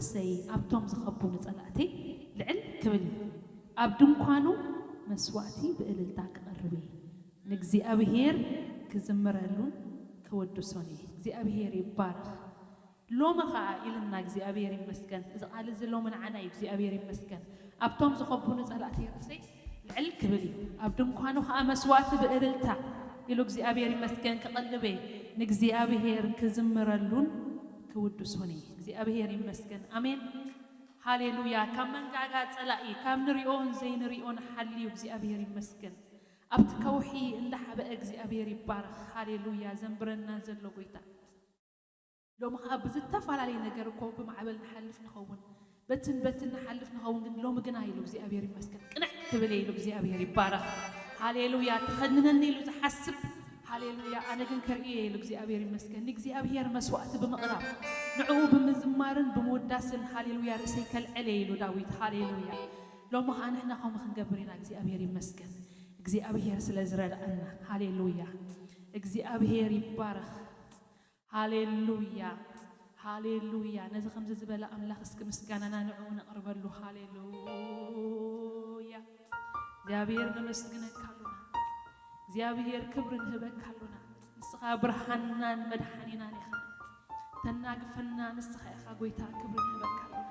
ርእሰይ ኣብቶም ዝኸቡኒ ጸላእተይ ልዕል ክብል እዩ። ኣብ ድንኳኑ መስዋእቲ ብእልልታ ክቐርብ እየ። ንእግዚኣብሔር ክዝምረሉን ክውድሶን እየ። እግዚኣብሔር ይባረኽ። ሎሚ ኸኣ ኢልና እግዚኣብሔር ይመስገን። እዚ ቃል እዚ ሎሚ ንዓና እዩ። እግዚኣብሔር ይመስገን። ኣብቶም ዝኸቡኒ ጸላእተይ ርእሰይ ልዕል ክብል እዩ። ኣብ ድንኳኑ ኸኣ መስዋእቲ ብእልልታ ኢሉ እግዚኣብሔር ይመስገን ክቐልብ እየ። ንእግዚኣብሔር ክዝምረሉን ክውድሶን እየ። እግዚኣብሔር ይመስገን። ኣሜን። ሃሌሉያ። ካብ መንጋጋ ጸላኢ፣ ካብ ንሪኦን ዘይንሪኦን ሓልዩ እግዚኣብሔር ይመስገን። ኣብቲ ከውሒ እንዳሓበአ እግዚኣብሔር ይባረኽ። ሃሌሉያ። ዘንብረና ዘሎ ጎይታ። ሎሚ ኸኣ ብዝተፈላለየ ነገር እኮ ብማዕበል ንሓልፍ ንኸውን፣ በትን በትን ንሓልፍ ንኸውን፣ ግን ሎሚ ግና ኢሉ እግዚኣብሔር ይመስገን። ቅንዕ ክብል ኢሉ እግዚኣብሔር ይባረኽ። ሃሌሉያ። ተኸንነኒ ኢሉ ዝሓስብ፣ ሃሌሉያ፣ ኣነ ግን ከርእየ ኢሉ እግዚኣብሔር ይመስገን። ንእግዚኣብሔር መስዋእቲ ብምቕራብ፣ ንዕኡ ብምዝማርን ብምውዳስን፣ ሃሌሉያ፣ ርእሰይ ከልዕል ኢሉ ዳዊት። ሃሌሉያ። ሎሚ ኸኣ ንሕና ከምኡ ክንገብር ኢና። እግዚኣብሔር ይመስገን። እግዚኣብሔር ስለ ዝረድኣና። ሃሌሉያ። እግዚኣብሔር ይባረኽ። ሃሌሉያ። ሃሌሉያ። ነዚ ከምዚ ዝበለ ኣምላኽ እስኪ ምስጋናና ንዕኡ ነቕርበሉ። ሃሌሉያ። እግዚኣብሔር ነመስግነካ ኣሉና። እግዚኣብሔር ክብሪ ንህበካ ኣሉና። ንስኻ ብርሃንናን መድሓኒናን ኢኻ። ተናግፈና ንስኻ ኢኻ ጎይታ፣ ክብሪ ንህበካ ኣሉና።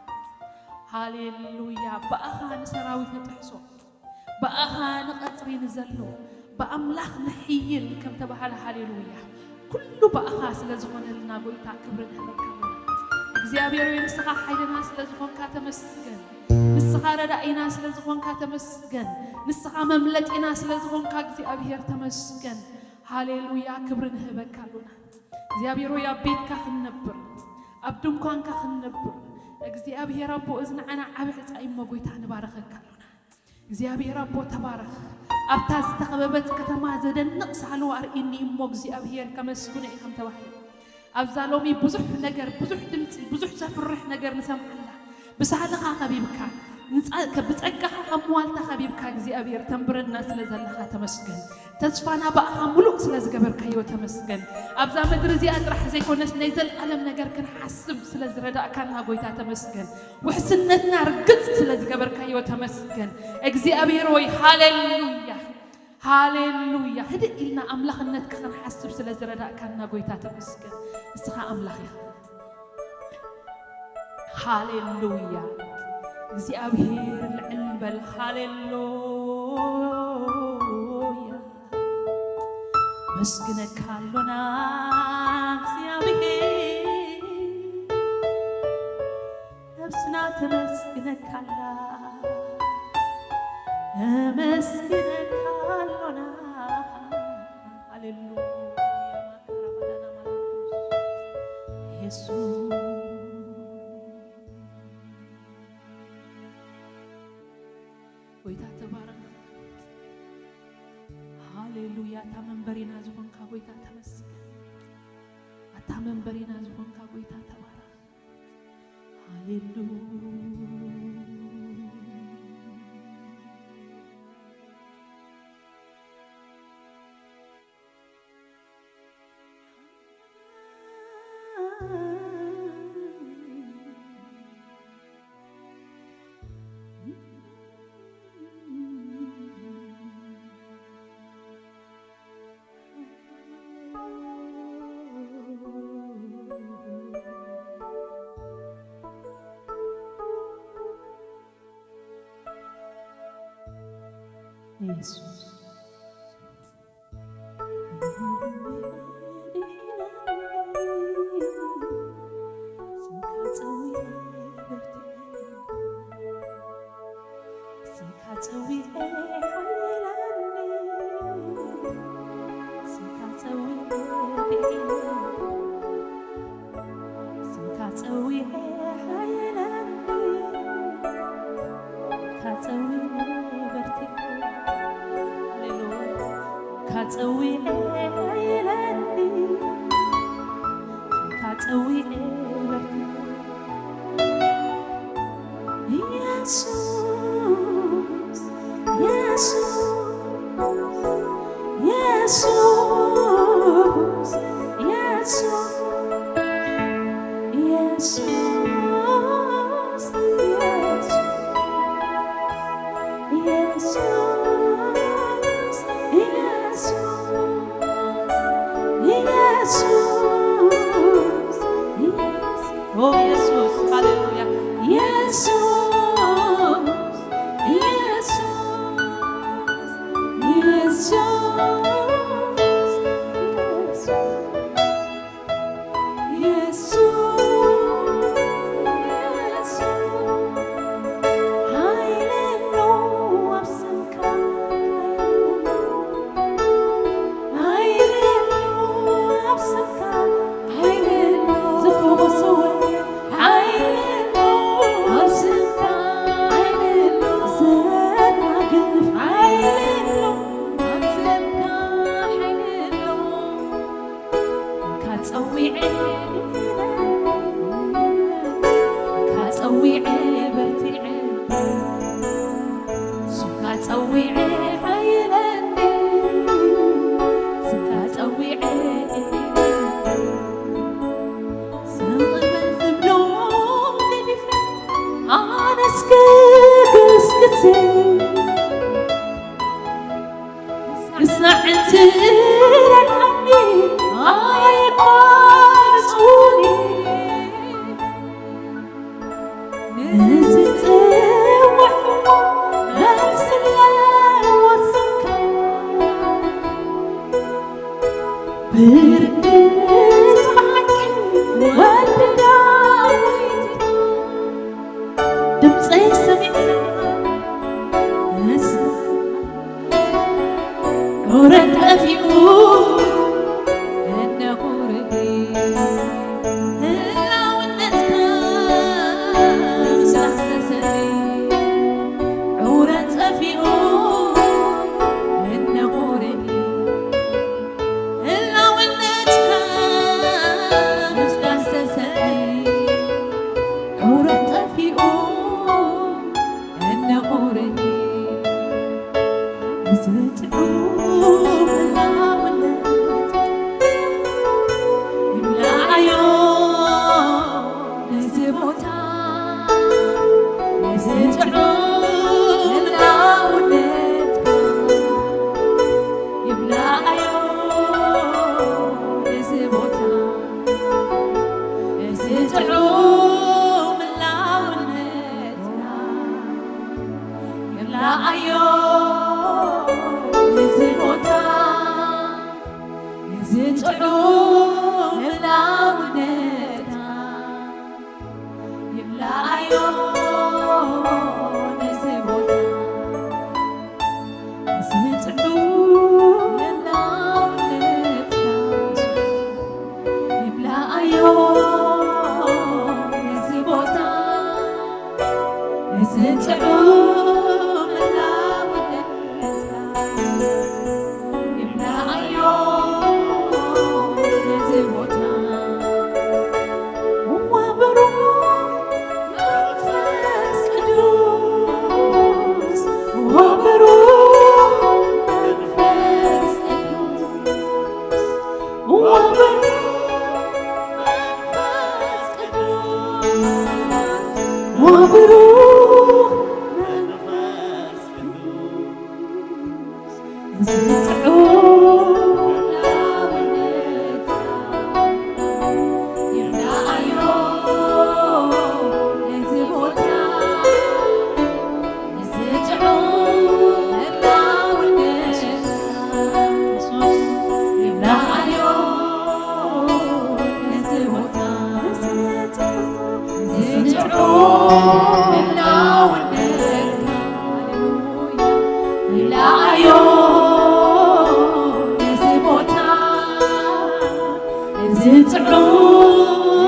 ሃሌሉያ። ብኣኻ ንሰራዊት ንጥሕሶ፣ ብኣኻ ንቐጽሪ ንዘሎ፣ ብኣምላኽ ንሕይል ከም ተባህለ፣ ሃሌሉያ። ኩሉ ብኣኻ ስለ ዝኾነልና ጎይታ ክብሪ ንህበካ ኣሎና። እግዚኣብሔር ሆይ ንስኻ ሓይልና ስለ ዝኾንካ ተመስገን። ንስኻ ረዳኢና ስለ ዝኾንካ ተመስገን። ንስኻ መምለጢና ስለ ዝኾንካ እግዚኣብሔር ተመስገን። ሃሌሉያ ክብሪ ንህበካ ኣሎና። እግዚኣብሔር ሆይ ኣብ ቤትካ ክንነብር፣ ኣብ ድንኳንካ ክንነብር፣ እግዚኣብሔር ኣቦ እዚ ንዓና ዓቢ ዕጻ እዩ እሞ ጎይታ ንባረኸካ ኣሎና። እግዚኣብሔር ኣቦ ተባረኽ። ኣብታ ዝተኸበበት ከተማ ዘደንቕ ሳህሉ ኣርእኒ እሞ እግዚኣብሔር ከመስግኖ እየ ከም ተባህለ፣ ኣብዛ ሎሚ ብዙሕ ነገር፣ ብዙሕ ድምፂ፣ ብዙሕ ዘፍርሕ ነገር ንሰምዓላ። ብሳህልኻ ከቢብካ፣ ንፀ-፣ ከ-፣ ብፀጋኻ ካብ መዋልታ ከቢብካ እግዚኣብሔር ተንብረና ስለ ዘለኻ ተመስገን። ተስፋና ብኣኻ ሙሉእ ስለ ዝገበርካዮ ተመስገን። ኣብዛ ምድሪ እዚኣ ጥራሕ ዘይኮነስ ናይ ዘለኣለም ነገር ክንሓስብ ስለ ዝረዳእካና ጎይታ ተመስገን። ውሕስነትና ርግጽ ስለ ዝገበርካዮ ተመስገን እግዚኣብሔር ወይ። ሃሌሉያ፣ ሃሌሉያ። ህድእ ኢልና ኣምላኽነትካ ክንሓስብ ስለ ዝረዳእካና ጎይታ ተመስገን። ንስኻ ኣምላኽ ኢኻ። ሃሌሉያ። እግዚኣብሔር ልዕል በል። ሃሌሉያ። መስግነካ ኣሎና እግዚኣብሔር፣ ነብስና ተመስግነካ ኣላ፣ ነመስግነካ ኣሎና። ሃሌሉያ። የሱስ። ጎይታ ተባረኽ። ሃሌሉያ። ኣታ መንበሪና ዝኾንካ ጎይታ ተመስገን። ኣታ መንበሪና ዝኾንካ ጎይታ ተባረኽ። ሃሌሉያ። የሱስ። ስምካ ጸዊዐ በርቲዐ፣ ስምካ ጸዊዐ ሓይለኒ፣ ስምካ ጸዊዐ ድሒነ፣ ስምካ ጸዊዐ ሓይለኒ፣ ስምካ ጸዊዐ በርቲዐ። ሃሌሉያ። ስምካ ጸዊዐ ሓይለኒ፣ ስምካ ጸዊዐ በርቲዐ። የሱስ፣ የሱስ፣ የሱስ፣ የሱስ፣ የሱስ። ሃሌሉያ። ኢየሱስ፣ ኢየሱስ፣ ኢየሱስ፣ ኢየሱስ፣ ኢየሱስ፣ ኢየሱስ፣ ሃይለኖ ኣብ ስምካ፣ ሃይለኖ ኣብ ስምካ፣ ሃይለኖ ዝፈወሰ ወ-፣ ሃይለኖ ኣብ ስምካ፣ ሃይለኖ ዘናግፍ፣ ሃይለኖ ኣብ ስምካ፣ ሃይለኖ ካጸዊዐ፣ ካጸዊዐ በርቲዐ፣ ስምካ ጸዊዐ ሓይለኒ፣ ስምካ ጸዊዐ ስቕበል ዝብሎ ገዲፈ፣ ኣነስ ክግስግስ ክሳዕ እንትረድኣኒ ኣይቋርጹኒ። ንዝጽውዕ መልሲ ለወሰንካ፣ ብርግጽ ብሓቂ ወዲ ዳዊት፣ ድምጸይ ሰሚዕካ፣ ዑረት ጠፊኡ እነኹ ርእይ፣ ህላውነትካ ምስራሕ ተሰሪ፣ ዑረት ጠፊኡ እነኹ ርእይ፣ ህላውነትካ ምስ ዳሰሰኒ፣ ዑረት ጠፊኡ እነኹ ርእይ። እዚ ጥዑም ህላውነት ይምላኣዮ ነዚ ቦታ፣ እዚ ጥዑም ህላውነትካ ይምላኣዮ ነዚ ቦታ፣ እዚ ጥዑም ህላውነትካ ይምላኣዮ ነዚ ቦታ፣ እዚ ጥዑም ህላውነትካ ይምላኣዮ ነዚ ቦታ፣ እዚ ጥዑም ህላውነትካ ይምላኣዮ ነዚ ቦታ፣ እዚ ጥዑም ህላውነትካ ይምላኣዮ ነዚ ቦታ። እዋ ብሩኽ መንፈስ ቅዱስ፣ እዋ ብሩኽ መንፈስ ቅዱስ፣ እዋ ብሩኽ መንፈስ ቅዱስ፣ እዋ ብሩኽ መንፈስ ቅዱስ፣ እዚ ጥዑም ህላውነትካ ይርኣዮ ነዚ ቦታ፣ እዚ ጥዑም ህላውነትካ ይርኣዮ ነዚ ቦታ፣ እዚ ጥዑም እዚ ጥዑም ህላውነትካ፣ ሃሌሉያ፣ ይርኣዮ ነዚ ቦታ፣ እዚ ጥዑም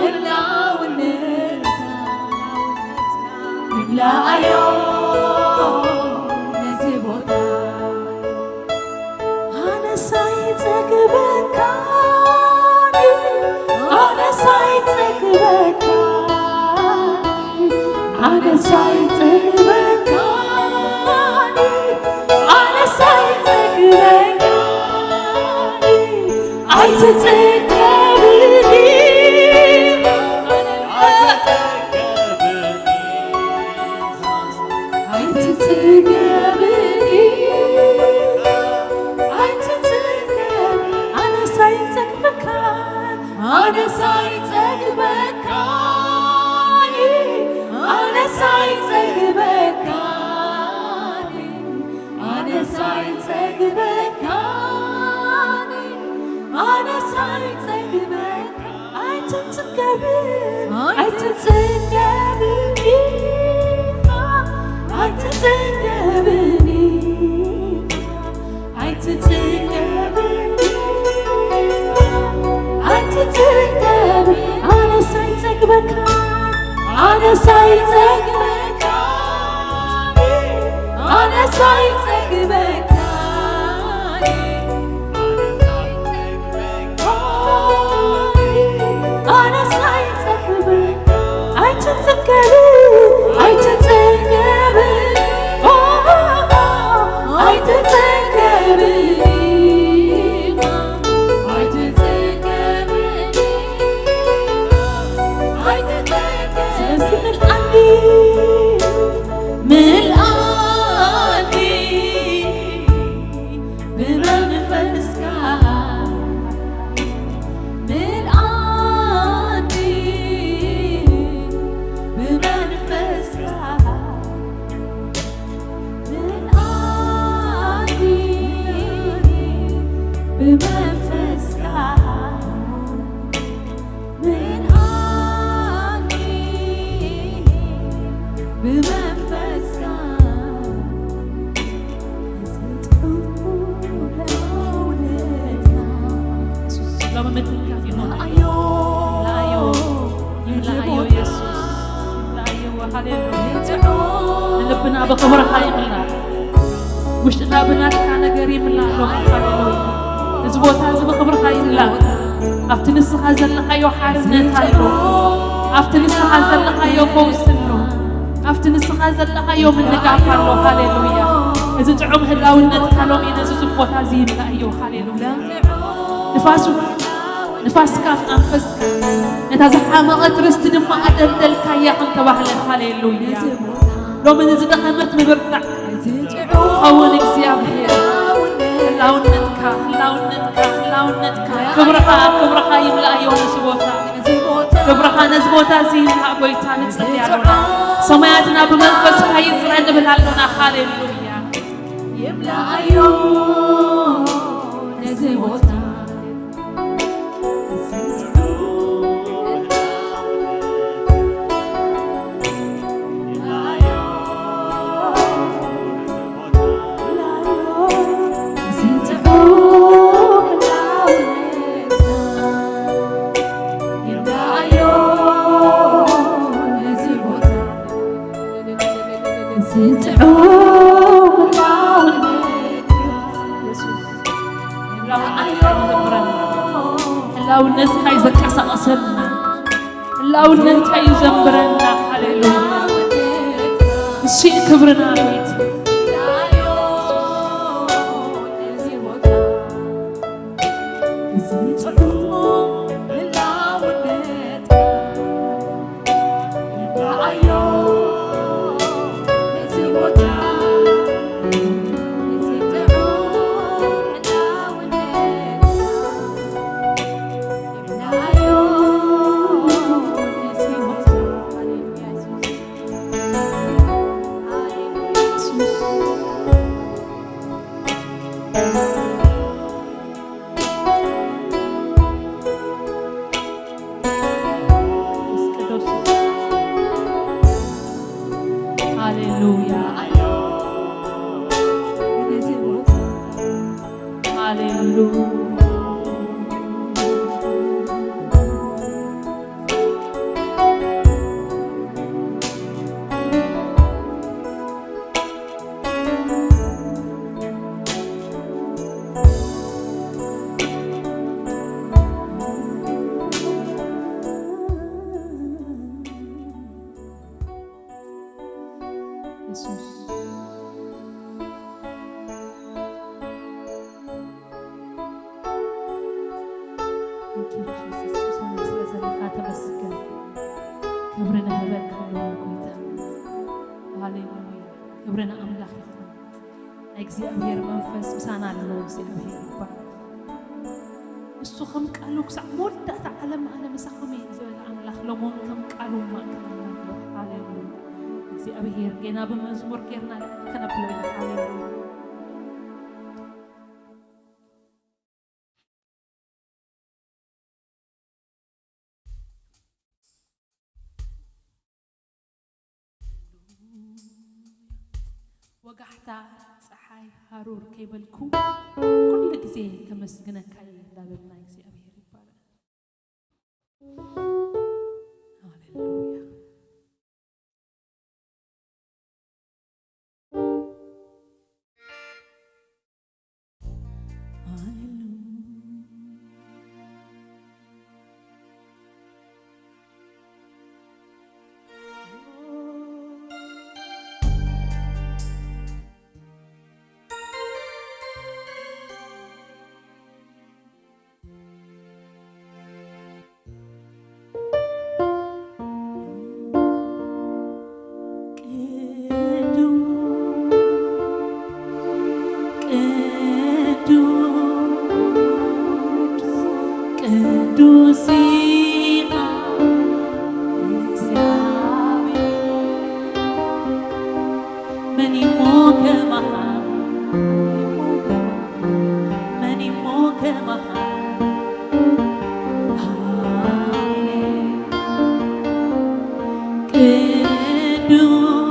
ህላውነትካ፣ ይርኣዮ ነዚ ቦታ። ኣነስ ኣይጸግበካን፣ ኣነስ ኣይጸግበካን፣ ኣነስ ኣይጸግበካን፣ ኣነስ ኣይጸግበካን፣ ኣይትጸገብኒ፣ ኣይትጸገብኒ። ኣይትጽገብኒ፣ ኣይትጽገብኒ፣ ኣነስ ኣይጸግበካን፣ ኣነስ ኣይጸግበካን፣ ኣይትጽገብኒ፣ ኣይትጽገብኒ፣ ኣይትጽገብኒ፣ ኣይትጽገብኒ። ኣነስ ኣይጸግበካ፣ ኣነስ ኣይጸግበካ፣ ኣነስ ኣይጸግበካ። ኣነስ ኣይጸግበካ። ኣይትጸገብን፣ ኣይትጸገብን፣ ኦ፣ ኣይትጸገብን፣ ኣይትጸገብን፣ ኣይትጸገብን። ስለዚ ምልኣኒ፣ ምልኣኒ ብመንፈስካ፣ ምልኣኒ ብመንፈስካ፣ ምልኣኒ ብመንፈስካ፣ ምልኣኒ ብመንፈስካ። ሎሚ ምትንካፍ ይኹን። ይምልኣዮ፣ ይምልኣዮ የሱስ፣ ይምልኣዮ። ሃሌሉያ። ንልብና ብኽብርኻ ይምላእ። ውሽጥና ብናትካ ነገር ይምላእ ሎሚ። ሃሌሉያ። እዚ ቦታ እዚ ብኽብርኻ ይምላእ። ኣብቲ ንስኻ ዘለኻዮ ሓርነት ኣሎ። ኣብቲ ንስኻ ዘለኻዮ ፈውሲ ኣሎ። ኣብቲ ንስኻ ዘለኻዮ ምንጋፍ ኣሎ። ሃሌሉያ። እዚ ጥዑም ህላውነትካ ሎሚ ነዚ ቦታ እዚ ይምላእዮ። ሃሌሉያ። ንፋሱ፣ ንፋስካ፣ መንፈስካ ነታ ዝሓመቐት ርስቲ ድማ ኣደልደልካያ ከም ተባህለ። ሃሌሉያ። ሎሚ ንዝደኸመት ምብርታዕ ክኸውን እግዚኣብሔር። ህላውነትካ፣ ህላውነትካ፣ ህላውነትካ፣ ክብርኻ፣ ክብርኻ ይምላእዮ ነዚ ቦታ። ክብርኻ ነዚ ቦታ እዚ ይምላእ ጎይታ፣ ንጽሊ ኣለና። ሰማያትና ብመንፈስካ ይጽረ ንብል ኣለና። ሃሌሉያ። ይምላእዮ ነዚ ቦታ። ህላውነትካ እዩ ዘንቀሳቐሰና። ህላውነትካ እዩ ዘንብረና። ሃሌሉያ። እሱ እዩ ክብርና ቤት። ሃሌሉያ። ሃሌሉያ። የሱስ። Thank you, Jesus. ምሳና ስለ ዘለኻ ተመስገን። ክብሪ ንህበካ ኣለና ጎይታ። ሃሌሉያ። ክብሪ ንኣምላኽ ይኹን። ናይ እግዚኣብሔር መንፈስ ምሳና ኣሎ። እግዚኣብሔር ይባረክ። እሱ ከም ቃሉ ክሳዕ መወዳእታ ዓለም ኣነ ምሳኹም እየ ዝበለ ኣምላኽ ሎሞን ከም ቃሉ ማእከልና ኣሎ። ሃሌሉያ። እግዚኣብሔር ጌና ብመዝሙር ጌርና ከነብሎ ኢና። ሃሌሉያ። ወጋሕታ፣ ጸሓይ፣ ሃሩር ከይበልኩ ኩሉ ግዜ ከመስግነካ እየ እንዳበልና እግዚኣብሔር ይባረክ። ሃሌሉያ። ቅዱስ ኢኻ እግዚኣብሔር። መን እሞ ከማኻ? መን እሞ ከማኻ? ቅዱስ፣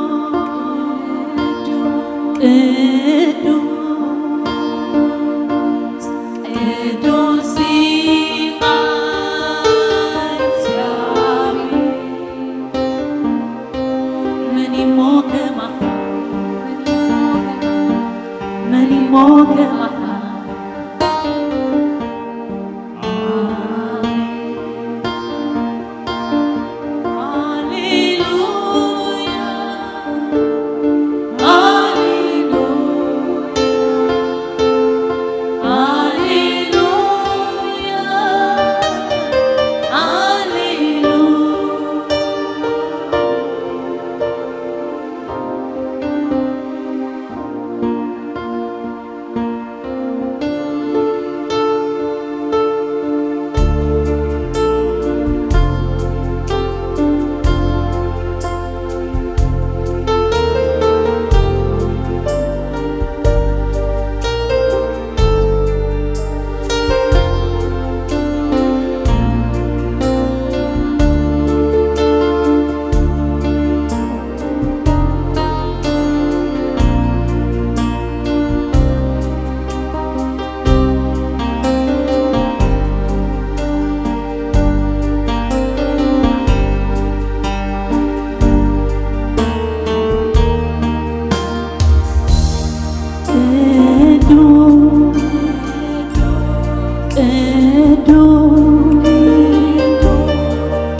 ቅዱስ፣ ቅዱስ ኢኻ እግዚኣብሔር። መን እሞ ከማኻ? መን እሞ ከማኻ?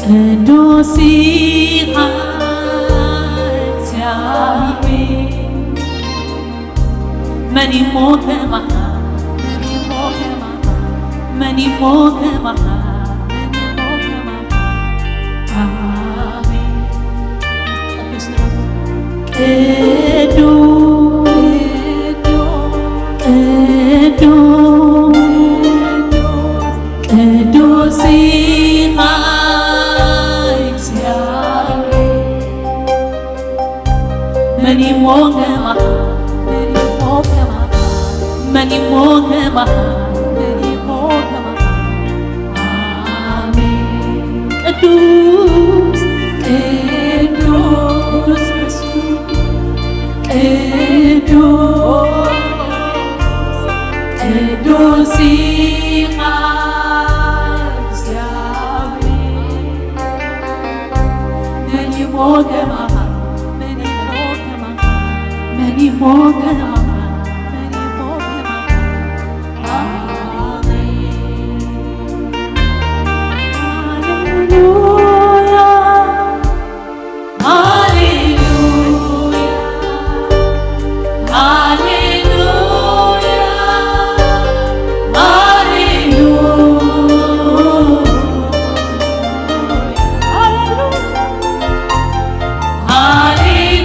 ቅዱስ ኢኻ እግዚኣብሔር። መን እሞ ከማኻ? መን እሞ ከማኻ? ኣሜን። ቅዱስ፣ ቅዱስ፣ ቅዱስ ኢኻ እግዚኣብሔር። መን እሞ ከማኻ? መን እሞ ከማኻ? መን እሞ ከማኻ? መን እሞ ከማኻ? ኣሜን። ቅዱስ፣ ቅዱስ፣ ቅዱስ፣ ቅዱስ ኢኻ እግዚኣብሔር። መን እሞ ከማኻ? መን እሞ ከማኻ? መን እሞ ከማኻ? መን እሞ ከማኻ? ኣሜን። ሃሌሉያ፣ ሃሌሉያ፣ ሃሌሉያ፣ ሃሌሉያ።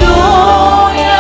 ሃሌሉያ፣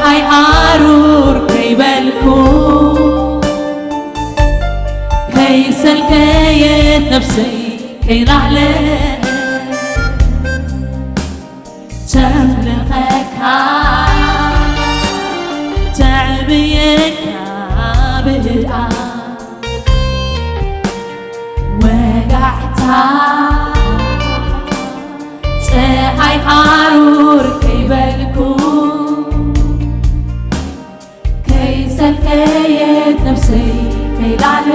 ኣይ ሃሩር ከይበልኩ፣ ከይሰልከየት ነፍሰይ ከይላዕለ፣ ተምልኸካ፣ ተዕብየካ ብህድኣ ወጋሕታ፣ ጸሓይ ሃሩር ከይበልኩ፣ ከይሰልከየት ነፍሰይ ከይላለ፣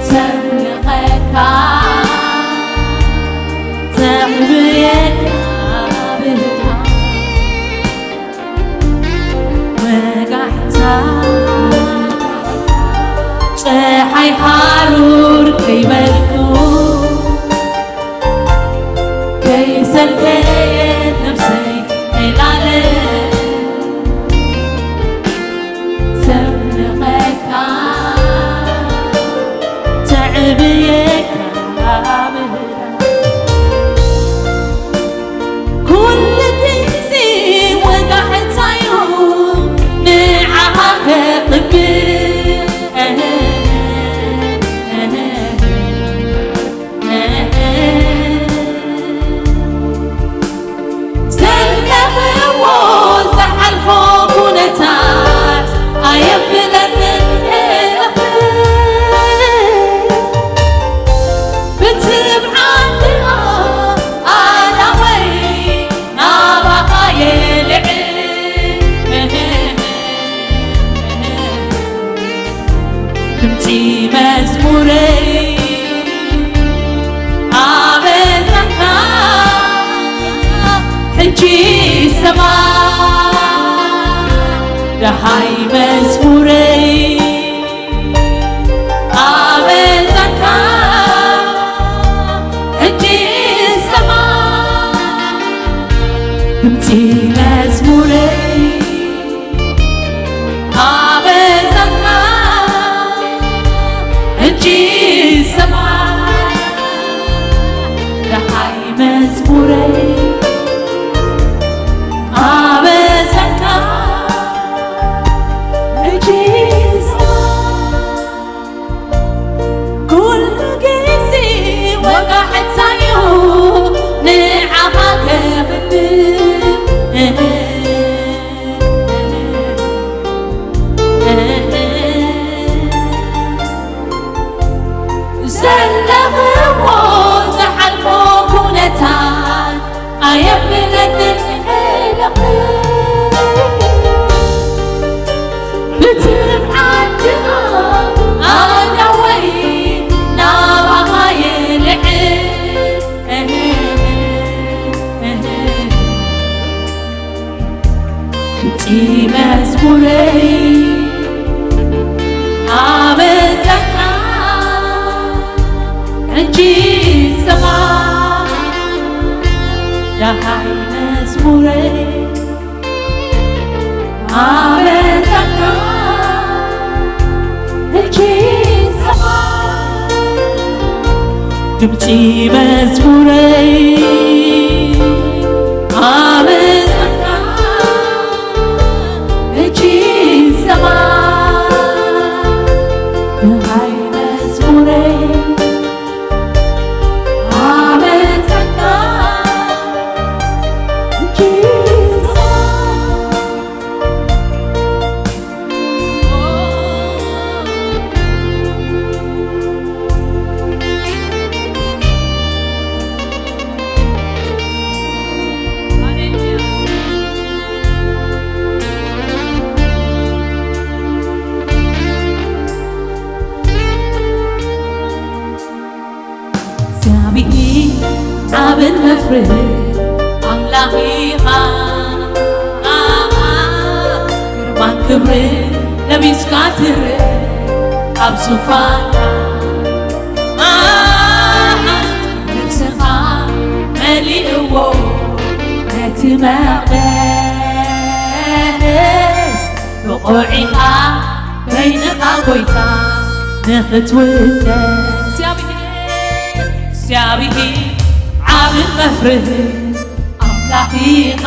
ተምልኸካ፣ ተዕብየካ ብህድኣ ወጋሕታ፣ ጸሓይ ሃሩር ከይበልኩ፣ ከይሰልከየት ነፍሰይ ከይላለ፣ ተምልኸካ፣ ተዕብየካ ብህድኣ። ኩሉ ግዜ ወጋሕታዩ ንዓኻ ከቕብል፣ ዘለኽዎ ዝሓልፎ ኩነታት ኣየብለንን እኽል። ብትብዓት ድኣ ኣላወይ ናባኻ የልዕል። ድምጺ መዝሙረይ ኣበዛካ ሕጂ ይሰማ። ደሃይ መዝሙረይ ኣበዛካ ሕጂ ይሰማ። ድምጺ መዝሙረይ ኣበዛካ ሕጂ ይሰማ። ደሃይ መዝሙረይ ኣበዛካ ሕጂ ይሰማ። ኩሉ ግዜ ወጋሕታዩ ንዓኻ ከቕብል። ዘለኽዎ ዝሓልፎ ኩነታት ኣየብለንን ሕለኽ። ብትብዓት ድኣ ኣላወይ ናባኻ የልዕል። ድምጺ መዝሙረይ ኣበዛካ ሕጂ ይሰማ። ደሃይ መዝሙረይ ኣበዛካ ሕጂ ይሰማ። ድምጺ መዝሙረይ ኣበዛካ ሕጂ ይሰማ። ደሃይ መዝሙረይ ኣበዛካ ሕጂ ይሰማ። እግዚኣብሔር ዓብን መፍርህ ኣምላኽ ኢኻ። ግርማን ክብርን ለቢስካ ትርእ ኣብ ዙፋንካ። ርእስኻ መሊእዎ ነቲ መቕደስ። ብቑዕ ኢኻ በይንኻ ጐይታ ንኽትውደስ። እግዚኣብሔር፣ እግዚኣብሔር ዓብን መፍርህን ኣምላኽ ኢኻ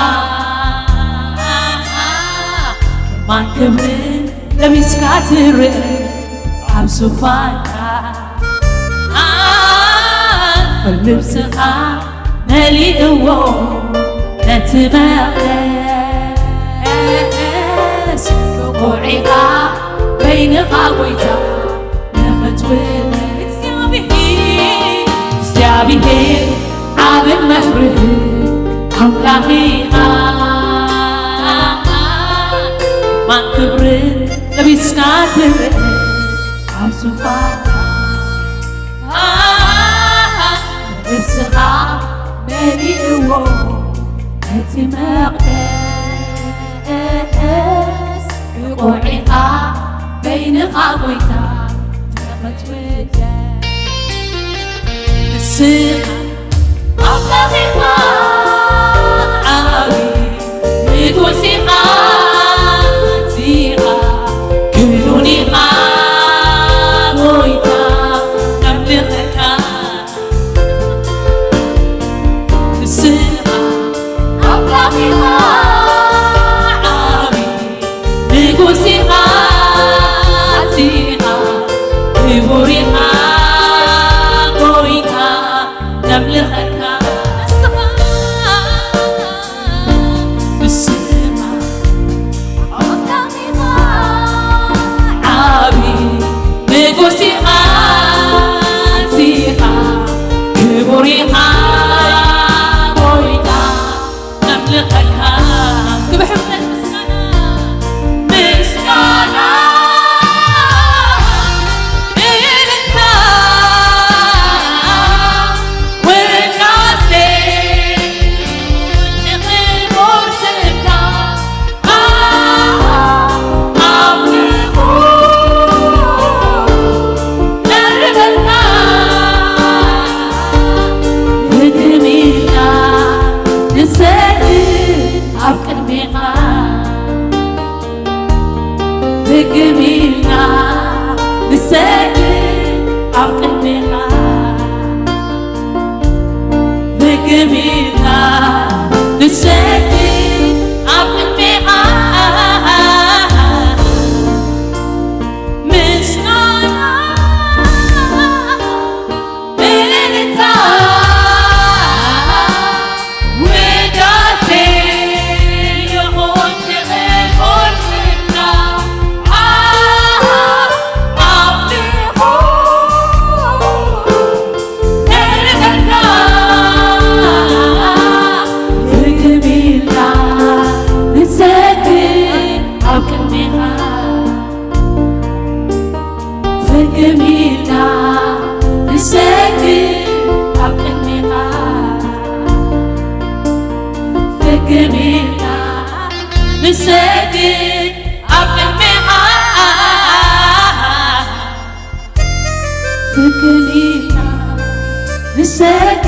ማን ክብርን ለቢስካ ትርእ ኣብ ዙፋንካ ልብስኻ መሊእዎ ነቲ መቕደስ ብቑዕ ኢኻ በይንኻ ጎይታ ንኽትውነ እግዚኣብሔር እግዚኣብሔር ዓብን መፍርህ ኣምላኽ ኢኻ ማን ክብርን ለቢስካ ትርእ ኣብ ዙፋንካ ልብስኻ መሊእዎ ነቲ መቕደስ ብቑዕ ኢኻ በይንኻ ጎይታ ንኽትውነ ንስኻ ኣምላኽ ኢኻ ዓቢ ንጉስ ኢኻ እዚኻ ክኑን ኢኻ ጎይታ ነምልኸካ ንስኻ ኣምላኽ ኢኻ ዓቢ ንጉስ ኢኻ እዚኻ ክቡር ኢኻ ጎይታ ነምልኸካ ንስኻ ብስማ ኣምላኽ ኢኻ ዓቢ ንጉስ ኢኻ እዚኻ ክቡር ኢኻ ጎይታ ነምልኸካ ክብሕብነት ምስጋና ምስጋና እልልታ ውዳሴ ንኽቡር ስምካ ኣምልኾ ነርበልካ ፍግም ኢልና ንሰግድ ኣብ ቅድሜኻ ፍግም ኢልና ንሰግድ ኣብ ቅድሜኻ ፍግም ኢልና ንሰግድ ኣብ ቅድሜኻ ምስጋና እልልታ ውዳሴ ይኹን ክብር ስምካ ኣምልኾ ነርበልካ ፍግም ኢልና ንሰግድ ኣብ ቅድሜኻ ፍግም ኢልና ንሰግድ ኣብ ቅድሜኻ ፍግም ኢልና ንሰግድ ኣብ ቅድሜኻ ፍግም ኢልና ንሰግድ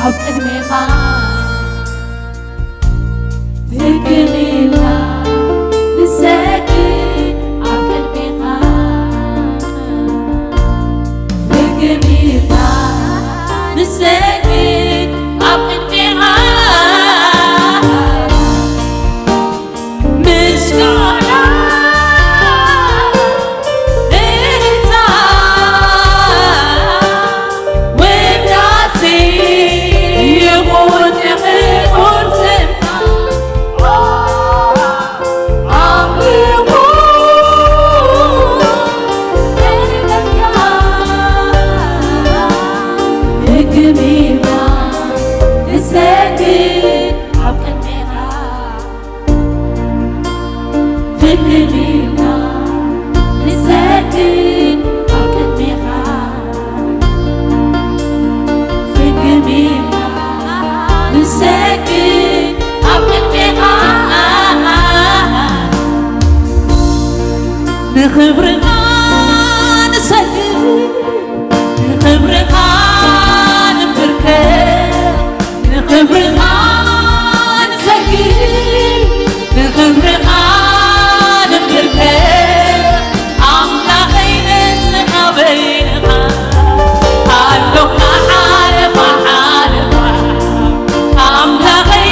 ኣብ ቅድሜኻ ፍግም ኢልና ንሰግድ ኣብ ቅድሜኻ ፍግም ኢልና ንሰግድ ኣብ ቅድሜኻ ምስጋና እልልታ ውዳሴ ይኹን ንኽቡር ስምካ ኣምልኾ እልልታ ፍግም ኢልና ንሰግድ ኣብ ቅድሜኻ ፍግም ኢልና ንሰግድ ኣብ ቅድሜኻ ፍግም ኢልና ንሰግድ ኣብ ቅድሜኻ ንኽብርኻ ንሰግድ ንኽብርኻ ንብርከ ንኽብርኻ ንሰግድ ንኽብርኻ ንብርከ ኣምላኸይ ንስኻ በይንኻ ኣሎኻ ሓለፋ ሓለፋ ኣምላኸይ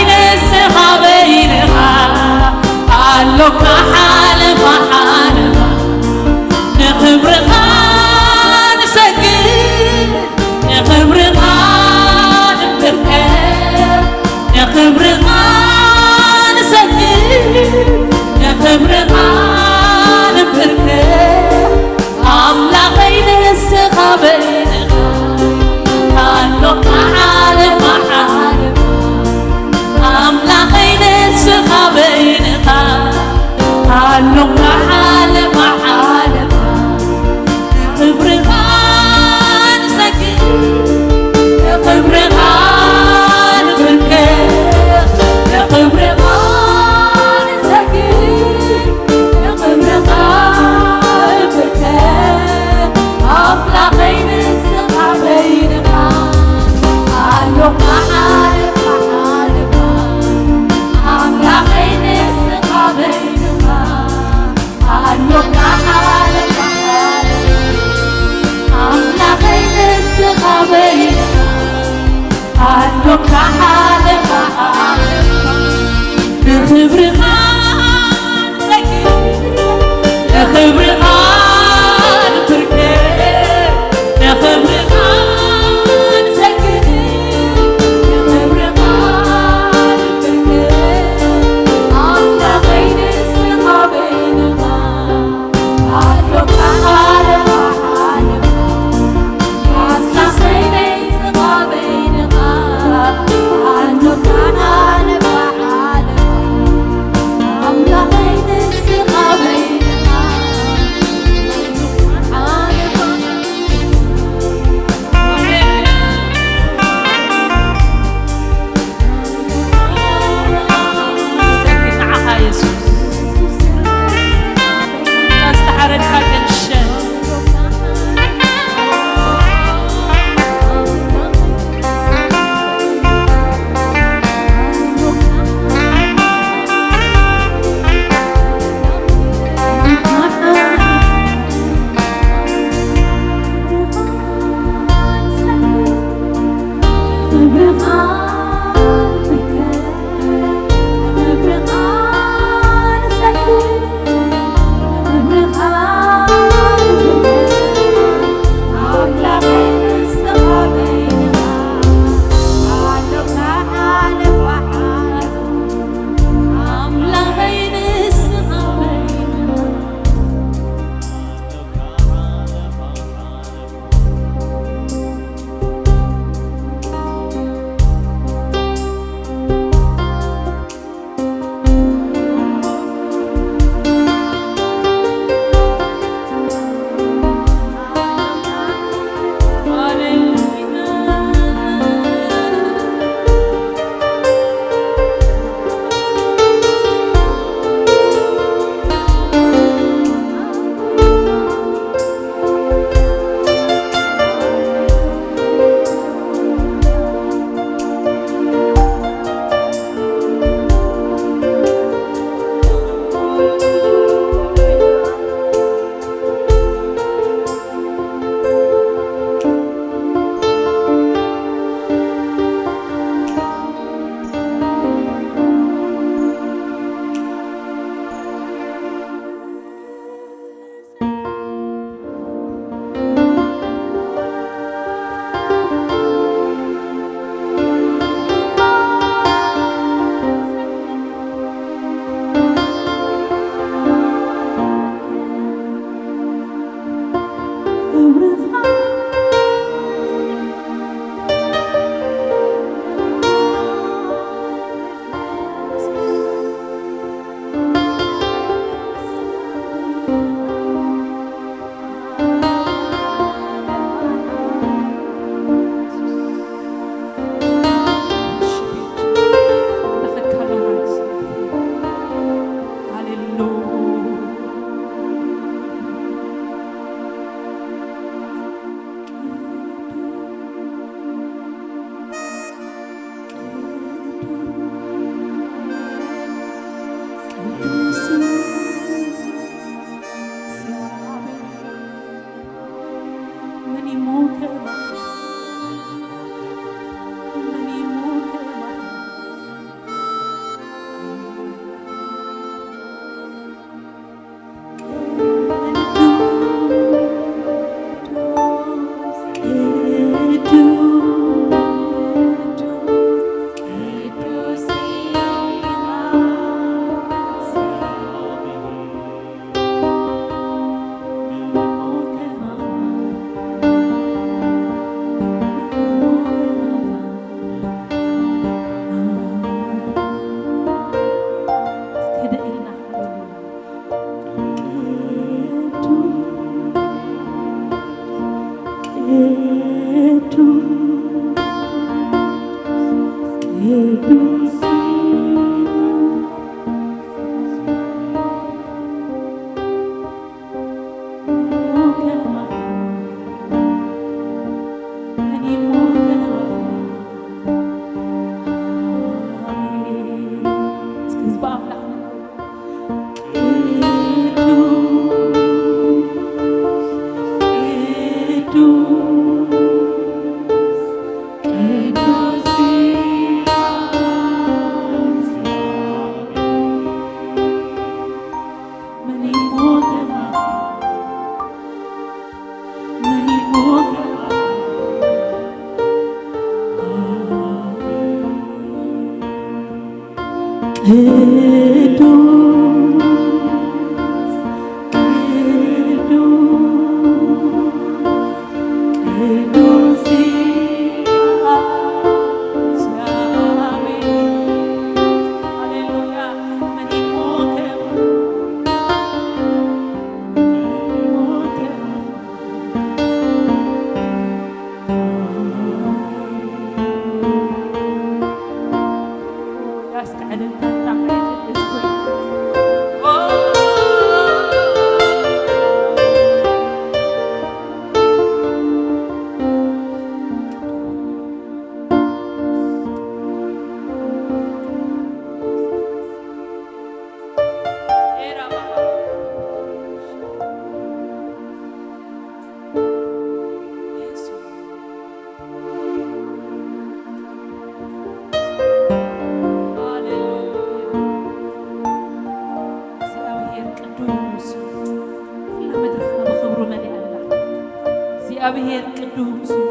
እግዚኣብሔር ቅዱስ እዩ።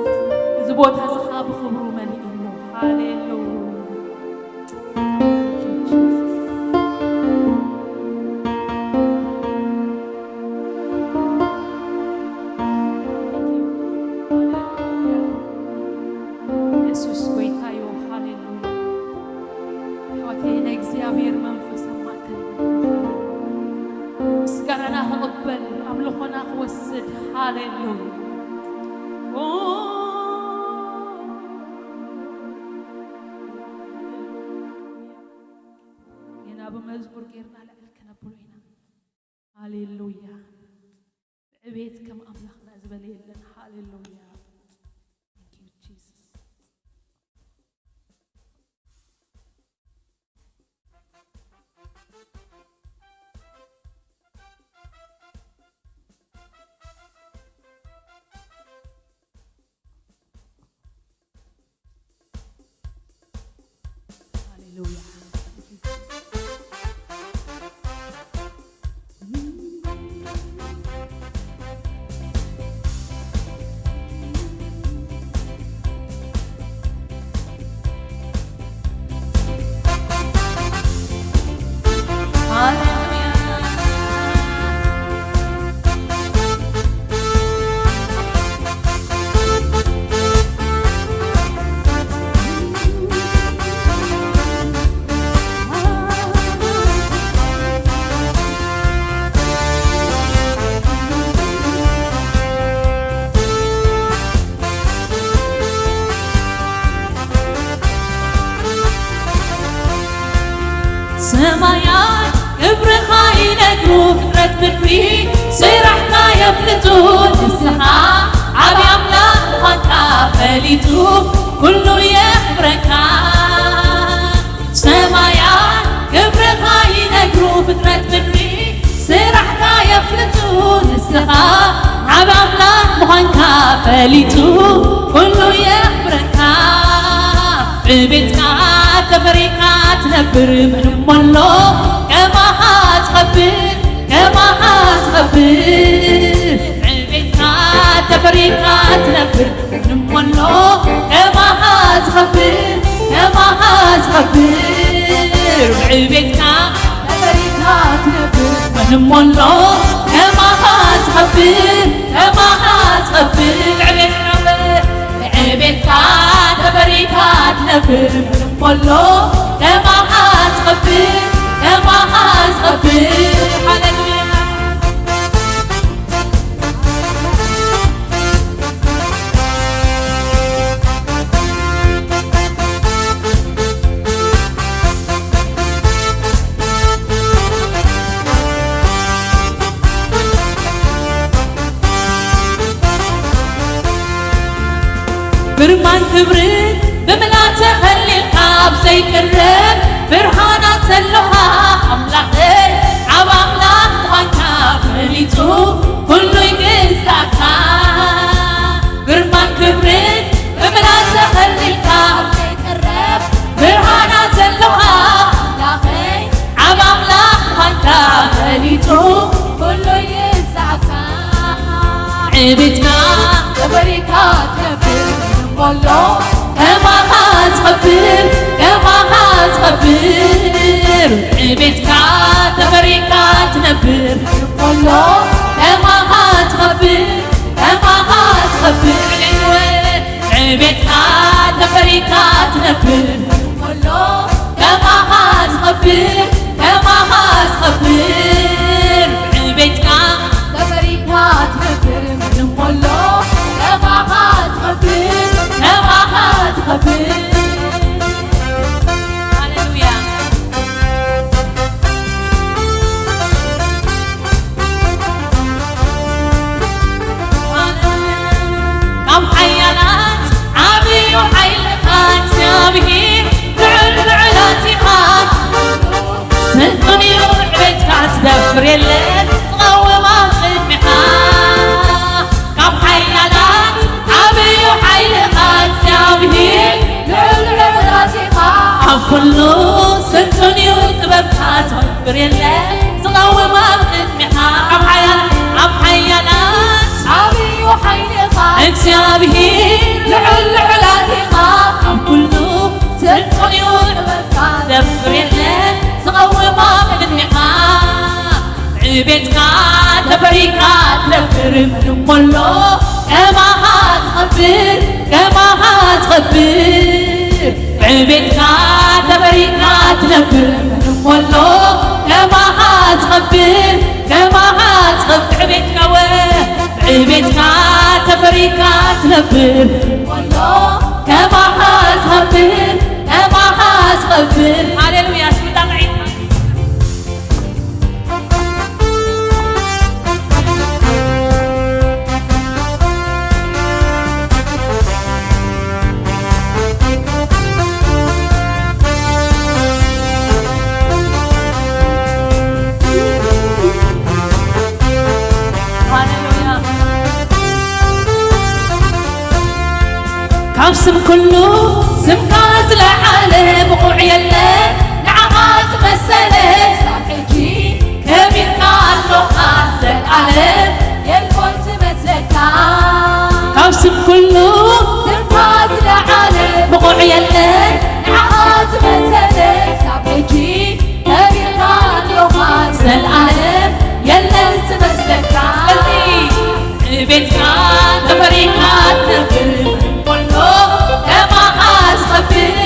እዚ ቦታ እዚ ኸዓ ብኽብሩ መሊኡ ኣሎ። ሃሌሉያ። Thank you, Jesus. Thank you. ሃሌሉያ። የሱስ ጎይታ እዩ። ሃሌሉያ። ኣሕዋተይ፣ ናይ እግዚኣብሔር መንፈስ ኣማእከል ምስጋናና ክቕበል፣ ኣምልኾና ክወስድ። ሃሌሉያ። ኦ፣ ጌና ብመዝሙር ጌርና ልዕል ክነብሎ ኢና። ሃሌሉያ። ብዕቤት ከም ኣምላኽና ዝበለ የለን። ሃሌሉያ። Thank you, Jesus. ሃሌሉያ። ሰማያት ክብርኻ ይነግሩ፣ ፍጥረት ምድሪ ስራሕካ የፍልጡ። ንስኻ ዓቢ ኣምላኽ ምዃንካ ፈሊጡ፣ ኩሉ የኽብረካ። ሰማያት ክብርኻ ይነግሩ፣ ፍጥረት ምድሪ ስራሕካ የፍልጡ። ንስኻ ዓቢ ኣምላኽ ምዃንካ ፈሊጡ፣ ኩሉ የኽብረካ። ብቤትካ ተፈሪካ ትነብር፣ መን እሞ ኣሎ ከማኻ ዝኸብር፣ ከማኻ ዝኸብር። ብቤትካ ተፈሪካ ትነብር፣ መን እሞ ኣሎ ከማኻ ዝኸብር፣ ከማኻ ዝኸብር። ብቤትካ ተፈሪካ ትነብር፣ መን እሞ ኣሎ ከማኻ ዝኸብር፣ ከማኻ ዝኸብር። ብዕቤትካ፣ ብዕቤትካ ተፈሪካ ትነብር፣ መን እሞ ኣሎ ከማኻ ዝኸብር፣ ከማኻ ዝኸብር። ሃሌሉያ። ግርማን ክብርን ብምልኣት ተኸሊልካ ኣብ ዘይቅረብ ብርሃናት ዘለኻ ኣምላኸይ፣ ዓቢ ኣምላኽ ምዃንካ ፈሊጡ ኩሉ ይግዛእካ። ግርማን ክብርን ብምልኣት ተኸሊልካ ኣብ ዘይቅረብ ብርሃናት ዘለኻ ኣምላኸይ፣ ዓቢ ኣምላኽ ምዃንካ ፈሊጡ ኩሉ ይግዛእካ። ዕቤትካ ተፈሪካ ትነብር፣ ምንም ኣሎ ከማኻ ዝኸብር፣ ከማኻ ዝኸብር። ዕቤትካ ተፈሪካ ትነብር፣ ምንም ኣሎ ከማኻ ዝኸብር፣ ከማኻ ዝኸብር። ዕቤትካ ተፈሪካ ትነብር፣ ምንም ኣሎ ከማኻ ዝኸብር፣ ከማኻ ዝኸብር። ዕቤትካ ተፈሪካ ትነብር፣ ምንም ኣሎ ከማኻ ዝኸብር፣ ከማኻ ዝኸብር። ሃሌሉያ። ካብ ሓያላት ዓብዩ ሓይልኻ እግዚኣብሔር፣ ልዑል ልዑላት ኢኻ። ስልጡን እዩ ዕቤትካ፣ ዝደፍር የለን ዝቐውም ኣብ ቅድሜኻ። ካብ ሓያላት ዓብዩ ሓይልኻ እግዚኣብሔር፣ ልዑል ልዑላት ኢኻ። ኣብ ኩሉ ስልጡን እዩ ጥበብካ፣ ዝኸብር የለን ዝቐውም ኣብ ቅድሜኻ። ኣብ ሓያላት፣ ኣብ ሓያላት ዓብዩ ሓይልኻ እግዚኣብሔር ልዑል ልዑል ኣቲኻ፣ ኣብ ኩሉ ስልጣን እዩ ጥበብካ፣ ዘፍር የለ ዝቐውማ ቅድሜኻ። ብዕቤትካ ተፈሪካ ትነብር፣ ምንም ሞሎ ከማኻ ዝኸብር፣ ከማኻ ዝኸብር። ብዕቤትካ ተፈሪካ ትነብር፣ ምንም ሞሎ ከማኻ ዝኸብር፣ ከማኻ ዝኸብር። ብዕቤትካ ወ ብዕቤትካ ተፈሪካ ትነብር፣ ሞሎ ከማኻ ዝኸብር፣ ከማኻ ዝኸብር። ሃሌሉያ። ስም ጣቕዒት ሃሌሉያ። ካብ ስም ኩሉ ስምካ ዝለዓለ ብቑዕ የለ፣ ንዓኻ ዝመሰለ ክሳብ ሕጂ ከቢርካ ኣሎኻ፣ ዘልኣለም የልቦን ዝመስለካ። ካብ ስም ኩሉ ስምካ ዝለዓለ ብቑዕ የለ፣ ንዓኻ ዝመሰለ ክሳብ ሕጂ ከቢርካ ኣሎኻ፣ ዘልኣለም የለን ዝመስለካ። ስለዚ ብቤትካ ተፈሪካ ትነብር፣ ሞሎ ከማኻ ዝኸብር፣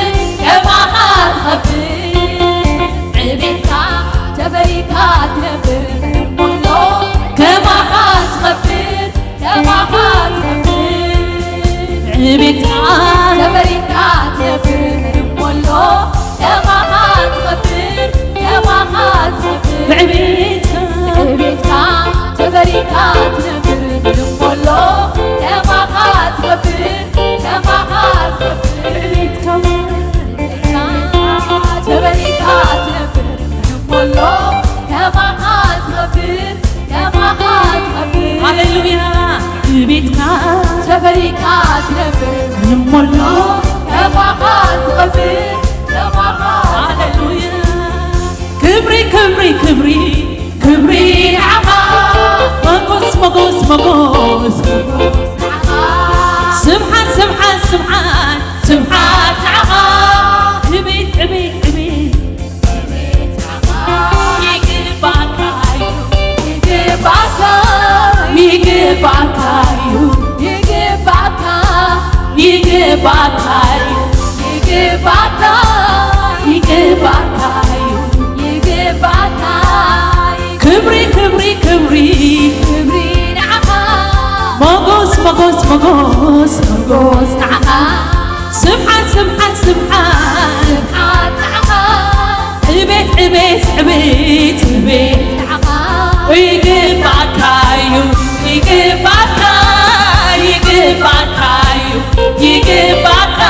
ከማኻ ዝኸብር። ብቤትካ ተፈሪካ ትነብር፣ ሞሎ ከማኻ ዝኸብር፣ ከማኻ ዝኸብር። ብቤትካ ተፈሪካ ትነብር፣ ሞሎ ከማኻ ዝኸብር፣ ከማኻ ዝኸብር። ብዕቤትካ ብዕቤትካ ተፈሪካ ትነብር፣ ምንም ሞሎ ከማኻ ዝኸብር፣ ከማኻ ዝኸብር። ብዕቤትካ ተፈሪካ ትነብር፣ ምንም ሞሎ ከማኻ ዝኸብር፣ ከማኻ ዝኸብር። ሃሌሉያ። ብቤትካ ተፈሪካ ትነብር፣ ምንም ሞሎ ከማኻ ዝኸብር፣ ከማኻ። ሃሌሉያ። ክብሪ፣ ክብሪ፣ ክብሪ፣ ክብሪ ንዓኻ። ሞጎስ፣ ሞጎስ፣ ሞጎስ። ስብሓት፣ ስብሓት፣ ስብሓት፣ ስብሓት ንዓኻ። ዕቤት፣ ዕቤት፣ ዕቤት። ይግባእካ እዩ፣ ይግባእካ፣ ይግባእካ እዩ፣ ይግባእካ፣ ይግባእካ እዩ፣ ይግባእካ፣ ይግባእካ እዩ፣ ይግባእካ። ክብሪ፣ ክብሪ፣ ክብሪ፣ ክብሪ ንዓኻ። ሞጎስ፣ ሞጎስ፣ ሞጎስ፣ ሞጎስ ንዓኻ። ስብሓት፣ ስብሓት፣ ስብሓት፣ ስብሓት ንዓኻ። ዕቤት፣ ዕቤት፣ ዕቤት፣ ዕቤት ንዓኻ። ይግባእካ እዩ፣ ይግባእካ፣ ይግባእካ እዩ፣ ይግባእካ፣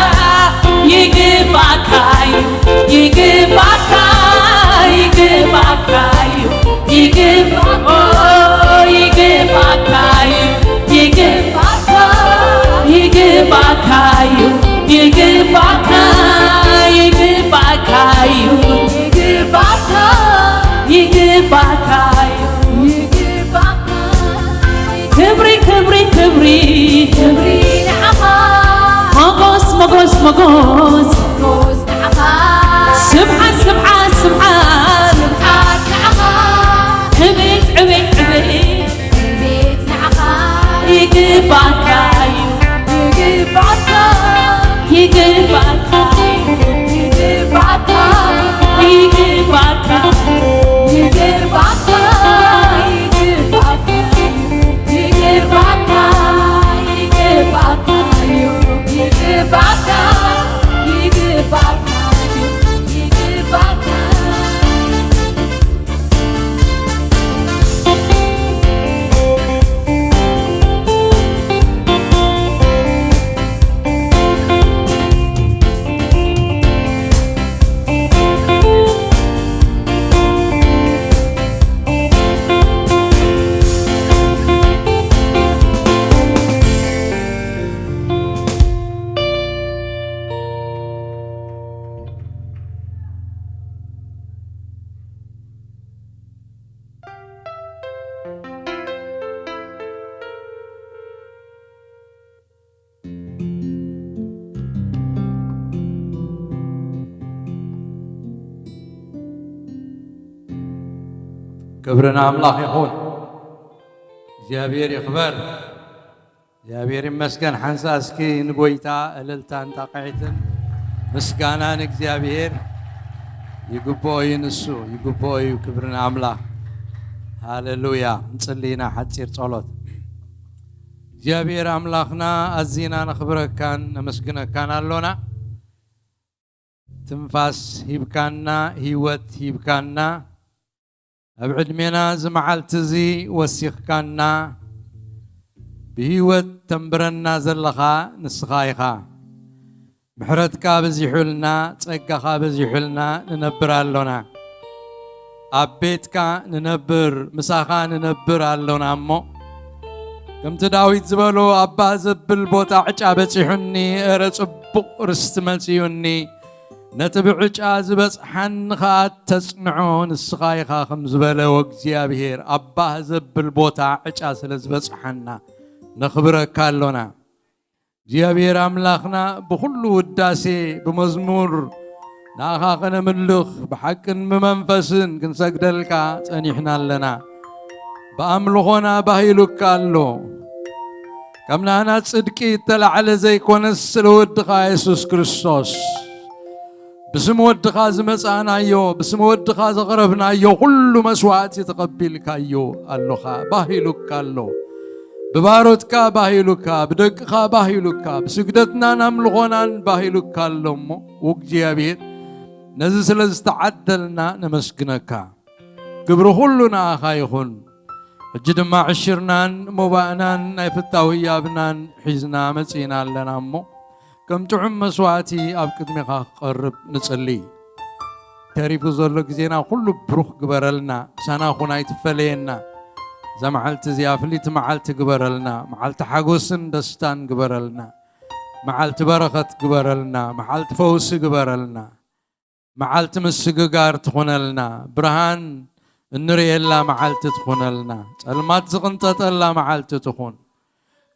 ይግባእካ እዩ፣ ይግባእካ፣ ይግባእካ እዩ፣ ይግባእካ፣ ኦ፣ ይግባእካ እዩ፣ ይግባእካ፣ ይግባእካ እዩ፣ ይግባእካ፣ ይግባእካ እዩ፣ ይግባእካ፣ ይግባእካ እዩ፣ ይግባእካ። ክብሪ፣ ክብሪ፣ ክብሪ፣ ክብሪ ንዓኻ። ሞጎስ፣ ሞጎስ፣ ሞጎስ። ሞጎስ ንዓኻ። ስብሓት፣ ስብሓት፣ ስብሓት። ስብሓት ንዓኻ። ዕቤት፣ ዕቤት፣ ዕቤት። ዕቤት ንዓኻ። ይግባእካ እዩ። ይግባእካ። ይግባእካ። ይግባእካ። ይግባእካ። ይግባእካ። ይግባእካ። ይግባእካ፣ ይግባእካ እዩ፣ ይግባእካ፣ ይግባእካ እዩ፣ ይግባእካ። ክብሪ ንኣምላኽ ይኹን። እግዚኣብሔር ይኽበር። እግዚኣብሔር ይመስገን። ሓንሳ እስኪ ንጎይታ እልልታን ጣቕዒትን ምስጋናን እግዚኣብሔር ይግብኦ እዩ፣ ንሱ ይግብኦ እዩ። ክብሪ ንኣምላኽ። ሃሌሉያ። ንጽሊ ኢና ሓጺር ጸሎት። እግዚኣብሔር ኣምላኽና፣ ኣዚና ነኽብረካን ነመስግነካን ኣሎና። ትንፋስ ሂብካና፣ ህይወት ሂብካና፣ ኣብ ዕድሜና እዚ መዓልቲ እዚ ወሲኽካና፣ ብህይወት ተንብረና ዘለኻ ንስኻ ኢኻ። ምሕረትካ በዚሑልና፣ ጸጋኻ በዚሑልና ንነብር ኣሎና። ኣብ ቤትካ ንነብር፣ ምሳኻ ንነብር ኣሎና እሞ፣ ከምቲ ዳዊት ዝበሎ፣ "ኣባ ዘብል ቦታ ዕጫ በጺሑኒ፣ እረ ጽቡቕ ርስቲ መጺኡኒ፣ ነቲ ብዕጫ ዝበጽሓኒ ኸኣ ተጽንዖ ንስኻ ኢኻ" ከም ዝበለ፣ ወእግዚኣብሔር፣ ኣባ ዘብል ቦታ ዕጫ ስለ ዝበጽሓና ነኽብረካ ኣሎና። እግዚኣብሔር ኣምላኽና፣ ብኹሉ ውዳሴ ብመዝሙር ንኣኻ ኸነምልኽ፣ ብሓቅን ብመንፈስን ክንሰግደልካ ጸኒሕና ኣለና። ብኣምልኾና ባህ ኢሉካ ኣሎ። ካብ ናህና ጽድቂ እተላዕለ ዘይኮነስ፣ ስለ ወድኻ የሱስ ክርስቶስ፣ ብስም ወድኻ ዝመጻእናዮ፣ ብስም ወድኻ ዘቕረብናዮ ኩሉ መስዋዕቲ ተቐቢልካዮ ኣሎኻ። ባህ ኢሉካ ኣሎ። ብባሮትካ ባህ ኢሉካ፣ ብደቅኻ ባህ ኢሉካ፣ ብስግደትናን ኣምልኾናን ባህ ኢሉካ ኣሎ እሞ፣ እግዚኣብሔር፣ ነዚ ስለ ዝተዓደልና ነመስግነካ። ክብሪ ኩሉ ንኣኻ ይኹን። ሕጂ ድማ ዕሽርናን ሞባእናን ናይ ፍታው ህያብናን ሒዝና መጺእና ኣለና እሞ፣ ከም ጥዑም መስዋዕቲ ኣብ ቅድሜኻ ክቐርብ ንጽሊ። ተሪፉ ዘሎ ግዜና ኩሉ ብሩኽ ግበረልና። ምሳና ኩን፣ ኣይትፈለየና። እዛ መዓልቲ እዚኣ ፍልይቲ መዓልቲ ግበረልና። መዓልቲ ሓጎስን ደስታን ግበረልና። መዓልቲ በረኸት ግበረልና። መዓልቲ ፈውሲ ግበረልና። መዓልቲ ምስግጋር ትኹነልና። ብርሃን እንርእየላ መዓልቲ ትኹነልና። ጸልማት ዝቕንጠጠላ መዓልቲ ትኹን።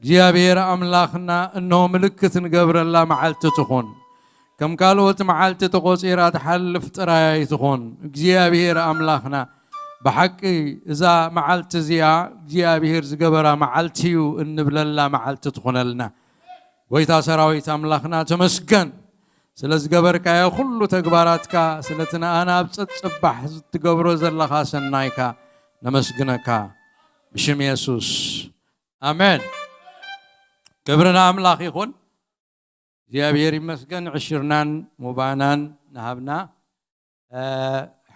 እግዚኣብሔር ኣምላኽና፣ እንሆ ምልክት ንገብረላ መዓልቲ ትኹን። ከም ካልኦት መዓልቲ ተቖጺራ ትሓልፍ ጥራይ ኣይትኹን። እግዚኣብሔር ኣምላኽና፣ ብሓቂ እዛ መዓልቲ እዚኣ እግዚኣብሔር ዝገበራ መዓልቲ እዩ እንብለላ መዓልቲ ትኹነልና። ጎይታ ሰራዊት ኣምላኽና፣ ተመስገን ስለ ዝገበርካዮ ኩሉ ተግባራትካ፣ ስለቲ ንኣና ኣብ ጸጽባሕ ዝትገብሮ ዘለኻ ሰናይካ ነመስግነካ። ብሽም የሱስ፣ ኣሜን። ክብሪ ንኣምላኽ ይኹን። እግዚኣብሔር ይመስገን፣ ዕሽርናን ሙባእናን ንሃብና። እ፣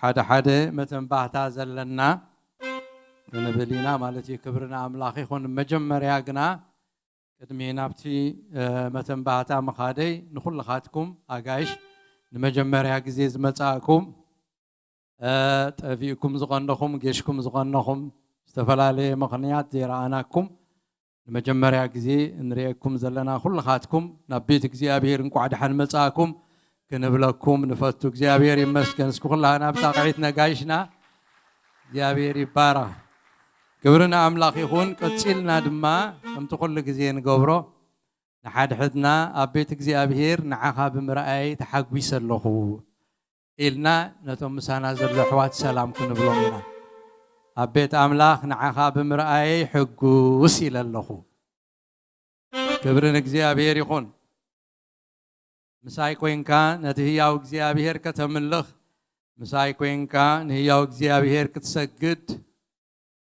ሓደ ሓደ መተንባህታ ዘለና ክንብል ኢና ማለት እዩ። ክብሪ ንኣምላኽ ይኹን። መጀመርያ ግና፣ ቅድሚ ናብቲ፣ እ፣ መተንባህታ ምኻደይ፣ ንኹልኻትኩም ኣጋይሽ ንመጀመርያ ግዜ ዝመጻእኩም፣ እ፣ ጠፊእኩም ዝቐነኹም፣ ጌሽኩም ዝቐነኹም፣ ዝተፈላለየ ምኽንያት ዘይረኣናኩም፣ ንመጀመርያ ግዜ እንርእየኩም ዘለና ኩልኻትኩም፣ ናብ ቤት እግዚኣብሔር እንቋዕ ደሓን መጻእኩም ክንብለኩም ንፈቱ። እግዚኣብሔር ይመስገን። እስኪ ኩላህና ብጣቕዒት ነጋይሽና። እግዚኣብሔር ይባረኽ። ክብሪ ንኣምላኽ ይኹን። ቀጺልና ድማ ከምቲ ኩሉ ግዜ ንገብሮ፣ ንሓድሕድና፣ ኣብ ቤት እግዚኣብሔር ንዓኻ ብምርኣየይ ተሓጒሰ ኣለኹ ኢልና ነቶም ምሳና ዘሎ ኣሕዋት ሰላም ክንብሎም ኢና። ኣብ ቤት ኣምላኽ ንዓኻ ብምርኣየይ ሕጉስ ኢለ ኣለኹ። ክብሪ ንእግዚኣብሔር ይኹን። ምሳይ ኮይንካ ነቲ ህያው እግዚኣብሔር ከተምልኽ፣ ምሳይ ኮይንካ ንህያው እግዚኣብሔር ክትሰግድ፣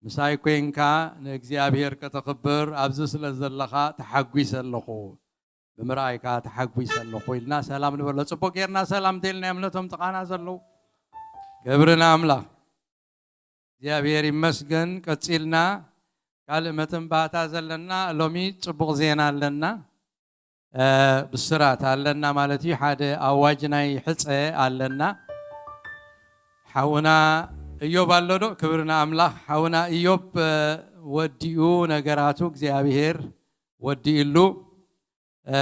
ምሳይ ኮይንካ ንእግዚኣብሔር ከተኽብር ኣብዚ ስለ ዘለኻ ተሓጒሰ ኣለኹ፣ ብምርኣይካ ተሓጒሰ ኣለኹ ኢልና ሰላም ንበሎ። ጽቡቕ ጌርና ሰላም እንተኢልናዮም ነቶም ጥቓና ዘለዉ። ክብሪ ንኣምላኽ። እግዚኣብሔር ይመስገን። ቀጺልና ካልእ መተንባህታ ዘለና፣ ሎሚ ጽቡቕ ዜና ኣለና። እ፣ ብስራት ኣለና ማለት እዩ። ሓደ ኣዋጅ ናይ ሕጸ ኣለና። ሓውና እዮብ ኣሎ ዶ? ክብሪ ንኣምላኽ። ሓውና እዮብ፣ እ፣ ወዲኡ ነገራቱ እግዚኣብሔር ወዲእሉ፣ እ፣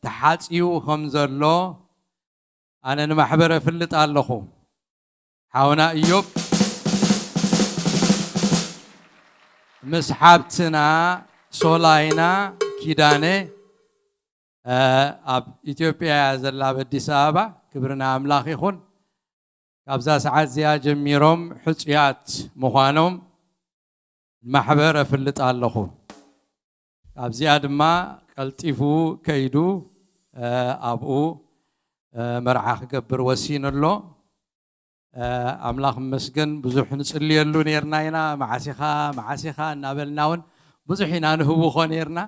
ተሓጽዩ ከም ዘሎ ኣነ ንማሕበር እፍልጥ ኣለኹ። ሓውና እዮብ ምስ ሓብትና ሶላይና ኪዳነ፣ እ፣ ኣብ ኢትዮጵያ እያ ዘላ፣ ኣብ ኣዲስ ኣበባ። ክብሪ ንኣምላኽ ይኹን። ካብዛ ሰዓት እዚኣ ጀሚሮም ሕጹያት ምዃኖም ማሕበር እፍልጥ ኣለኹ። ካብዚኣ ድማ ቀልጢፉ ከይዱ፣ እ፣ ኣብኡ፣ እ፣ መርዓ ክገብር ወሲኑ ኣሎ። እ፣ ኣምላኽ ይመስገን፣ ብዙሕ ንጽልየሉ ነይርና ኢና። መዓስ ኢኻ፣ መዓስ ኢኻ እናበልና እውን ብዙሕ ኢና ንህውኾ ነይርና።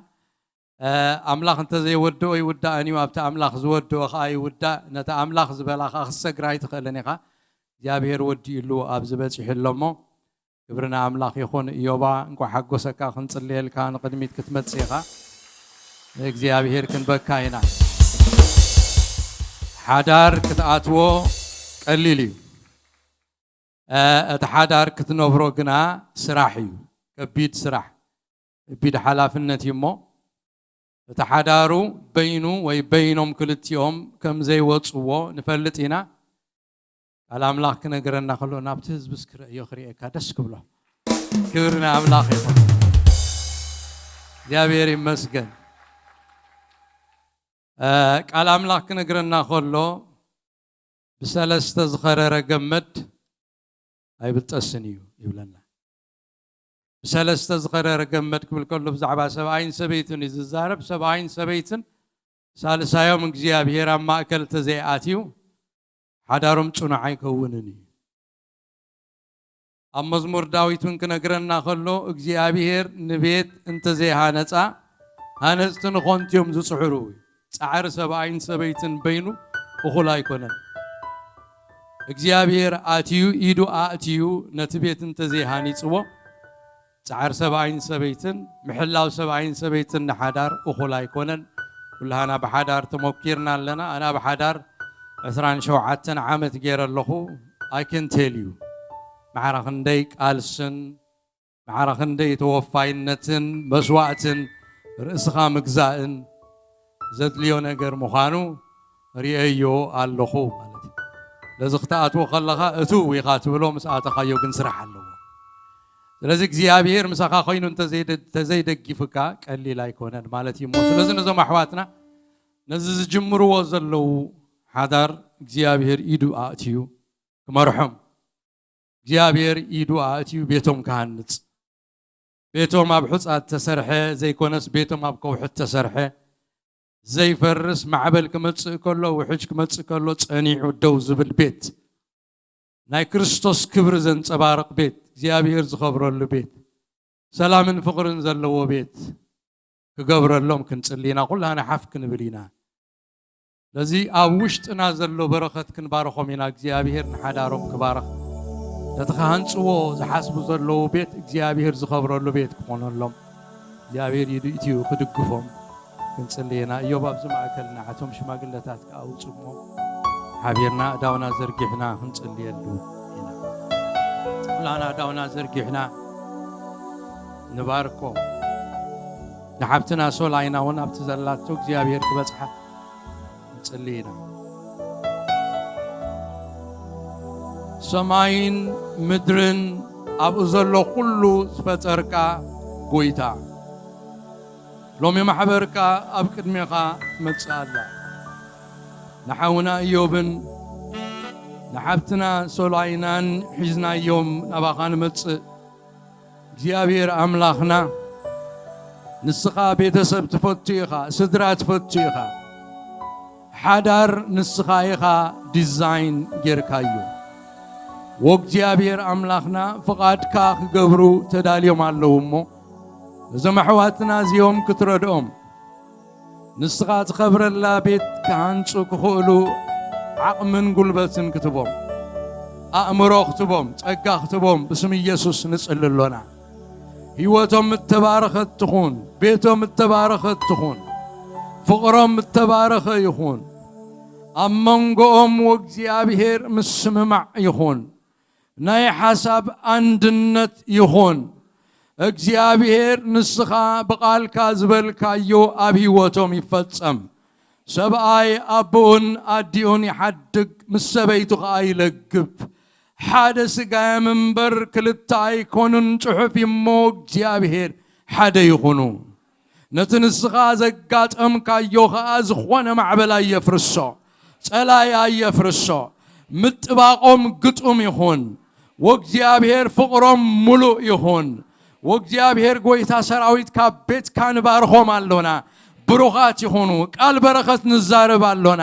እ፣ ኣምላኽ እንተዘይወድኦ ይውዳእን እዩ፣ ኣብቲ ኣምላኽ ዝወድኦ ኸዓ ይውዳእ። ነቲ ኣምላኽ ዝበላ ኸዓ ክትሰግር ኣይትኽእልን ኢኻ። እግዚኣብሔር ወዲኡሉ ኣብዚ በጺሑ ኣሎ እሞ፣ ክብሪ ንኣምላኽ ይኹን። እዮባ፣ እንቋዕ ሓጎሰካ፣ ክንጽልየልካ ንቕድሚት ክትመጽእ ኢኻ። ንእግዚኣብሔር ክንበካ ኢና። ሓዳር ክትኣትዎ ቀሊል እዩ። እ፣ እቲ ሓዳር ክትነብሮ ግና ስራሕ እዩ። ከቢድ ስራሕ፣ ከቢድ ሓላፍነት እዩ እሞ፣ እቲ ሓዳሩ በይኑ ወይ በይኖም ክልቲኦም ከም ዘይወጽዎ ንፈልጥ ኢና። ቃል ኣምላኽ ክነግረና ከሎ ናብቲ ህዝቢ እስክርእዮ ክርእየካ ደስ ክብሎ። ክብሪ ንኣምላኽ ይኹን። እግዚኣብሔር ይመስገን። እ፣ ቃል ኣምላኽ ክነግረና ከሎ ብሰለስተ ዝኸረረ ገመድ ኣይብጠስን እዩ ይብለና። ብሰለስተ ዝኸረረ ገመድ ክብል ከሎ ብዛዕባ ሰብኣይን ሰበይትን እዩ ዝዛረብ። ሰብኣይን ሰበይትን ሳልሳዮም እግዚኣብሔር ኣብ ማእከል ተዘይኣትዩ ሓዳሮም ጽኑዕ ኣይከውንን እዩ። ኣብ መዝሙር ዳዊት እውን ክነግረና ከሎ እግዚኣብሔር ንቤት እንተዘይሃነጻ ሃነጽቲ ንኾንት እዮም ዝጽዕሩ። ጻዕሪ ሰብኣይን ሰበይትን በይኑ እኹል ኣይኮነን። እግዚኣብሔር ኣትዩ ኢዱ ኣእትዩ ነቲ ቤት እንተዘይሃኒጽዎ ጻዕር ሰብኣይን ሰበይትን፣ ምሕላው ሰብኣይን ሰበይትን ንሓዳር እኹል ኣይኮነን። ኩላህና ብሓዳር ተሞኪርና ኣለና። ኣና ብሓዳር ዕስራን ሸውዓተን ዓመት ገይረ ኣለኹ። I can tell you፣ ማዕረ ክንደይ ቃልስን፣ ማዕረ ክንደይ ተወፋይነትን መስዋእትን፣ ርእስኻ ምግዛእን ዘድልዮ ነገር ምዃኑ ርእየዮ ኣለኹ ማለት እዩ። ነዚ ክትኣትዎ ከለኻ እትው ኢኻ ትብሎ፣ ምስ ኣተኻዮ ግን ስራሕ ኣለዎ። ስለዚ እግዚኣብሔር ምሳኻ ኮይኑ እንተዘይደ-፣ እንተዘይደጊፍካ ቀሊል ኣይኮነን ማለት እዩ እሞ፣ ስለዚ ነዞም ኣሕዋትና ነዚ ዝጅምርዎ ዘለዉ ሓዳር እግዚኣብሔር ኢዱ ኣእትዩ ክመርሖም፣ እግዚኣብሔር ኢዱ ኣእትዩ ቤቶም ክሃንጽ፣ ቤቶም ኣብ ሑጻ እተሰርሐ ዘይኮነስ፣ ቤቶም ኣብ ከውሒ እተሰርሐ፣ ዘይፈርስ፣ ማዕበል ክመጽእ ከሎ፣ ውሕጅ ክመጽእ ከሎ፣ ጸኒዑ ደው ዝብል ቤት፣ ናይ ክርስቶስ ክብሪ ዘንጸባርቕ ቤት፣ እግዚኣብሔር ዝኸብረሉ ቤት፣ ሰላምን ፍቕርን ዘለዎ ቤት ክገብረሎም ክንጽሊ ኢና። ኩላህና ሓፍ ክንብል ኢና። ስለዚ ኣብ ውሽጥና ዘሎ በረኸት ክንባርኾም ኢና። እግዚኣብሔር ንሓዳሮም ክባርኽ፣ ነቲ ክሃንጽዎ ዝሓስቡ ዘለዉ ቤት እግዚኣብሔር ዝኸብረሉ ቤት ክኾነሎም እግዚኣብሔር ኢዱ እትዩ ክድግፎም ክንጽሊ ኢና። እዮብ ኣብዚ ማእከል ንዓቶም ሽማግለታት ክኣውጽ እሞ ሓቢርና ኣእዳውና ዘርጊሕና ክንጽልየሉ ኢና። ኩላና ኣእዳውና ዘርጊሕና ንባርኮ። ንሓብትና ሶላይና እውን ኣብቲ ዘላቶ እግዚኣብሔር ክበጽሓ ንጽሊ ኢና። ሰማይን ምድርን ኣብኡ ዘሎ ኩሉ ዝፈጠርካ ጎይታ፣ ሎሚ ማሕበርካ ኣብ ቅድሜኻ ትመጽእ ኣላ። ንሓውና እዮብን ንሓብትና ሶላይናን ሒዝናዮም ናባኻ ንመጽእ። እግዚኣብሔር ኣምላኽና፣ ንስኻ ቤተሰብ ትፈቱ ኢኻ፣ ስድራ ትፈቱ ኢኻ። ሓዳር ንስኻ ኢኻ ዲዛይን ጌርካዮ። ወእግዚኣብሔር ኣምላኽና፣ ፍቓድካ ክገብሩ ተዳልዮም ኣለዉ እሞ፣ እዞም ኣሕዋትና እዚኦም ክትረድኦም፣ ንስኻ ትኸብረላ ቤት ክሃንጹ ክኽእሉ ዓቕምን ጉልበትን ክትቦም፣ ኣእምሮ ክትቦም፣ ጸጋ ክትቦም ብስም ኢየሱስ ንጽሊ ኣሎና። ህይወቶም እተባረኸት ትኹን፣ ቤቶም እተባረኸት ትኹን፣ ፍቕሮም እተባረኸ ይኹን። ኣብ መንጎኦም ወእግዚኣብሔር ምስምማዕ ይኹን። ናይ ሓሳብ ኣንድነት ይኹን። እግዚኣብሔር ንስኻ ብቓልካ ዝበልካዮ ኣብ ህይወቶም ይፈጸም። ሰብኣይ ኣቦኡን ኣዲኡን ይሓድግ፣ ምስ ሰበይቱ ኸኣ ይለግብ። ሓደ ስጋ እዮም እምበር ክልተ ኣይኮኑን፣ ጽሑፍ እሞ እግዚኣብሔር ሓደ ይኹኑ። ነቲ ንስኻ ዘጋጠምካዮ ኸኣ ዝኾነ ማዕበል ኣየፍርሶ፣ ጸላይ ኣየፍርሶ። ምጥባቖም ግጡም ይኹን። ወእግዚኣብሔር ፍቕሮም ምሉእ ይኹን። ወእግዚኣብሔር ጐይታ ሰራዊት ካብ ቤትካ ንባርኾም ኣሎና። ብሩኻት ይኹኑ። ቃል በረኸት ንዛረብ ኣሎና።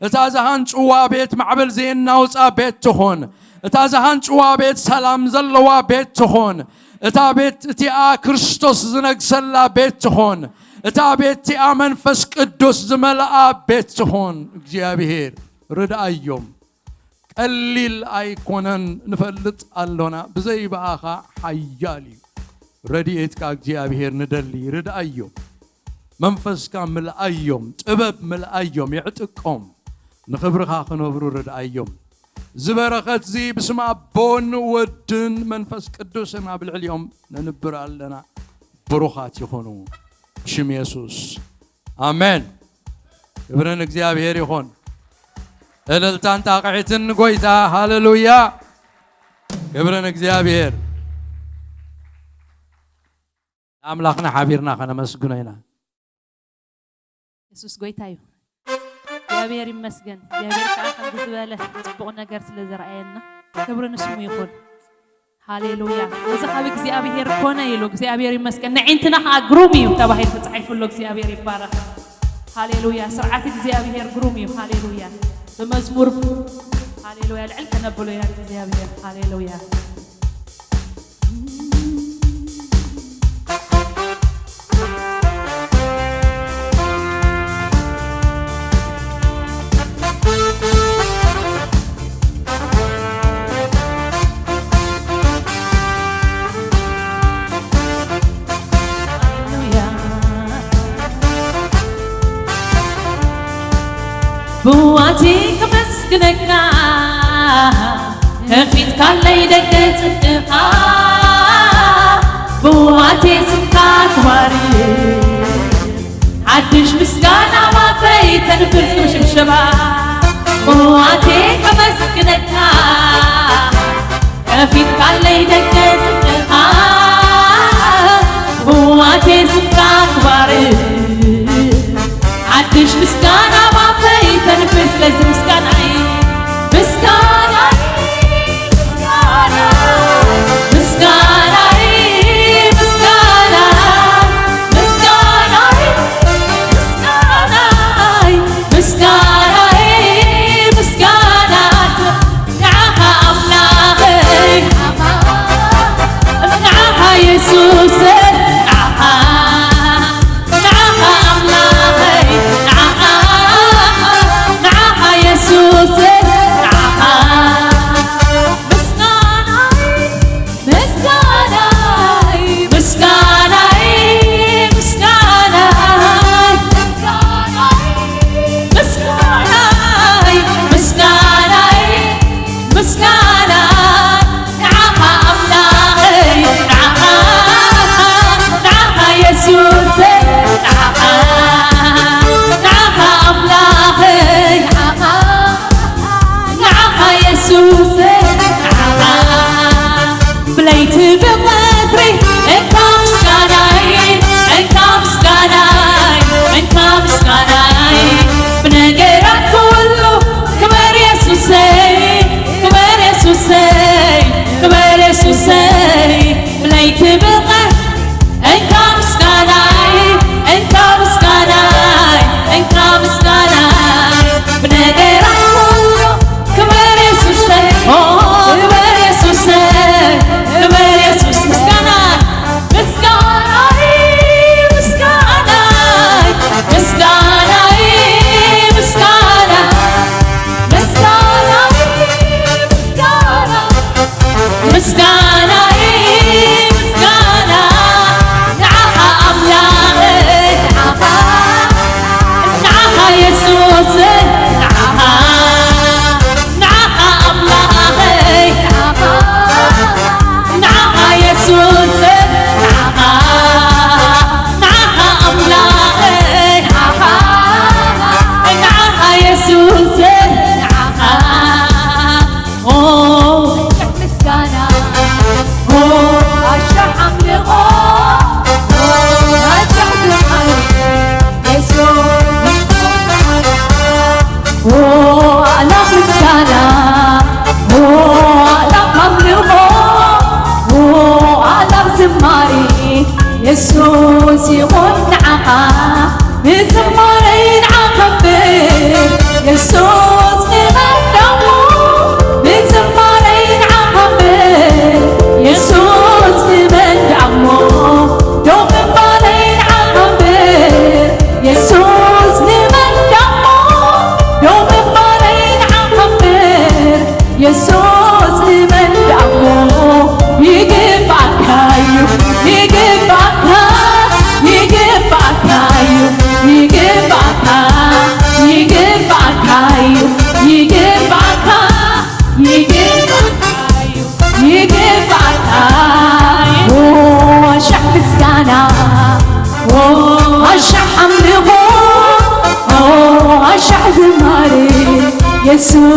እታ ዝሃንጭዋ ቤት ማዕበል ዘየናውጻ ቤት ትኹን። እታ ዝሃንጭዋ ቤት ሰላም ዘለዋ ቤት ትኹን። እታ ቤት እቲኣ ክርስቶስ ዝነግሰላ ቤት ትኹን። እታ ቤት እቲኣ መንፈስ ቅዱስ ዝመልኣ ቤት ትኹን። እግዚኣብሔር ርድኣዮም። ቀሊል ኣይኮነን፣ ንፈልጥ ኣሎና። ብዘይ ብኣኻ ሓያል እዩ። ረድኤትካ እግዚኣብሔር ንደሊ። ርድኣዮም። መንፈስካ ምልኣዮም። ጥበብ ምልኣዮም። የዕጥቆም። ንኽብርኻ ክነብሩ ርድኣዮም። እዚ በረኸት እዚ ብስም ኣቦን ወድን መንፈስ ቅዱስን ኣብ ልዕሊኦም ነንብር ኣለና። ብሩኻት ይኹኑ። ብሽም የሱስ። ኣሜን። ክብርን እግዚኣብሔር ይኹን። እልልታን ጣቕዒትን ንጎይታ። ሃሌሉያ። ክብርን እግዚኣብሔር። ንኣምላኽና ሓቢርና ከነመስግኖ ኢና። የሱስ ጎይታ እዩ። እግዚኣብሔር ይመስገን። እግዚኣብሔር ከዓ ከምዚ ዝበለ ጽቡቕ ነገር ስለ ዘርኣየና ክብሪ ንስሙ ይኹን። ሃሌሉያ። እዚ ካብ እግዚኣብሔር ኮነ ኢሉ፣ እግዚኣብሔር ይመስገን። ንዒንትና ከዓ ግሩም እዩ ተባሂሉ ተጻሒፉ ኣሎ። እግዚኣብሔር ይባረኽ። ሃሌሉያ። ስርዓት እግዚኣብሔር ግሩም እዩ። ሃሌሉያ። ብመዝሙር ሃሌሉያ ልዕል ከነብሎ ኢና እግዚኣብሔር። ሃሌሉያ። ብዋቲ ከመስግነካ ከፊትካለይ ደገ ጽድቕኻ ብዋቴ ስምካ ክባሪ ሓድሽ ምስጋና ባፈይ ተንፍስ ክምሽምሸባ ብዋቴ ከመስግነካ ከፊትካለይ ደገ ጽድቕኻ ብዋቴ ስምካ ክባሪ ሓድሽ ምስጋና ባፈይ ተንፍስ ለዚ ምስጋናይ ምስጋናይ ምስጋናይ ምስጋናይ ምስጋናይ ምስጋናይ ምስጋናይ ምስጋና ንዓኻ ኣምላኸይ ንዓኻ የሱሰይ ንዓኻ ንዓኻ ኣምላኸይ ንዓኻ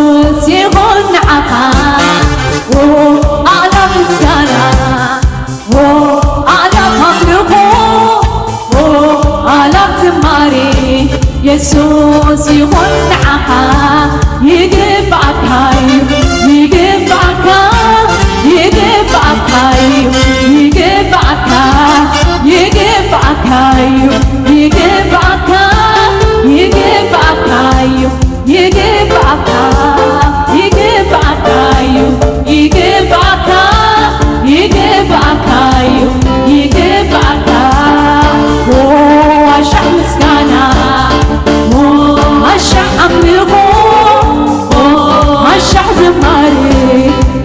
ይኹን ንዓኻ፣ ኦ፣ ኣእላፍ ምስጋና፣ ኦ፣ ኣእላፍ ኣምልኾ፣ ኦ፣ ኣእላፍ ዝማሬ፣ የሱስ ይኹን ንዓኻ። ይግባእካ እዩ፣ ይግባእካ፣ ይግባእካ እዩ፣ ይግባእካ፣ ይግባእካ እዩ፣ ይግባእካ፣ ይግባእካ እዩ። ይግባእካ፣ ይግባእካ እዩ፣ ይግባእካ፣ ይግባእካ እዩ፣ ይግባእካ። ኦ፣ ኣሻዕ ምስጋና፣ ኦ፣ ኣሻዕ ኣምልኾ፣ ኦ፣ ኣሻዕ ዝማሬ፣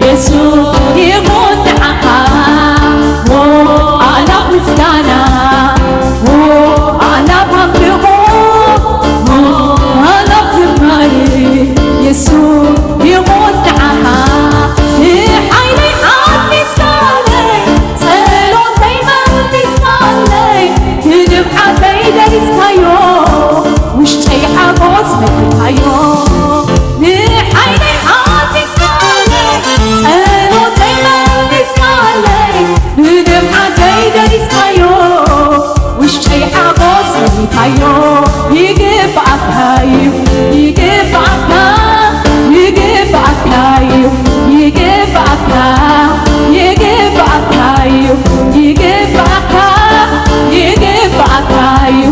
የሱስ ይኹን ንዓኻ። ኦ፣ ኣእላፍ ምስጋና፣ ኦ፣ ኣእላፍ ኣምልኾ፣ ኦ፣ ኣእላፍ ዝማሬ፣ የሱስ ይኹን ንዓኻ። ንሓይለይ ኣዲስካለይ፣ ጸሎተይ መሊስካለይ፣ ንድምዓተይ ደሪስካዮ፣ ውሽጠይ ሓጎስ መሊእካዮ። ንሓይለይ ኣዲስካለይ፣ ጸሎተይ መሊስካለይ፣ ንድምዓተይ ደሪስካዮ፣ ውሽጠይ ሓጎስ መሊእካዮ። ይግባእካ እዩ፣ ይግባእካ፣ ይግባእካ እዩ፣ ይግባእካ፣ ይግባእካ እዩ፣ ይግባእካ፣ ይግባእካ እዩ፣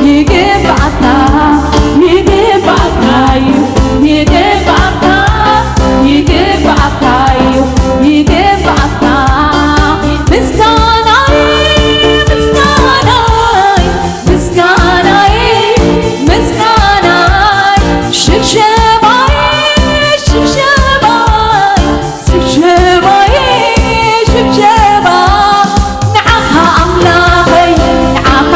ይግባእካ፣ ይግባእካ እዩ፣ ይግባእካ፣ ይግባእካ እዩ፣ ይግባእካ። ምስጋናይ፣ ምስጋናይ፣ ምስጋናይ፣ ምስጋናይ፣ ሽብሸባይ፣ ሽብሸባይ፣ ሽብሸባይ፣ ሽብሸባ፣ ንዓኻ ኣምላኸይ፣ ንዓኻ፣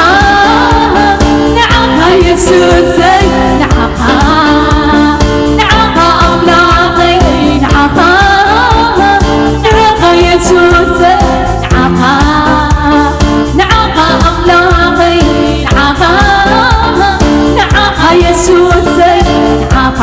ንዓኻ የሱሰይ፣ ንዓኻ፣ ንዓኻ ኣምላኸይ፣ ንዓኻ፣ ንዓኻ የሱሰይ፣ ንዓኻ፣ ንዓኻ ኣምላኸይ፣ ንዓኻ፣ ንዓኻ የሱሰይ፣ ንዓኻ።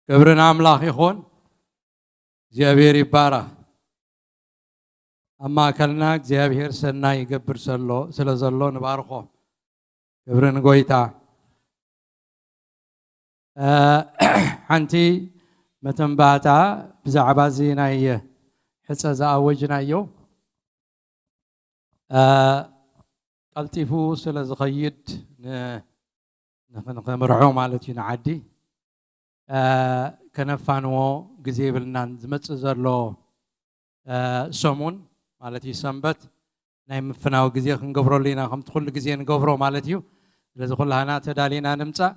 ክብሪ ንኣምላኽ ይኹን። እግዚኣብሔር ይባረኽ። ኣብ ማእከልና እግዚኣብሔር ሰናይ ይገብር ዘሎ፣ ስለ ዘሎ ንባርኾ። ክብሪ ንጎይታ። እ፣ ሓንቲ መተንባታ ብዛዕባ እዚ ናይ ሕጸ ዝኣወጅናዮ፣ እ፣ ቀልጢፉ ስለ ዝኸይድ ን-፣ ንኽንምርሖ ማለት እዩ ንዓዲ፣ እ፣ ከነፋንዎ ግዜ የብልናን። ዝመጽእ ዘሎ፣ እ፣ ሰሙን ማለት እዩ ሰንበት ናይ ምፍናው ግዜ ክንገብረሉ ኢና፣ ከምቲ ኩሉ ግዜ ንገብሮ ማለት እዩ። ስለዚ ኩላህና ተዳሊና ንምጻእ።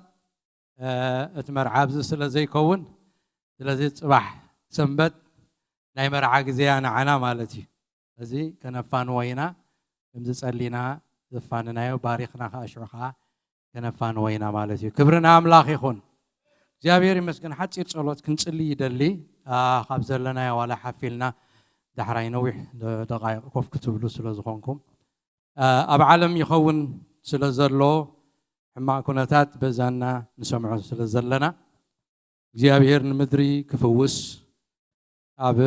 እ፣ እቲ መርዓ ኣብዚ ስለ ዘይከውን፣ ስለዚ ጽባሕ ሰንበት ናይ መርዓ ግዜያ ንዓና ማለት እዩ። እዚ ከነፋንዎ ኢና። ከምዚ ጸሊና ዘፋንናዮ ባሪኽና ከኣ ሽዑ ከኣ ከነፋንዎ ኢና ማለት እዩ። ክብሪ ንኣምላኽ ይኹን። እግዚኣብሔር ይመስገን። ሓጺር ጸሎት ክንጽሊ ይደሊ። ኣ፣ ካብ ዘለናዮ ዋላ ሓፍ ኢልና ዳሕራይ ነዊሕ ደ-፣ ደቓይቕ ኮፍ ክትብሉ ስለ ዝኾንኩም፣ ኣ፣ ኣብ ዓለም ይኸውን ስለ ዘሎ ሕማቕ ኩነታት በዛና ንሰምዖ ስለ ዘለና እግዚኣብሔር ንምድሪ ክፍውስ ኣብ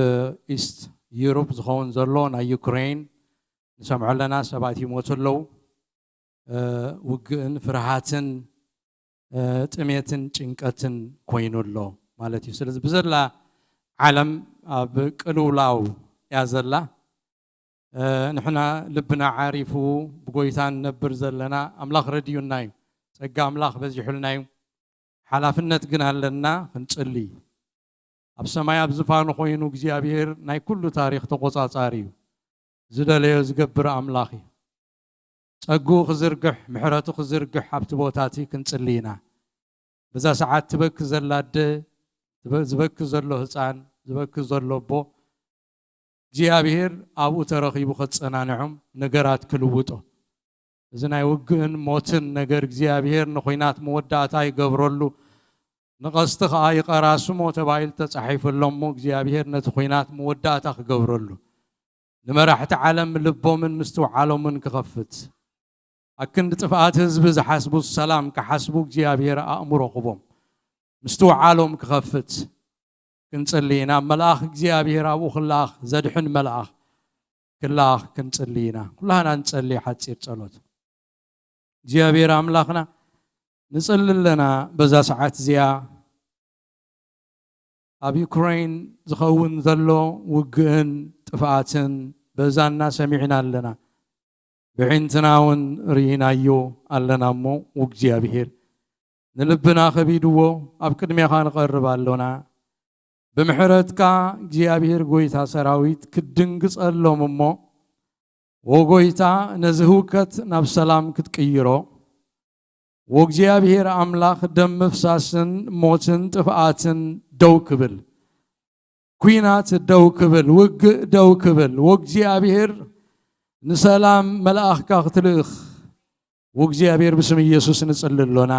ኢስት ዩሮፕ ዝኸውን ዘሎ ናይ ዩክሬን ንሰምዖ ኣለና። ሰባት ይሞቱ ኣለዉ። እ፣ ውግእን ፍርሃትን፣ እ፣ ጥሜትን ጭንቀትን ኮይኑ ኣሎ ማለት እዩ። ስለዚ ብዘላ ዓለም ኣብ ቅልውላው እያ ዘላ። እ፣ ንሕና ልብና ዓሪፉ ብጎይታ ንነብር ዘለና ኣምላኽ ረድዩና እዩ። ጸጋ ኣምላኽ በዚሑልና እዩ። ሓላፍነት ግን ኣለና፣ ክንጽሊ። ኣብ ሰማይ ኣብ ዝፋኑ ኮይኑ እግዚኣብሔር ናይ ኩሉ ታሪኽ ተቖጻጻሪ እዩ። ዝደለዮ ዝገብር ኣምላኽ እዩ። ጸግኡ ክዝርግሕ፣ ምሕረቱ ክዝርግሕ ኣብቲ ቦታ እቲ ክንጽሊ ኢና። በዛ ሰዓት ትበኪ ዘላ ኣደ፣ ዝበኪ ዘሎ ህፃን፣ ዝበኪ ዘሎ ኣቦ፣ እግዚኣብሔር ኣብኡ ተረኺቡ ከጸናንዖም፣ ነገራት ክልውጦ። እዚ ናይ ውግእን ሞትን ነገር እግዚኣብሔር ንኹናት መወዳእታ ይገብረሉ። ንቐስቲ ኸኣ ይቐራስሞ ተባሂሉ ተጻሒፉ ኣሎ እሞ እግዚኣብሔር ነቲ ኹናት መወዳእታ ክገብረሉ፣ ንመራሕቲ ዓለም ልቦምን ምስትውዓሎምን ክኸፍት፣ ኣክንዲ ጥፍኣት ህዝቢ ዝሓስቡ ሰላም ክሓስቡ እግዚኣብሔር ኣእምሮ ክቦም፣ ምስትውዓሎም ክኸፍት ክንጽሊ ኢና። መልኣኽ እግዚኣብሔር ኣብኡ ክለኣኽ፣ ዘድሕን መልኣኽ ክለኣኽ ክንጽሊ ኢና። ኩላህና ንጸሊ ሓጺር ጸሎት። እግዚኣብሔር ኣምላኽና፣ ንጽሊ ኣለና በዛ ሰዓት እዚኣ። ኣብ ዩክሬን ዝኸውን ዘሎ ውግእን ጥፍኣትን በዛና ሰሚዕና ኣለና። ብዒንትና እውን ርኢናዮ ኣለና እሞ፣ እግዚኣብሔር ንልብና ከቢድዎ ኣብ ቅድሜኻ ንቐርብ ኣሎና። ብምሕረትካ እግዚኣብሔር ጎይታ ሰራዊት ክትድንግጸሎም እሞ፣ ወጎይታ ነዚ ህውከት ናብ ሰላም ክትቅይሮ፣ ወእግዚኣብሔር ኣምላኽ ደም ምፍሳስን ሞትን ጥፍኣትን ደው ክብል፣ ኲናት ደው ክብል፣ ውግእ ደው ክብል፣ ወእግዚኣብሔር ንሰላም መልኣኽካ ክትልእኽ፣ ወእግዚኣብሔር ብስም ኢየሱስ ንጽሊ ኣሎና።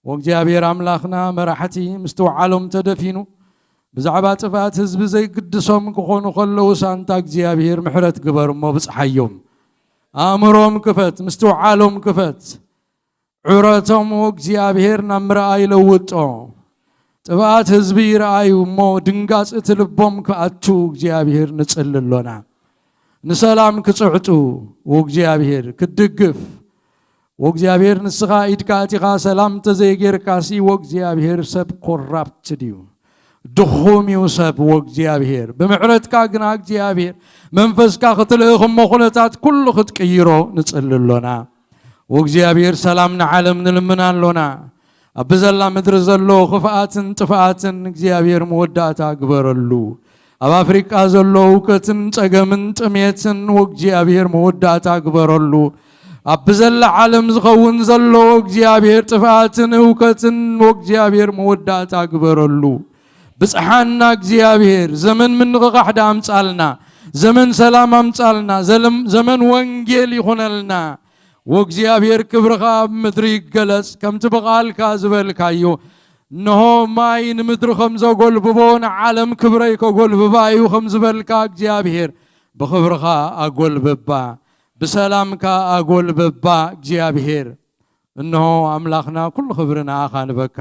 ወእግዚኣብሔር ኣምላኽና፣ መራሕቲ ምስትውዓሎም ተደፊኑ፣ ብዛዕባ ጥፍኣት ህዝቢ ዘይግድሶም ክኾኑ ከለዉ፣ ሳንታ እግዚኣብሔር ምሕረት ግበር እሞ ብጽሓዮም። ኣእምሮም ክፈት፣ ምስትውዓሎም ክፈት። ዑረቶም ወእግዚኣብሔር ናብ ምርኣይ ለውጦ። ጥፍኣት ህዝቢ ይረኣዩ እሞ ድንጋጽ እቲ ልቦም ክኣቱ እግዚኣብሔር ንጽሊ ኣሎና። ንሰላም ክጽዕጡ ወእግዚኣብሔር ክትድግፍ፣ ወእግዚኣብሔር ንስኻ ኢድካ ኣቲኻ ሰላም ተዘይጌርካሲ ወእግዚኣብሔር ሰብ ኮራፕት ድዩ? ድኹም እዩ ሰብ ወእግዚኣብሔር። ብምሕረትካ ግና እግዚኣብሔር መንፈስካ ክትልእኽ እሞ ኩነታት ኩሉ ክትቅይሮ ንጽሊ ኣሎና። ወእግዚኣብሔር ሰላም ንዓለም ንልምን ኣሎና። ኣብ ብዘላ ምድሪ ዘሎ ክፍኣትን ጥፍኣትን እግዚኣብሔር መወዳእታ ግበረሉ። ኣብ ኣፍሪቃ ዘሎ እውከትን ጸገምን ጥሜትን ወእግዚኣብሔር መወዳእታ ግበረሉ። ኣብ ብዘላ ዓለም ዝኸውን ዘሎ ወእግዚኣብሔር ጥፍኣትን እውከትን ወእግዚኣብሔር መወዳእታ ግበረሉ። ብጽሓና እግዚኣብሔር፣ ዘመን ምንቕቓሕ ደኣ ኣምጻልና፣ ዘመን ሰላም ኣምጻልና፣ ዘለም-፣ ዘመን ወንጌል ይኹነልና። ወእግዚኣብሔር ክብርኻ ኣብ ምድሪ ይገለጽ፣ ከምቲ ብቓልካ ዝበልካዮ፣ እንሆ ማይ ንምድሪ ከም ዘጎልብቦ ንዓለም ክብረይ ከጎልብባ እዩ ከም ዝበልካ እግዚኣብሔር፣ ብኽብርኻ ኣጎልብባ፣ ብሰላምካ ኣጎልብባ እግዚኣብሔር። እንሆ ኣምላኽና ኩሉ ክብሪ ንኣኻ ንበካ።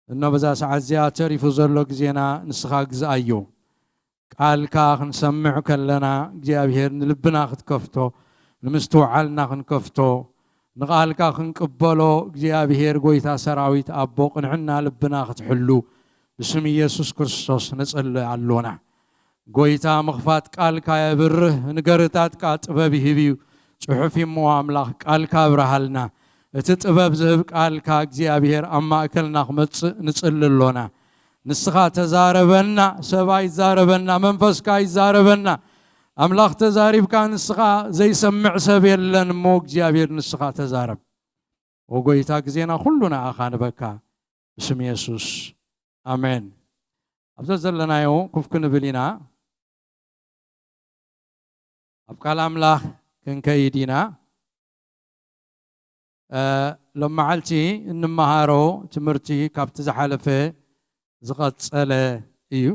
እኖ በዛ ሰዓት እዚኣ ተሪፉ ዘሎ ግዜና ንስኻ ግዝኣዮ። ቃልካ ክንሰምዕ ከለና እግዚኣብሔር ንልብና ክትከፍቶ፣ ንምስትውዓልና ክንከፍቶ፣ ንቓልካ ክንቅበሎ እግዚኣብሔር ጎይታ ሰራዊት ኣቦ ቅንዕና ልብና ክትሕሉ ብስም ኢየሱስ ክርስቶስ ንጽሊ ኣሎና። ጎይታ ምኽፋት ቃልካ የብርህ፣ ንገርታትካ ጥበብ ይህብ እዩ። ጽሑፍ እሞ ኣምላኽ ቃልካ ኣብርሃልና። እቲ ጥበብ ዝህብ ቃልካ እግዚኣብሔር ኣብ ማእከልና ክመጽእ ንጽሊ ኣሎና። ንስኻ ተዛረበና፣ ሰብ ኣይዛረበና፣ መንፈስካ ይዛረበና። ኣምላኽ ተዛሪብካ ንስኻ ዘይሰምዕ ሰብ የለን እሞ እግዚኣብሔር ንስኻ ተዛረብ። ወጎይታ ግዜና ኩሉ ንኣኻ ንበካ። ብስም የሱስ። ኣሜን። ኣብዛ ዘለናዮ ኩፍ ክንብል ኢና። ኣብ ቃል ኣምላኽ ክንከይድ ኢና። እ፣ ሎም መዓልቲ እንመሃሮ ትምህርቲ ካብቲ ዝሓለፈ ዝቐጸለ እዩ።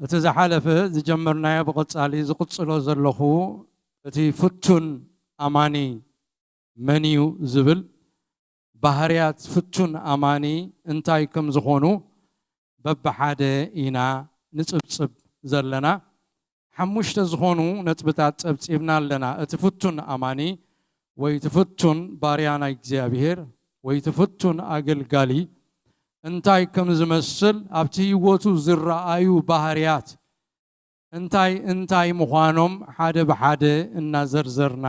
እቲ ዝሓለፈ ዝጀመርናዮ ብቐጻሊ ዝቕጽሎ ዘለኹ እቲ ፍቱን ኣማኒ መን እዩ ዝብል ባህርያት ፍቱን ኣማኒ እንታይ ከም ዝኾኑ በብሓደ ኢና ንጽብጽብ ዘለና። ሓሙሽተ ዝኾኑ ነጥብታት ጸብጺብና ኣለና። እቲ ፍቱን ኣማኒ ወይ እቲ ፍቱን ባርያ ናይ እግዚኣብሔር ወይ እቲ ፍቱን ኣገልጋሊ እንታይ ከም ዝመስል ኣብቲ ህይወቱ ዝረኣዩ ባህርያት እንታይ እንታይ ምዃኖም ሓደ ብሓደ እናዘርዘርና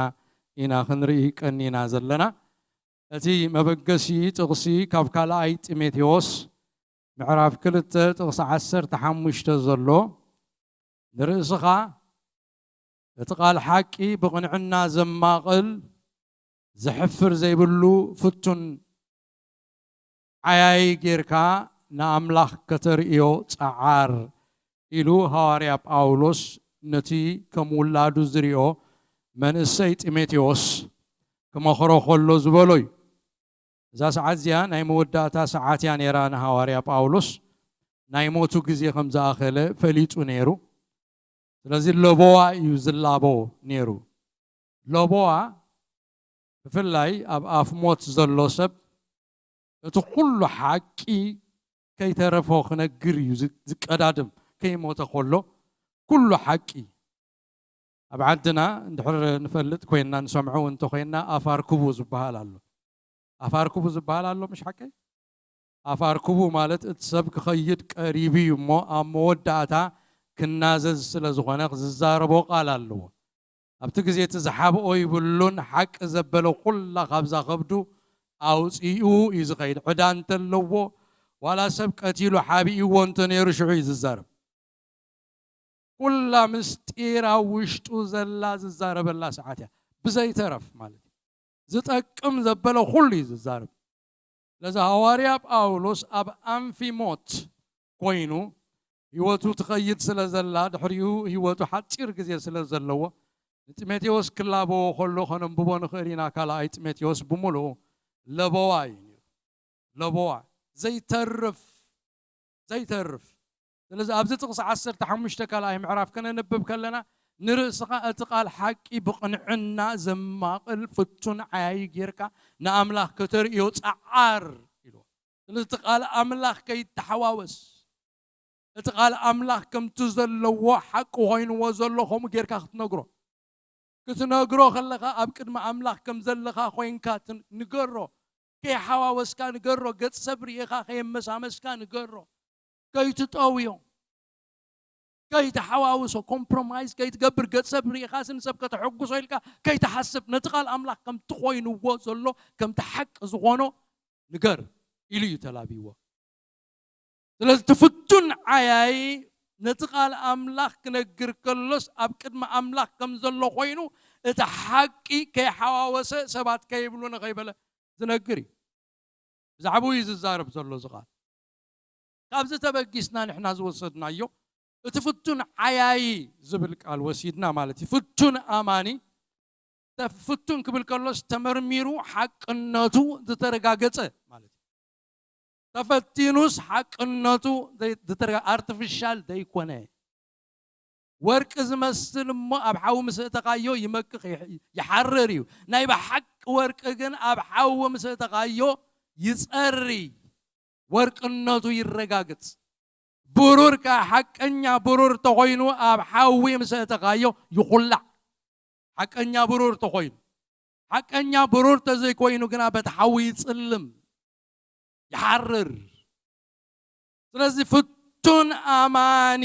ኢና ክንርኢ ቀኒና ዘለና። እቲ መበገሲ ጥቕሲ ካብ ካልኣይ ጢሞቴዎስ ምዕራፍ ክልተ ጥቕሲ ዓሰርተ ሓሙሽተ ዘሎ፣ ንርእስኻ እቲ ቃል ሓቂ ብቕንዕና ዘማቕል፣ ዘሕፍር ዘይብሉ ፍቱን ዓያዪ ጌርካ ንኣምላኽ ከተርእዮ ጸዓር ኢሉ ሃዋርያ ጳውሎስ ነቲ ከም ውላዱ ዝሪኦ መንእሰይ ጢሞቴዎስ ክመኽሮ ከሎ ዝበሎ እዩ። እዛ ሰዓት እዚኣ ናይ መወዳእታ ሰዓት እያ ነይራ ንሃዋርያ ጳውሎስ። ናይ ሞቱ ግዜ ከም ዝኣኸለ ፈሊጡ ነይሩ። ስለዚ ለቦዋ እዩ ዝላቦ ነይሩ። ለቦዋ ብፍላይ ኣብ ኣፍ ሞት ዘሎ ሰብ እቲ ኩሉ ሓቂ ከይተረፎ ክነግር እዩ ዝ- ዝቀዳድም። ከይሞተ ከሎ ኩሉ ሓቂ ኣብ ዓድና እንድሕር ንፈልጥ ኮይና ንሰምዖ እውን እንተኮይና ኣፋር ክቡ ዝበሃል ኣሎ። ኣፋር ክቡ ዝበሃል ኣሎ፣ ምሽ ሓቀይ? ኣፋር ክቡ ማለት እቲ ሰብ ክኸይድ ቀሪቡ እዩ እሞ ኣብ መወዳእታ ክናዘዝ ስለ ዝኾነ ዝዛረቦ ቃል ኣለዎ። ኣብቲ ግዜ እቲ ዝሓብኦ ይብሉን ሓቂ ዘበለ ኩላ ካብዛ ከብዱ ኣውፂኡ እዩ ዝኸይድ። ዕዳ እንተለዎ ዋላ ሰብ ቀቲሉ ሓቢእዎ እንተነይሩ ሽዑ እዩ ዝዛረብ። ኩላ ምስጢር ኣብ ውሽጡ ዘላ ዝዛረበላ ሰዓት እያ። ብዘይተረፍ ማለት እዩ። ዝጠቅም ዘበለ ኩሉ እዩ ዝዛረብ። ስለዚ ሃዋርያ ጳውሎስ ኣብ ኣንፊ ሞት ኮይኑ ህይወቱ ትኸይድ ስለ ዘላ ድሕሪኡ ህይወቱ ሓፂር ግዜ ስለ ዘለዎ ንጢሞቴዎስ ክላበዎ ከሎ ከነንብቦ ንኽእል ኢና። ካልኣይ ጢሞቴዎስ ብምሉኡ ለበዋ እዩ ነይሩ። ለበዋ ዘይተርፍ ዘይተርፍ። ስለዚ ኣብዚ ጥቕሲ ዓሰርተ ሓሙሽተ ካልኣይ ምዕራፍ ከነንብብ ከለና ንርእስኻ እቲ ቃል ሓቂ ብቕንዕና ዘማቕል ፍቱን ዓያዪ ጌርካ ንኣምላኽ ከተርእዮ ጸዓር ኢልዎ። ስለዚ እቲ ቃል ኣምላኽ ከይተሓዋወስ እቲ ቃል ኣምላኽ ከምቲ ዘለዎ ሓቂ ኮይንዎ ዘሎ ከምኡ ጌርካ ክትነግሮ ክትነግሮ ከለኻ ኣብ ቅድሚ ኣምላኽ ከም ዘለኻ ኮይንካ ትን- ንገሮ። ከይሓዋወስካ ንገሮ። ገጽ ሰብ ርኢኻ ከየመሳመስካ ንገሮ። ከይትጠውዮ፣ ከይትሓዋውሶ፣ ኮምፕሮማይዝ ከይትገብር፣ ገጽ ሰብ ርኢኻ ንሰብ ከተሐጉሶ ኢልካ ከይትሓስብ፣ ነቲ ቃል ኣምላኽ ከምቲ ኮይንዎ ዘሎ ከምቲ ሓቂ ዝኾኖ ንገር ኢሉ እዩ ተላብይዎ። ስለዚ እቲ ፍቱን ዓያዪ ነቲ ቃል ኣምላኽ ክነግር ከሎስ ኣብ ቅድሚ ኣምላኽ ከም ዘሎ ኮይኑ እቲ ሓቂ ከይሓዋወሰ ሰባት ከይብሉ ንኸይበለ ዝነግር እዩ። ብዛዕባኡ እዩ ዝዛረብ ዘሎ እዚ ቃል። ካብዚ ተበጊስና ንሕና ዝወሰድናዮ እቲ ፍቱን ዓያዪ ዝብል ቃል ወሲድና ማለት እዩ። ፍቱን ኣማኒ ተ- ፍቱን ክብል ከሎስ ተመርሚሩ ሓቅነቱ ዝተረጋገጸ ማለት እዩ። ተፈቲኑስ ሓቅነቱ ዘይ- ዝተረጋ ኣርቲፊሻል ዘይኮነ ወርቂ ዝመስል እሞ ኣብ ሓዊ ምስ እተኻዮ ይመክኽ ይሕ- ይሓርር እዩ። ናይ ብሓቂ ወርቂ ግን ኣብ ሓዊ ምስ እተኻዮ ይጸሪ፣ ወርቅነቱ ይረጋግጽ። ብሩር ከኣ ሓቀኛ ብሩር ተኾይኑ ኣብ ሓዊ ምስ እተኻዮ ይኹላዕ። ሓቀኛ ብሩር ተኾይኑ። ሓቀኛ ብሩር ተዘይኮይኑ ግና በቲ ሓዊ ይጽልም፣ ይሓርር። ስለዚ ፍቱን ኣማኒ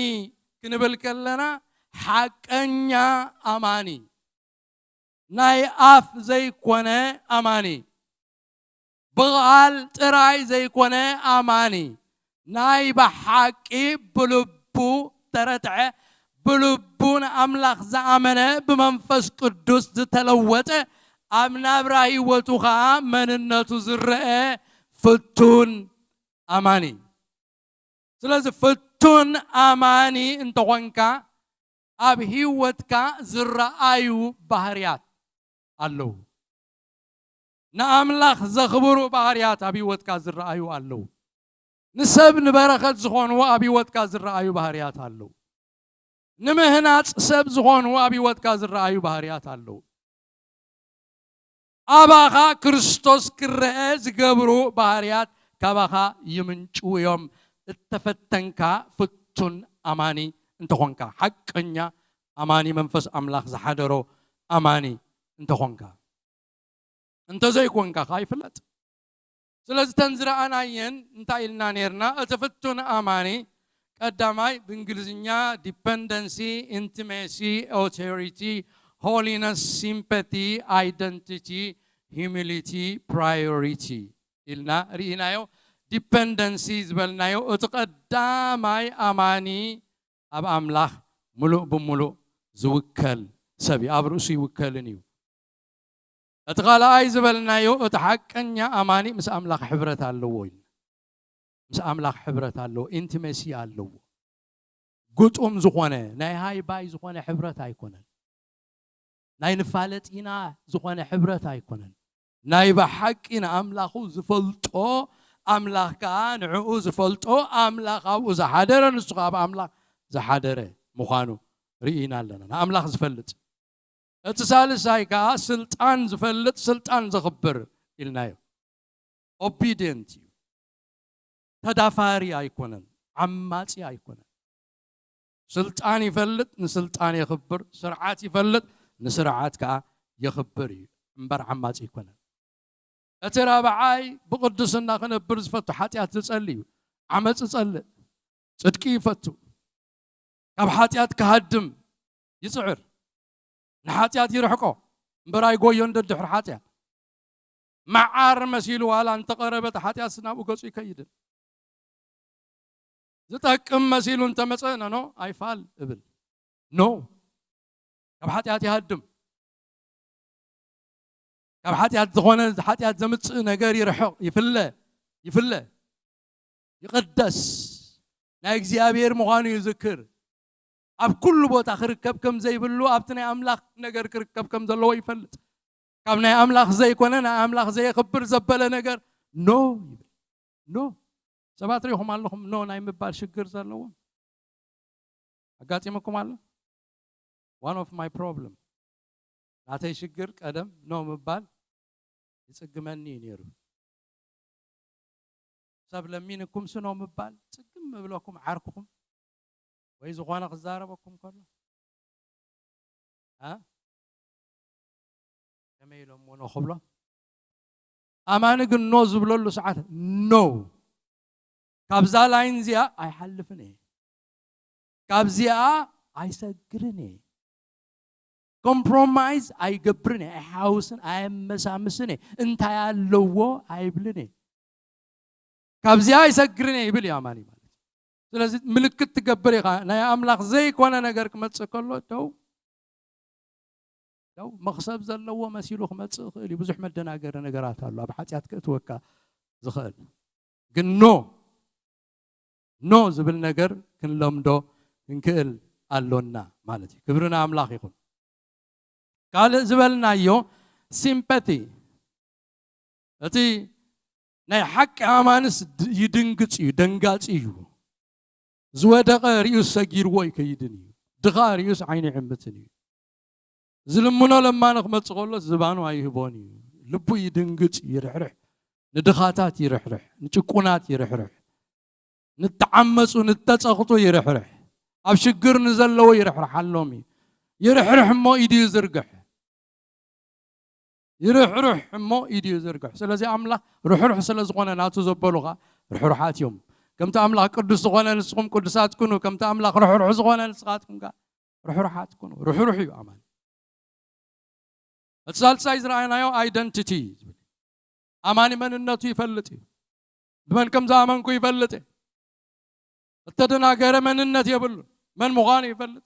ክንብል ከለና ሓቀኛ ኣማኒ፣ ናይ ኣፍ ዘይኮነ ኣማኒ፣ ብቓል ጥራይ ዘይኮነ ኣማኒ፣ ናይ ብሓቂ ብልቡ ተረትዐ፣ ብልቡ ንኣምላኽ ዝኣመነ፣ ብመንፈስ ቅዱስ ዝተለወጠ፣ ኣብ ናብራ ህይወቱ ኸዓ መንነቱ ዝረአ ፍቱን ኣማኒ። ስለዚ ፍቱን ኣማኒ እንተኾንካ ኣብ ህይወትካ ዝረኣዩ ባህርያት ኣለዉ። ንኣምላኽ ዘኽብሩ ባህርያት ኣብ ህይወትካ ዝረኣዩ ኣለዉ። ንሰብ ንበረኸት ዝኾኑ ኣብ ህይወትካ ዝረኣዩ ባህርያት ኣለዉ። ንምህናጽ ሰብ ዝኾኑ ኣብ ህይወትካ ዝረኣዩ ባህርያት ኣለዉ። ኣባኻ ክርስቶስ ክረአ ዝገብሩ ባህርያት ካባኻ ይምንጭዉ እዮም። እተፈተንካ ፍቱን ኣማኒ እንተኾንካ፣ ሓቀኛ ኣማኒ፣ መንፈስ ኣምላኽ ዝሓደሮ ኣማኒ እንተኾንካ። እንተዘይኮንካ ከኣ ይፍለጥ። ስለዚ እተን ዝረኣናየን እንታይ ኢልና ነርና? እቲ ፍቱን ኣማኒ ቀዳማይ ብእንግሊዝኛ ዲፐንደንሲ፣ ኢንቲሜሲ፣ ኦቶሪቲ፣ ሆሊነስ፣ ሲምፐቲ፣ ኣይደንቲቲ፣ ሂዩሚሊቲ፣ ፕራዮሪቲ ኢልና ርኢናዮ። ዲፐንደንሲ ዝበልናዮ እቲ ቀዳማይ ኣማኒ ኣብ ኣምላኽ ምሉእ ብምሉእ ዝውከል ሰብ እዩ፣ ኣብ ርእሱ ይውከልን እዩ። እቲ ካልኣይ ዝበልናዮ፣ እቲ ሓቀኛ ኣማኒ ምስ ኣምላኽ ሕብረት ኣለዎ ኢልና። ምስ ኣምላኽ ሕብረት ኣለዎ፣ ኢንቲሜሲ ኣለዎ። ግጡም ዝኾነ፣ ናይ ሃይ ባይ ዝኾነ ሕብረት ኣይኮነን። ናይ ንፋለጥ ኢና ዝኾነ ሕብረት ኣይኮነን። ናይ ብሓቂ ንኣምላኹ ዝፈልጦ፣ ኣምላኽ ከኣ ንዕኡ ዝፈልጦ፣ ኣምላኽ ኣብኡ ዝሓደረ፣ ንሱ ከኣ ኣብ ኣምላኽ ዝሓደረ ምዃኑ ርኢና ኣለና። ንኣምላኽ ዝፈልጥ። እቲ ሳልሳይ ከኣ ስልጣን ዝፈልጥ፣ ስልጣን ዘኽብር ኢልናዮ። ኦቢድየንት እዩ። ተዳፋሪ ኣይኮነን፣ ዓማጺ ኣይኮነን። ስልጣን ይፈልጥ፣ ንስልጣን የኽብር፣ ስርዓት ይፈልጥ፣ ንስርዓት ከኣ የኽብር እዩ እምበር ዓማጺ ኣይኮነን። እቲ ራብዓይ ብቕድስና ክነብር ዝፈቱ፣ ሓጢኣት ዝጸሊ እዩ። ዓመጽ ይጸልእ፣ ጽድቂ ይፈቱ። ካብ ሓጢኣት ክሃድም ይጽዕር። ንሓጢኣት ይርሕቆ እምበር ኣይጎዮን ደድሕሪ ሓጢኣት። መዓር መሲሉ ዋላ እንተቐረበ፣ እቲ ሓጢኣት ናብኡ ገጹ ይከይድን። ዝጠቅም መሲሉ እንተመጸ፣ ኖ፣ ኖ፣ ኣይፋል እብል። ኖ። ካብ ሓጢኣት ይሃድም። ካብ ሓጢኣት ዝኾነ፣ ሓጢኣት ዘምጽእ ነገር ይርሕቕ፣ ይፍለ፣ ይፍለ። ይቕደስ። ናይ እግዚኣብሔር ምዃኑ ይዝክር። ኣብ ኩሉ ቦታ ክርከብ ከም ዘይብሉ፣ ኣብቲ ናይ ኣምላኽ ነገር ክርከብ ከም ዘለዎ ይፈልጥ። ካብ ናይ ኣምላኽ ዘይኮነ፣ ናይ ኣምላኽ ዘየኽብር ዘበለ ነገር ኖ ይብል። ኖ። ሰባት ሪኢኹም ኣለኹም ኖ ናይ ምባል ሽግር ዘለዎም? ኣጋጢሙኩም ኣሎ? One of my problem፣ ናተይ ሽግር ቀደም ኖ ምባል ይጽግመኒ እዩ ነይሩ። ሰብ ለሚንኩም ኖ ምባል ጽግም እብለኩም ዓርክኹም ወይ ዝኾነ ክዛረበኩም ከሎ፣ እ? ከመይ ኢሎምዎ ኖ ክብሎ? ኣማኒ ግን ኖ ዝብለሉ ሰዓት ኖ። ካብዛ ላይን እዚኣ ኣይሓልፍን እየ። ካብዚኣ ኣይሰግርን እየ። ኮምፕሮማይዝ ኣይገብርን እየ። ኣይሓውስን፣ ኣየመሳምስን እየ። እንታይ ኣለዎ ኣይብልን እየ። ካብዚኣ ኣይሰግርን እየ ይብል እዩ ኣማኒ ማለት። ስለዚ ምልክት ትገብር ኢኻ። ናይ ኣምላኽ ዘይኮነ ነገር ክመጽእ ከሎ ደው፣ ደው። መኽሰብ ዘለዎ መሲሉ ክመጽእ ይኽእል እዩ። ብዙሕ መደናገሪ ነገራት ኣሎ፣ ኣብ ሓጢኣት ከእትወካ ዝኽእል። ግን ኖ፣ ኖ ዝብል ነገር ክንለምዶ ክንክእል ኣሎና ማለት እዩ። ክብሪ ንኣምላኽ ይኹን። ካልእ ዝበልናዮ፣ ሲምፐቲ፣ እቲ ናይ ሓቂ ኣማንስ ድ-፣ ይድንግጽ እዩ፣ ደንጋጺ እዩ። ዝወደቐ ርእዩስ ሰጊርዎ ኣይከይድን እዩ። ድኻ ርእዩስ ዓይኑ ይዕምትን እዩ። ዝልምኖ ለማኒ ክመጽእ ከሎ ዝባኑ ኣይህቦን እዩ። ልቡ ይድንግጽ፣ ይርሕርሕ። ንድኻታት ይርሕርሕ፣ ንጭቁናት ይርሕርሕ። ንተዓመጹ፣ ንተጸቕጡ ይርሕርሕ። ኣብ ሽግር ንዘለዉ ይርሕርሓሎም እዩ። ይርሕርሕ እሞ ኢዱ ይዝርግሕ። ይርሕርሕ እሞ ኢዱ ይዝርግሕ። ስለዚ ኣምላኽ ርሕሩሕ ስለ ዝኾነ ናቱ ዘበሉ ኸኣ ርሕሩሓት እዮም። ከምቲ ኣምላኽ ቅዱስ ዝኾነ ንስኹም ቅዱሳት ኩኑ፣ ከምቲ ኣምላኽ ርሕሩሕ ዝኾነ ንስኻትኩም ከኣ ርሕሩሓት ኩኑ። ርሕሩሕ እዩ ኣማኒ። እቲ ሳልሳይ ዝረኣናዮ ኣይደንቲቲ እዩ ዝብል። ኣማኒ መንነቱ ይፈልጥ እዩ። ብመን ከም ዝኣመንኩ ይፈልጥ እየ። እተደናገረ መንነት የብሉን። መን ምዃኑ ይፈልጥ።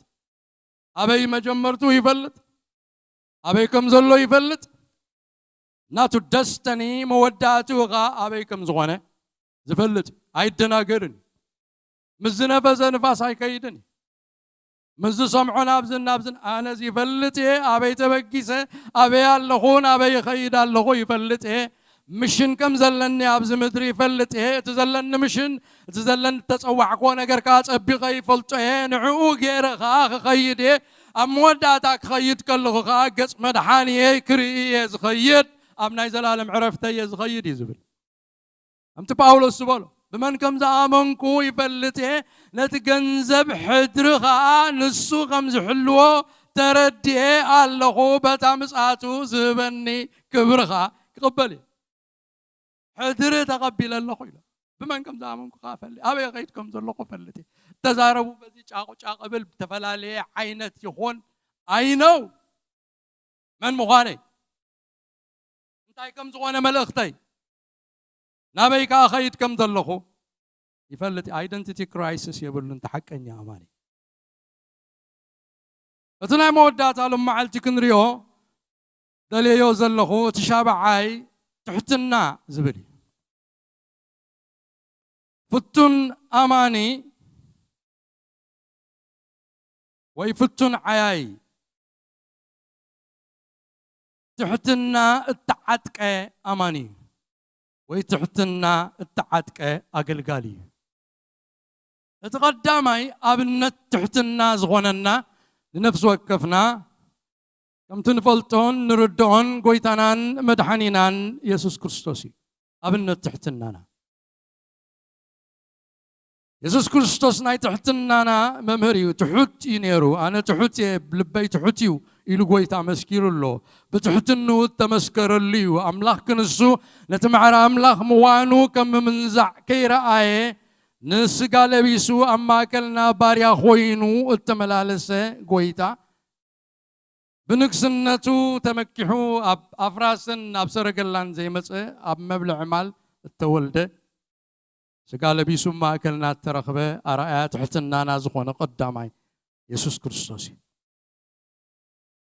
ኣበይ መጀመርቱ ይፈልጥ። ኣበይ ከም ዘሎ ይፈልጥ። ናቱ ደስተኒ መወዳእትኡ ኸኣ ኣበይ ከም ዝኾነ ዝፈልጥ እዩ። ኣይደናገርን እዩ። ምስ ዝነፈሰ ንፋስ ኣይከይድን እዩ። ምስ ዝሰምዖ ናብዝን ናብዝን ኣነ ይፈልጥ እየ። ኣበይ ተበጊሰ፣ ኣበይ ኣለኹ፣ ናበይ ይኸይድ ኣለኹ ይፈልጥ እየ። ምሽን ከም ዘለኒ ኣብዚ ምድሪ ይፈልጥ እየ። እቲ ዘለኒ ምሽን፣ እቲ ዘለኒ እተጸዋዕክዎ ነገር ከኣ ጸቢቐ ይፈልጦ እየ። ንዕኡ ገይረ ከኣ ክኸይድ እየ። ኣብ መወዳእታ ክኸይድ ከለኹ ከኣ ገጽ መድሓንየይ ክርኢ እየ ዝኸይድ። ኣብ ናይ ዘላለም ዕረፍተይ እየ ዝኸይድ እዩ ዝብል። ከምቲ ጳውሎስ ዝበሎ፣ ብመን ከም ዝኣመንኩ ይፈልጥ እየ፣ ነቲ ገንዘብ ሕድሪ ኸኣ ንሱ ከም ዝሕልዎ ተረዲኤ ኣለኹ፣ በታ ምጽኣቱ ዝህበኒ ክብሪ ኸኣ ክቕበል እየ። ሕድሪ ተቐቢለ ኣለኹ ኢሎ። ብመን ከም ዝኣመንኩ ኸኣ እፈልጥ፣ ኣበይ ኸይድ ከም ዘለኹ እፈልጥ እየ። ተዛረቡ በዚ ጫቑ ጫቕ እብል፣ ብተፈላለየ ዓይነት ይኹን፣ I know መን ምዃነይ፣ እንታይ ከም ዝኾነ መልእኽተይ፣ ናበይ ከኣ ኸይድ ከም ዘለኹ ይፈልጥ። ኣይደንቲቲ ክራይሲስ የብሉን፣ እቲ ሓቀኛ ኣማኒ። እቲ ናይ መወዳእታ ሎም መዓልቲ ክንሪኦ ደልየዮ ዘለኹ እቲ ሻብዓይ ትሕትና ዝብል እዩ። ፍቱን ኣማኒ ወይ ፍቱን ዓያይ ትሕትና እተዓጥቀ ኣማኒ እዩ ወይ ትሕትና እተዓጥቀ ኣገልጋሊ እዩ። እቲ ቀዳማይ ኣብነት ትሕትና ዝኾነና ንነፍሲ ወከፍና ከምቲ ንፈልጦን ንርድኦን ጎይታናን መድሓኒናን የሱስ ክርስቶስ እዩ። ኣብነት ትሕትናና የሱስ ክርስቶስ ናይ ትሕትናና መምህር እዩ። ትሑት እዩ ነይሩ። ኣነ ትሑት እየ፣ ልበይ ትሑት እዩ ኢሉ ጎይታ መስኪሩ ኣሎ። ብትሕትንኡ እተመስከረሉ እዩ። ኣምላኽ ክንሱ ነቲ ማዕረ ኣምላኽ ምዃኑ ከም ምምንዛዕ ከይረኣየ ንስጋ ለቢሱ ኣብ ማእከልና ባርያ ኮይኑ እተመላለሰ ጎይታ ብንግስነቱ ተመኪሑ ኣብ ኣፍራስን ኣብ ሰረገላን ዘይመጸ ኣብ መብልዒ ማል እተወልደ ስጋ ለቢሱ ማእከልና እተረኽበ ኣርኣያ ትሕትናና ዝኾነ ቀዳማይ የሱስ ክርስቶስ እዩ።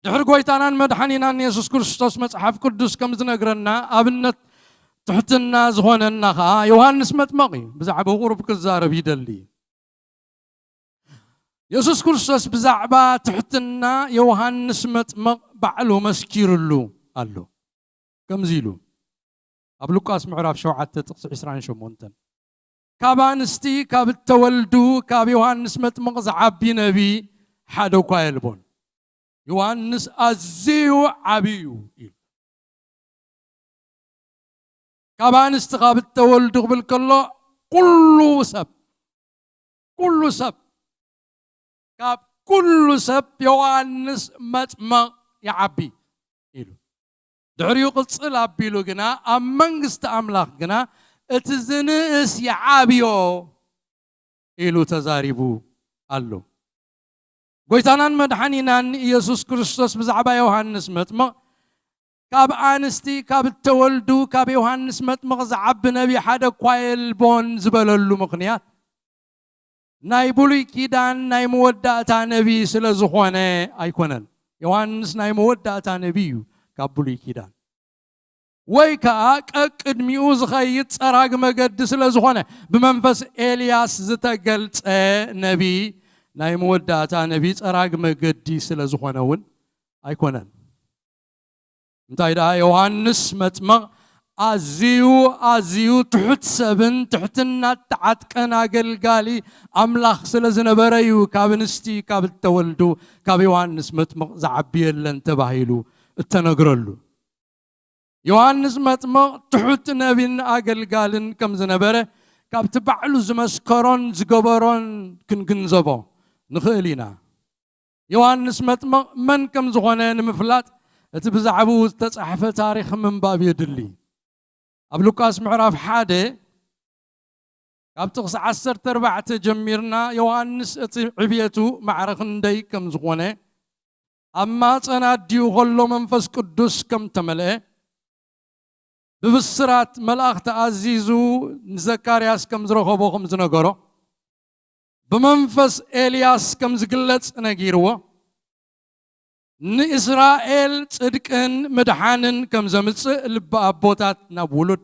ድሕሪ ጎይታናን መድሓኒናን የሱስ ክርስቶስ መጽሓፍ ቅዱስ ከም ዝነግረና ኣብነት ትሕትና ዝኾነና ኸኣ ዮሃንስ መጥመቕ እዩ። ብዛዕባ ቁሩብ ክዛረብ ይደሊ። የሱስ ክርስቶስ ብዛዕባ ትሕትና ዮሃንስ መጥመቕ ባዕሉ መስኪሩሉ ኣሎ። ከምዚ ኢሉ ኣብ ሉቃስ ምዕራፍ ሸውዓተ ጥቕሲ ዕስራን ሸሞንተን ካብ ኣንስቲ ካብ እተወልዱ ካብ ዮሃንስ መጥምቕ ዝዓቢ ነቢ ሓደ እኳ የልቦን። ዮሃንስ ኣዝዩ ዓቢ እዩ ኢሉ። ካብ ኣንስቲ ካብ እተወልዱ ክብል ከሎ ኩሉ ሰብ ኩሉ ሰብ ካብ ኩሉ ሰብ ዮሃንስ መጥመቕ ይዓቢ ኢሉ። ድሕሪኡ ቅጽል ኣቢሉ ግና ኣብ መንግስቲ ኣምላኽ ግና እቲ ዝንእስ ይዓብዮ ኢሉ ተዛሪቡ ኣሎ። ጎይታናን መድሓኒናን ኢየሱስ ክርስቶስ ብዛዕባ ዮሃንስ መጥምቕ ካብ ኣንስቲ ካብ እተወልዱ ካብ ዮሃንስ መጥምቕ ዝዓቢ ነቢ ሓደ እኳ የልቦን ዝበለሉ ምኽንያት ናይ ብሉይ ኪዳን ናይ መወዳእታ ነቢ ስለ ዝኾነ ኣይኮነን። ዮሃንስ ናይ መወዳእታ ነቢ እዩ ካብ ብሉይ ኪዳን። ወይ ከኣ ቀቅድሚኡ ዝኸይድ ጸራግ መገዲ ስለ ዝኾነ ብመንፈስ ኤልያስ ዝተገልጸ ነቢ ናይ መወዳእታ ነቢ ጸራግ መገዲ ስለ ዝኾነ እውን ኣይኮነን። እንታይ ደኣ ዮሃንስ መጥመቕ ኣዝዩ ኣዝዩ ትሑት ሰብን ትሕትና እተዓጥቀን ኣገልጋሊ ኣምላኽ ስለ ዝነበረ እዩ ካብ ኣንስቲ ካብ እተወልዱ ካብ ዮሃንስ መጥምቕ ዝዓቢ የለን ተባሂሉ እተነግረሉ። ዮሃንስ መጥምቕ ትሑት ነቢን ኣገልጋልን ከም ዝነበረ ካብቲ ባዕሉ ዝመስከሮን ዝገበሮን ክንግንዘቦ ንኽእል ኢና። ዮሃንስ መጥምቕ መን ከም ዝኾነ ንምፍላጥ እቲ ብዛዕባኡ ዝተጻሕፈ ታሪኽ ምንባብ የድሊ። ኣብ ሉቃስ ምዕራፍ ሓደ ካብ ጥቕሲ ዓሰርተ ኣርባዕተ ጀሚርና ዮሃንስ እቲ ዕብየቱ ማዕረ ክንደይ ከም ዝኾነ ኣብ ማፀን ኣዲኡ ከሎ መንፈስ ቅዱስ ከም ተመልአ ብብስራት መልኣኽ ተኣዚዙ ንዘካርያስ ከም ዝረኸቦ ከም ዝነገሮ ብመንፈስ ኤልያስ ከም ዝግለጽ ነጊርዎ ንእስራኤል ጽድቅን ምድሓንን ከም ዘምጽእ ልቢ ኣቦታት ናብ ውሉድ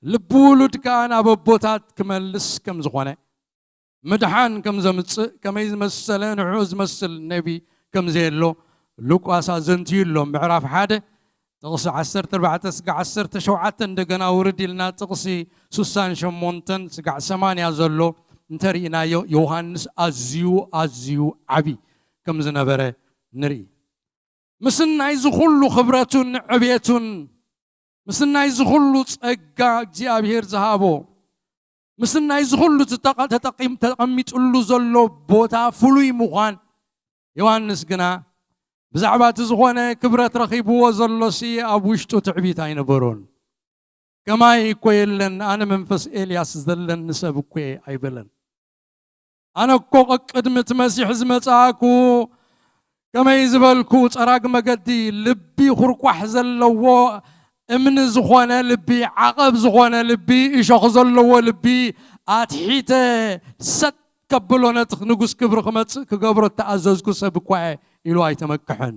ልቢ ውሉድ ከኣ ናብ ኣቦታት ክመልስ ከም ዝኾነ ምድሓን ከም ዘምጽእ ከመይ ዝመሰለ ንዕኡ ዝመስል ነቢ ከም ዘየሎ ሉቃስ ኣዘንትዩ ኣሎ። ምዕራፍ ሓደ ጥቕሲ ዓሰርተ ኣርባዕተ ስጋዕ ዓሰርተ ሸውዓተ እንደገና ውርድ ኢልና ጥቕሲ ስሳን ሸሞንተን ስጋዕ ሰማንያ ዘሎ እንተርኢናዮ ዮሃንስ ኣዝዩ ኣዝዩ ዓቢ ከም ዝነበረ ንርኢ። ምስናይ ዝኹሉ ክብረቱን ዕቤቱን ምስናይ ዝኹሉ ጸጋ እግዚኣብሔር ዝሃቦ ምስናይ ዝኹሉ ተጠቒም ተቐሚጥሉ ዘሎ ቦታ ፍሉይ ምዃን ዮሃንስ ግና ብዛዕባ እቲ ዝኾነ ክብረት ረኺብዎ ዘሎሲ ኣብ ውሽጡ ትዕቢት ኣይነበሮን። ከማይ እኮ የለን ኣነ መንፈስ ኤልያስ ዘለኒ ሰብ እኮ ኣይበለን። ኣነ እኮ ቅድሚ እቲ መሲሕ ዝመጻእኩ ከመይ ዝበልኩ ጸራግ መገዲ ልቢ ኹርኳሕ ዘለዎ እምኒ ዝኾነ ልቢ ዓቐብ ዝኾነ ልቢ እሾኽ ዘለዎ ልቢ ኣትሒተ ሰጥ ከብሎ ነቲ ንጉስ ክብሪ ክመጽእ ክገብሮ እተኣዘዝኩ ሰብ እኳ እየ ኢሉ ኣይተመክሐን።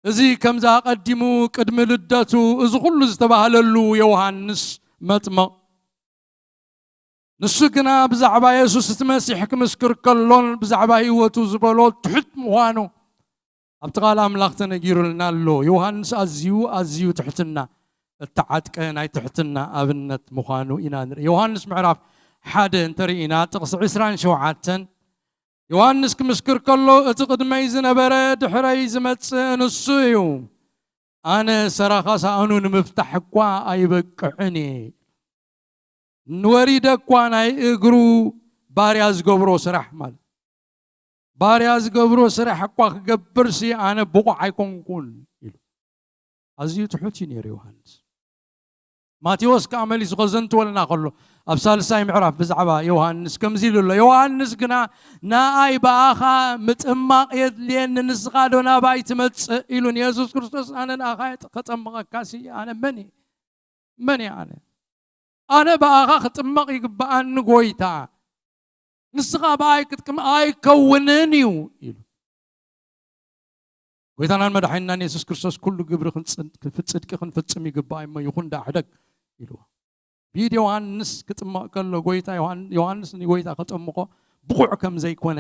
እዚ ከምዚ ኣቐዲሙ ቅድሚ ልደቱ እዚ ኩሉ ዝተባህለሉ ዮሃንስ መጥምቕ፣ ንሱ ግና ብዛዕባ የሱስ እቲ መሲሕ ክምስክር ከሎን ብዛዕባ ህይወቱ ዝበሎ ትሑት ምዃኑ ኣብቲ ቃል ኣምላኽ ተነጊሩልና ኣሎ። ዮሃንስ ኣዝዩ፣ ኣዝዩ ትሕትና እተዓጥቀ ናይ ትሕትና ኣብነት ምዃኑ ኢና ንርኢ። ዮሃንስ ምዕራፍ ሓደ እንተርኢና ጥቕሲ ዕስራን ሸውዓተን፣ ዮሃንስ ክምስክር ከሎ፣ "እቲ ቅድመይ ዝነበረ ድሕረይ ዝመጽእ ንሱ እዩ። ኣነ ሰራኻ ሳእኑ ንምፍታሕ እኳ ኣይበቅዕን እየ። ንወሪደ እኳ ናይ እግሩ ባርያ ዝገብሮ ስራሕ" ማለት ባርያ ዝገብሮ ስራሕ እኳ ክገብርሲ ኣነ ብቑዕ ኣይኮንኩን ኢሉ። ኣዝዩ ትሑት እዩ ነይሩ ዮሃንስ። ማቴዎስ ከኣ መሊሱ ከዘንትወልና ከሎ ኣብ ሳልሳይ ምዕራፍ ብዛዕባ ዮሃንስ ከምዚ ኢሉ ኣሎ፣ "ዮሃንስ ግና ንኣይ ብኣኻ ምጥማቕ የድልየኒ፣ ንስኻ ዶ ናባይ ትመጽእ?" ኢሉ ንየሱስ ክርስቶስ፣ "ኣነ ንኣኻ ከጠምቐካሲ ኣነ መን እየ? መን እየ ኣነ? ኣነ ብኣኻ ክጥመቕ ይግብኣኒ ጎይታ፣ ንስኻ ብኣይ ክትጥምቕ ኣይከውንን እዩ" ኢሉ። ጎይታናን መድሓኒናን የሱስ ክርስቶስ "ኩሉ ግብሪ ክንጽን-፣ ጽድቂ ክንፍጽም ይግባእ እሞ ይኹን ደኣ ሕደግ" ኢልዎ። ብኢድ ዮሃንስ ክጥመቕ ከሎ ጎይታ ዮሃን-፣ ዮሃንስ ንጎይታ ከጠምቖ ብቑዕ ከም ዘይኮነ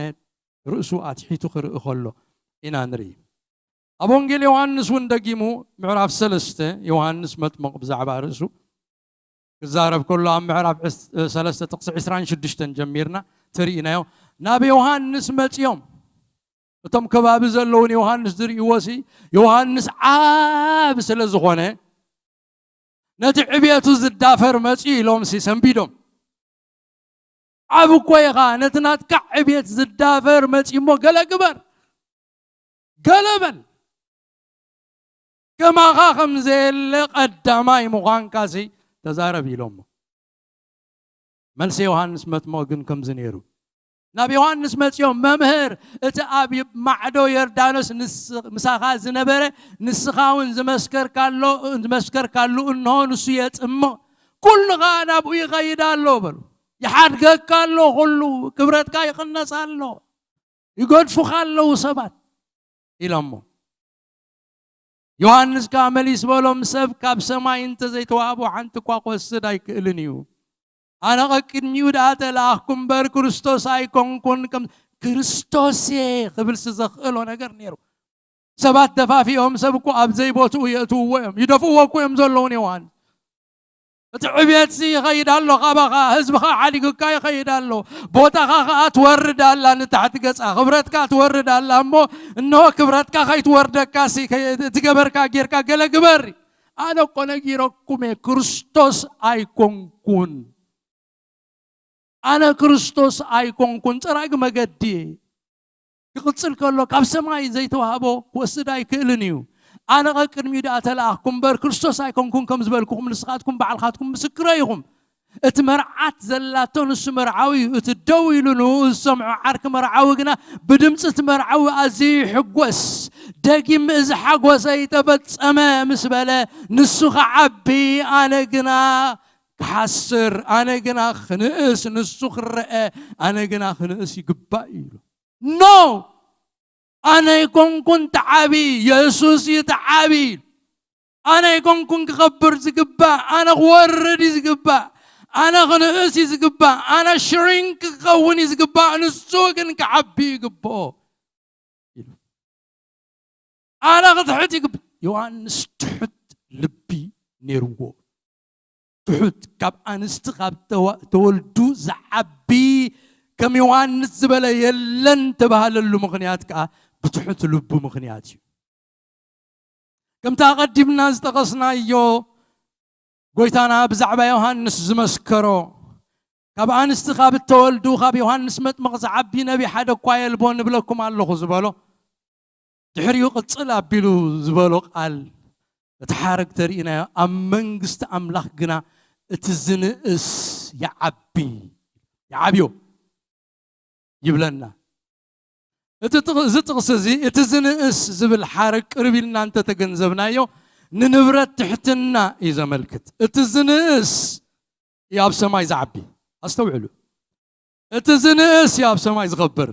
ርእሱ ኣትሒቱ ክርኢ ከሎ ኢና ንርኢ። ኣብ ወንጌል ዮሃንስ እውን ደጊሙ ምዕራፍ ሰለስተ ዮሃንስ መጥምቕ ብዛዕባ ርእሱ ክዛረብ ከሎ ኣብ ምዕራፍ ዕስ-፣ ሰለስተ ጥቕሲ ዕስራን ሽዱሽተን ጀሚርና ተርኢናዮ። ናብ ዮሃንስ መጺኦም እቶም ከባቢ ዘለዉ ንዮሃንስ ዝርእይዎ ሲ ዮሃንስ ዓቢ ስለ ዝኾነ ነቲ ዕብየቱ ዝዳፈር መጺኡ ኢሎም ሲ ሰንቢዶም። ዓቢ እኮ ኢኻ፣ ነቲ ናትካ ዕብየት ዝዳፈር መጺኡ እሞ ገለ ግበር፣ ገለ በል። ከማኻ ከም ዘየለ ቀዳማይ ምዃንካሲ ተዛረብ ኢሎሞ። መልሲ ዮሃንስ መጥምቕ ግን ከምዚ ነይሩ። ናብ ዮሃንስ መጺኦም፣ "መምህር፣ እቲ ኣብ ማዕዶ ዮርዳኖስ ንስ-፣ ምሳኻ ዝነበረ ንስኻ እውን ዝመስከርካሎ-፣ ዝመስከርካሉ እንሆ ንሱ የጥምቕ፣ ኩሉ ኸኣ ናብኡ ይኸይድ ኣሎ" በሉ። "ይሓድገካ ኣሎ፣ ኩሉ ክብረትካ ይቕነስ ኣሎ፣ ይገድፉኻ ኣለዉ ሰባት" ኢሎሞ። ዮሃንስ ከኣ መሊስ በሎም፣ "ሰብ ካብ ሰማይ እንተ ዘይተዋህቦ ሓንቲ እኳ ክወስድ ኣይክእልን እዩ። ኣነ ቐቅድሚኡ ደኣ ተለኣኽኩ እምበር ክርስቶስ ኣይኮንኩን። ከም ክርስቶስ እየ ክብልሲ ዘኽእሎ ነገር ነይሩ። ሰባት ደፋፊኦም ሰብ እኮ ኣብ ዘይቦትኡ የእትውዎ እዮም። ይደፍእዎ እኮ እዮም ዘለዉ ንዮሃንስ። እቲ ዕብየትሲ ይኸይድ ኣሎ ካባኻ፣ ህዝብኻ ሓዲጉካ ይኸይድ ኣሎ። ቦታኻ ኸኣ ትወርድ ኣላ ንታሕቲ ገጻ፣ ክብረትካ ትወርድ ኣላ እሞ፣ እንሆ ክብረትካ ከይትወርደካሲ ከ-፣ እቲ ገበርካ ጌርካ ገለ ግበር። ኣነ እኮ ነጊረኩም እየ፣ ክርስቶስ ኣይኮንኩን። ኣነ ክርስቶስ ኣይኮንኩን፣ ጸራጊ መገዲ እየ። ክቕጽል ከሎ፣ ካብ ሰማይ ዘይተዋህቦ ክወስድ ኣይክእልን እዩ። ኣነ ቐቅድሚኡ ደኣ ተለኣኽኩ እምበር፣ ክርስቶስ ኣይኮንኩን ከም ዝበልኩኹም፣ ንስኻትኩም ባዕልኻትኩም ምስክረይ ኢኹም። እቲ መርዓት ዘላቶ ንሱ መርዓዊ እዩ። እቲ ደው ኢሉ ንኡ ዝሰምዖ ዓርኪ መርዓዊ ግና፣ ብድምጺ እቲ መርዓዊ ኣዝዩ ይሕጎስ። ደጊም እዚ ሓጎሰይ ተፈጸመ ምስ በለ፣ ንሱ ክዓቢ፣ ኣነ ግና ክሓስር፣ ኣነ ግና ክንእስ፣ ንሱ ክረአ፣ ኣነ ግና ክንእስ ይግባእ እዩ ኢሉ። ኖ! ኣነ ኣይኮንኩን ተዓቢ፣ የሱስ እዩ ተዓቢ። ኣነ ኣይኮንኩን ክኸብር ዝግባእ፣ ኣነ ክወርድ እዩ ዝግባእ፣ ኣነ ክንእስ እዩ ዝግባእ፣ ኣነ ሽሪንክ ክኸውን እዩ ዝግባእ፣ ንሱ ግን ክዓቢ ይግብኦ ኢሉ። ኣነ ክትሕት ይግብ-፣ ዮሃንስ ትሑት ልቢ ነይርዎ። ትሑት፣ ካብ ኣንስቲ ካብ ተዋ-፣ ተወልዱ ዝዓቢ ከም ዮሃንስ ዝበለ የለን ተባህለሉ ምኽንያት ከኣ ብትሑት ልቡ ምኽንያት እዩ። ከምቲ ኣቐዲምና ዝጠቐስናዮ፣ ጎይታና ብዛዕባ ዮሃንስ ዝመስከሮ፣ "ካብ ኣንስቲ ካብ እተወልዱ ካብ ዮሃንስ መጥምቕ ዝዓቢ ነቢ ሓደ እኳ የልቦን እብለኩም ኣለኹ" ዝበሎ፣ ድሕሪኡ ቅጽል ኣቢሉ ዝበሎ ቃል፣ እቲ ሓረግ ተርኢናዮ፣ "ኣብ መንግስቲ ኣምላኽ ግና እቲ ዝንእስ ይዓቢ፣ ይዓብዮ" ይብለና። እቲ ጥቕ-፣ እዚ ጥቕሲ እዚ፣ እቲ ዝንእስ ዝብል ሓረግ ቅርብ ኢልና እንተተገንዘብናዮ፣ ንንብረት ትሕትና እዩ ዘመልክት። እቲ ዝንእስ እዩ ኣብ ሰማይ ዝዓቢ። ኣስተውዕሉ። እቲ ዝንእስ እዩ ኣብ ሰማይ ዝኸብር።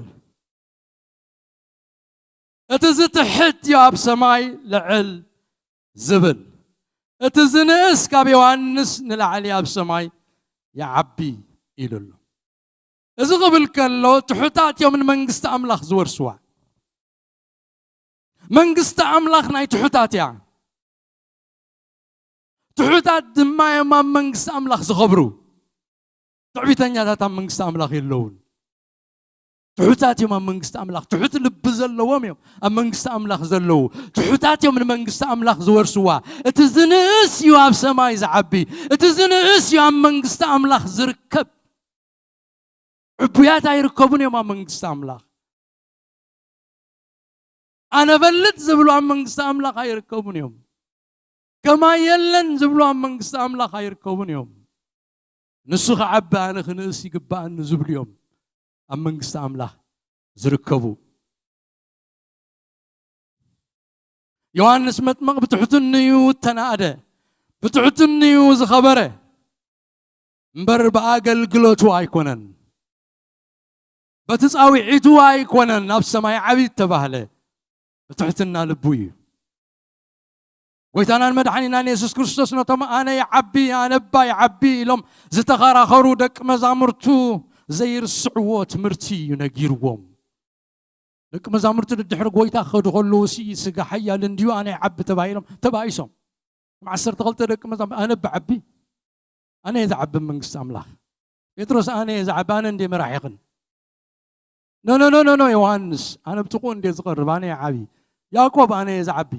እቲ ዝትሕት እዩ ኣብ ሰማይ ልዕል ዝብል፣ እቲ ዝንእስ ካብ ዮሃንስ ንላዕሊ ኣብ ሰማይ ይዓቢ ኢሉ ኣሎ። እዚ ክብል ከሎ ትሑታት እዮም ንመንግስቲ ኣምላኽ ዝወርስዋ። መንግስቲ ኣምላኽ ናይ ትሑታት እያ። ትሑታት ድማ እዮም ኣብ መንግስቲ ኣምላኽ ዝኸብሩ። ትዕቢተኛታት ኣብ መንግስቲ ኣምላኽ የለውን። ትሑታት እዮም ኣብ መንግስቲ ኣምላኽ። ትሑት ልቢ ዘለዎም እዮም ኣብ መንግስቲ ኣምላኽ ዘለዉ። ትሑታት እዮም ንመንግስቲ ኣምላኽ ዝወርስዋ። እቲ ዝንእስ እዩ ኣብ ሰማይ ዝዓቢ። እቲ ዝንእስ እዩ ኣብ መንግስቲ ኣምላኽ ዝርከብ። ዕቡያት ኣይርከቡን እዮም ኣብ መንግስቲ ኣምላኽ። ኣነ ፈልጥ ዝብሉ ኣብ መንግስቲ ኣምላኽ ኣይርከቡን እዮም። ከማይ የለን ዝብሉ ኣብ መንግስቲ ኣምላኽ ኣይርከቡን እዮም። ንሱ ክዓቢ ኣነ ክንእስ ይግባኣኒ ዝብሉ እዮም ኣብ መንግስቲ ኣምላኽ ዝርከቡ። ዮሃንስ መጥምቕ ብትሕትንኡ ተናእደ፣ ብትሕትንኡ ዝኸበረ እምበር ብኣገልግሎቱ ኣይኮነን፣ በቲ ጻውዒቱ ኣይኮነን ናብ ሰማይ ዓቢ ተባህለ፣ ብትሕትና ልቡ እዩ። ጎይታናን መድሓኒናን የሱስ ክርስቶስ ነቶም ኣነ ይዓቢ ኣነ እባ ይዓቢ ኢሎም ዝተኸራኸሩ ደቂ መዛሙርቱ ዘይርስዕዎ ትምህርቲ እዩ ነጊርዎም። ደቂ መዛሙርቱ ድድሕሪ ጎይታ ክኸዱ ከለዉ ሲ ስጋ ሓያል እንድዩ ኣነ ይዓቢ ተባሂሎም ተባኢሶም። ዓሰርተ ክልተ ደቂ መዛሙርቱ ኣነ እባ ዓቢ ኣነ እየ ዝዓቢ መንግስቲ ኣምላኽ። ጴጥሮስ ኣነ እየ ዝዓቢ ኣነ እንድየ መራሒኽን። ኖ ኖ ኖ ኖ ዮሃንስ ኣነ ብጥቕኡ እንድየ ዝቐርብ ኣነ እየ ዓቢ። ያዕቆብ ኣነ እየ ዝዓቢ።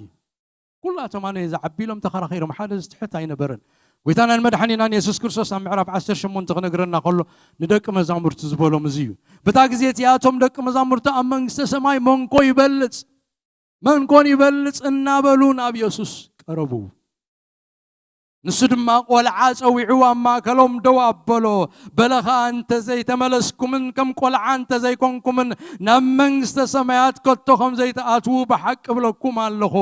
ኩላቶም ኣነ እየ ዝዓቢ ኢሎም ተኸራኺሮም ሓደ ዝትሕት ኣይነበረን። ጎይታናን መድሓኒናን የሱስ ክርስቶስ ኣብ ምዕራፍ ዓሰርተ ሸሞንተ ክነግረና ከሎ ንደቂ መዛሙርቱ ዝበሎም እዚ እዩ። በታ ግዜ እቲኣቶም ደቂ መዛሙርቱ ኣብ መንግስተ ሰማይ መንኮ ይበልጽ መንኮን ይበልጽ እናበሉ ናብ የሱስ ቀረቡ። ንሱ ድማ ቆልዓ ጸዊዑ ኣብ ማእከሎም ደው ኣበሎ። በለ ኸኣ፣ እንተ ዘይተመለስኩምን ከም ቆልዓ እንተ ዘይኮንኩምን ናብ መንግስተ ሰማያት ከቶ ከም ዘይትኣትዉ ብሓቂ እብለኩም ኣለኹ።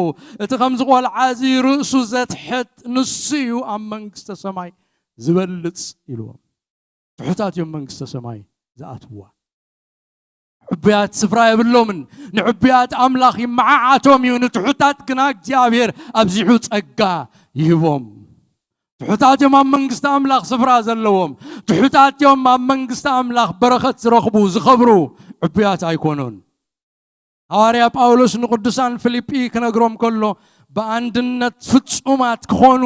እቲ ከምዚ ቆልዓ እዚ ርእሱ ዘትሕት ንሱ እዩ ኣብ መንግስተ ሰማይ ዝበልጽ ኢልዎም። ትሑታት እዮም መንግስተ ሰማይ ዝኣትውዋ። ዕቡያት ስፍራ የብሎምን። ንዕቡያት ኣምላኽ ይመዓዓቶም እዩ፣ ንትሑታት ግና እግዚኣብሔር ኣብዚሑ ጸጋ ይህቦም። ትሑታት እዮም ኣብ መንግስቲ ኣምላኽ ስፍራ ዘለዎም። ትሑታት እዮም ኣብ መንግስቲ ኣምላኽ በረኸት ዝረኽቡ፣ ዝኸብሩ። ዕቡያት ኣይኮኑን። ሃዋርያ ጳውሎስ ንቅዱሳን ፊልጲ ክነግሮም ከሎ ብኣንድነት ፍጹማት ክኾኑ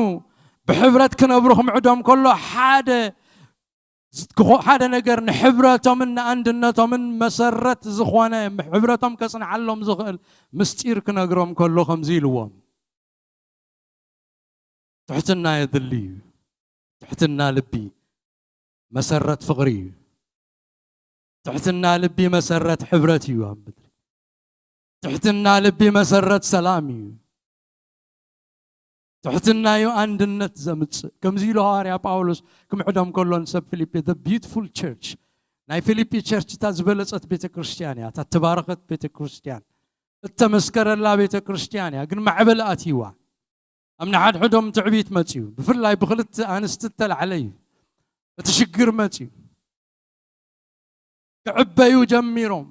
ብሕብረት ክነብሩ ክምዕዶም ከሎ ሓደ ክኾ- ሓደ ነገር ንሕብረቶምን ንኣንድነቶምን መሰረት ዝኾነ ሕብረቶም ከጽንዓሎም ዝኽእል ምስጢር ክነግሮም ከሎ ከምዚ ኢልዎም። ትሕትና የድሊ እዩ። ትሕትና ልቢ መሰረት ፍቕሪ እዩ። ትሕትና ልቢ መሰረት ሕብረት እዩ ኣብ ምድሪ። ትሕትና ልቢ መሰረት ሰላም እዩ። ትሕትና እዩ ኣንድነት ዘምጽእ። ከምዚ ኢሉ ሃዋርያ ጳውሎስ ክምዕዶም ከሎ ንሰብ ፊልጲ፣ the beautiful church፣ ናይ ፊልጲ ቸርች እታ ዝበለጸት ቤተ ክርስቲያን እያ፣ እታ እተባረኸት ቤተ ክርስቲያን፣ እተመስከረላ ቤተ ክርስቲያን እያ። ግን ማዕበል ኣትይዋ። ኣብ ንሓድሕዶም ትዕቢት መጽዩ፣ ብፍላይ ብክልተ ኣንስቲ እተላዕለ እዩ እቲ ሽግር መጽዩ። ክዕበዩ ጀሚሮም።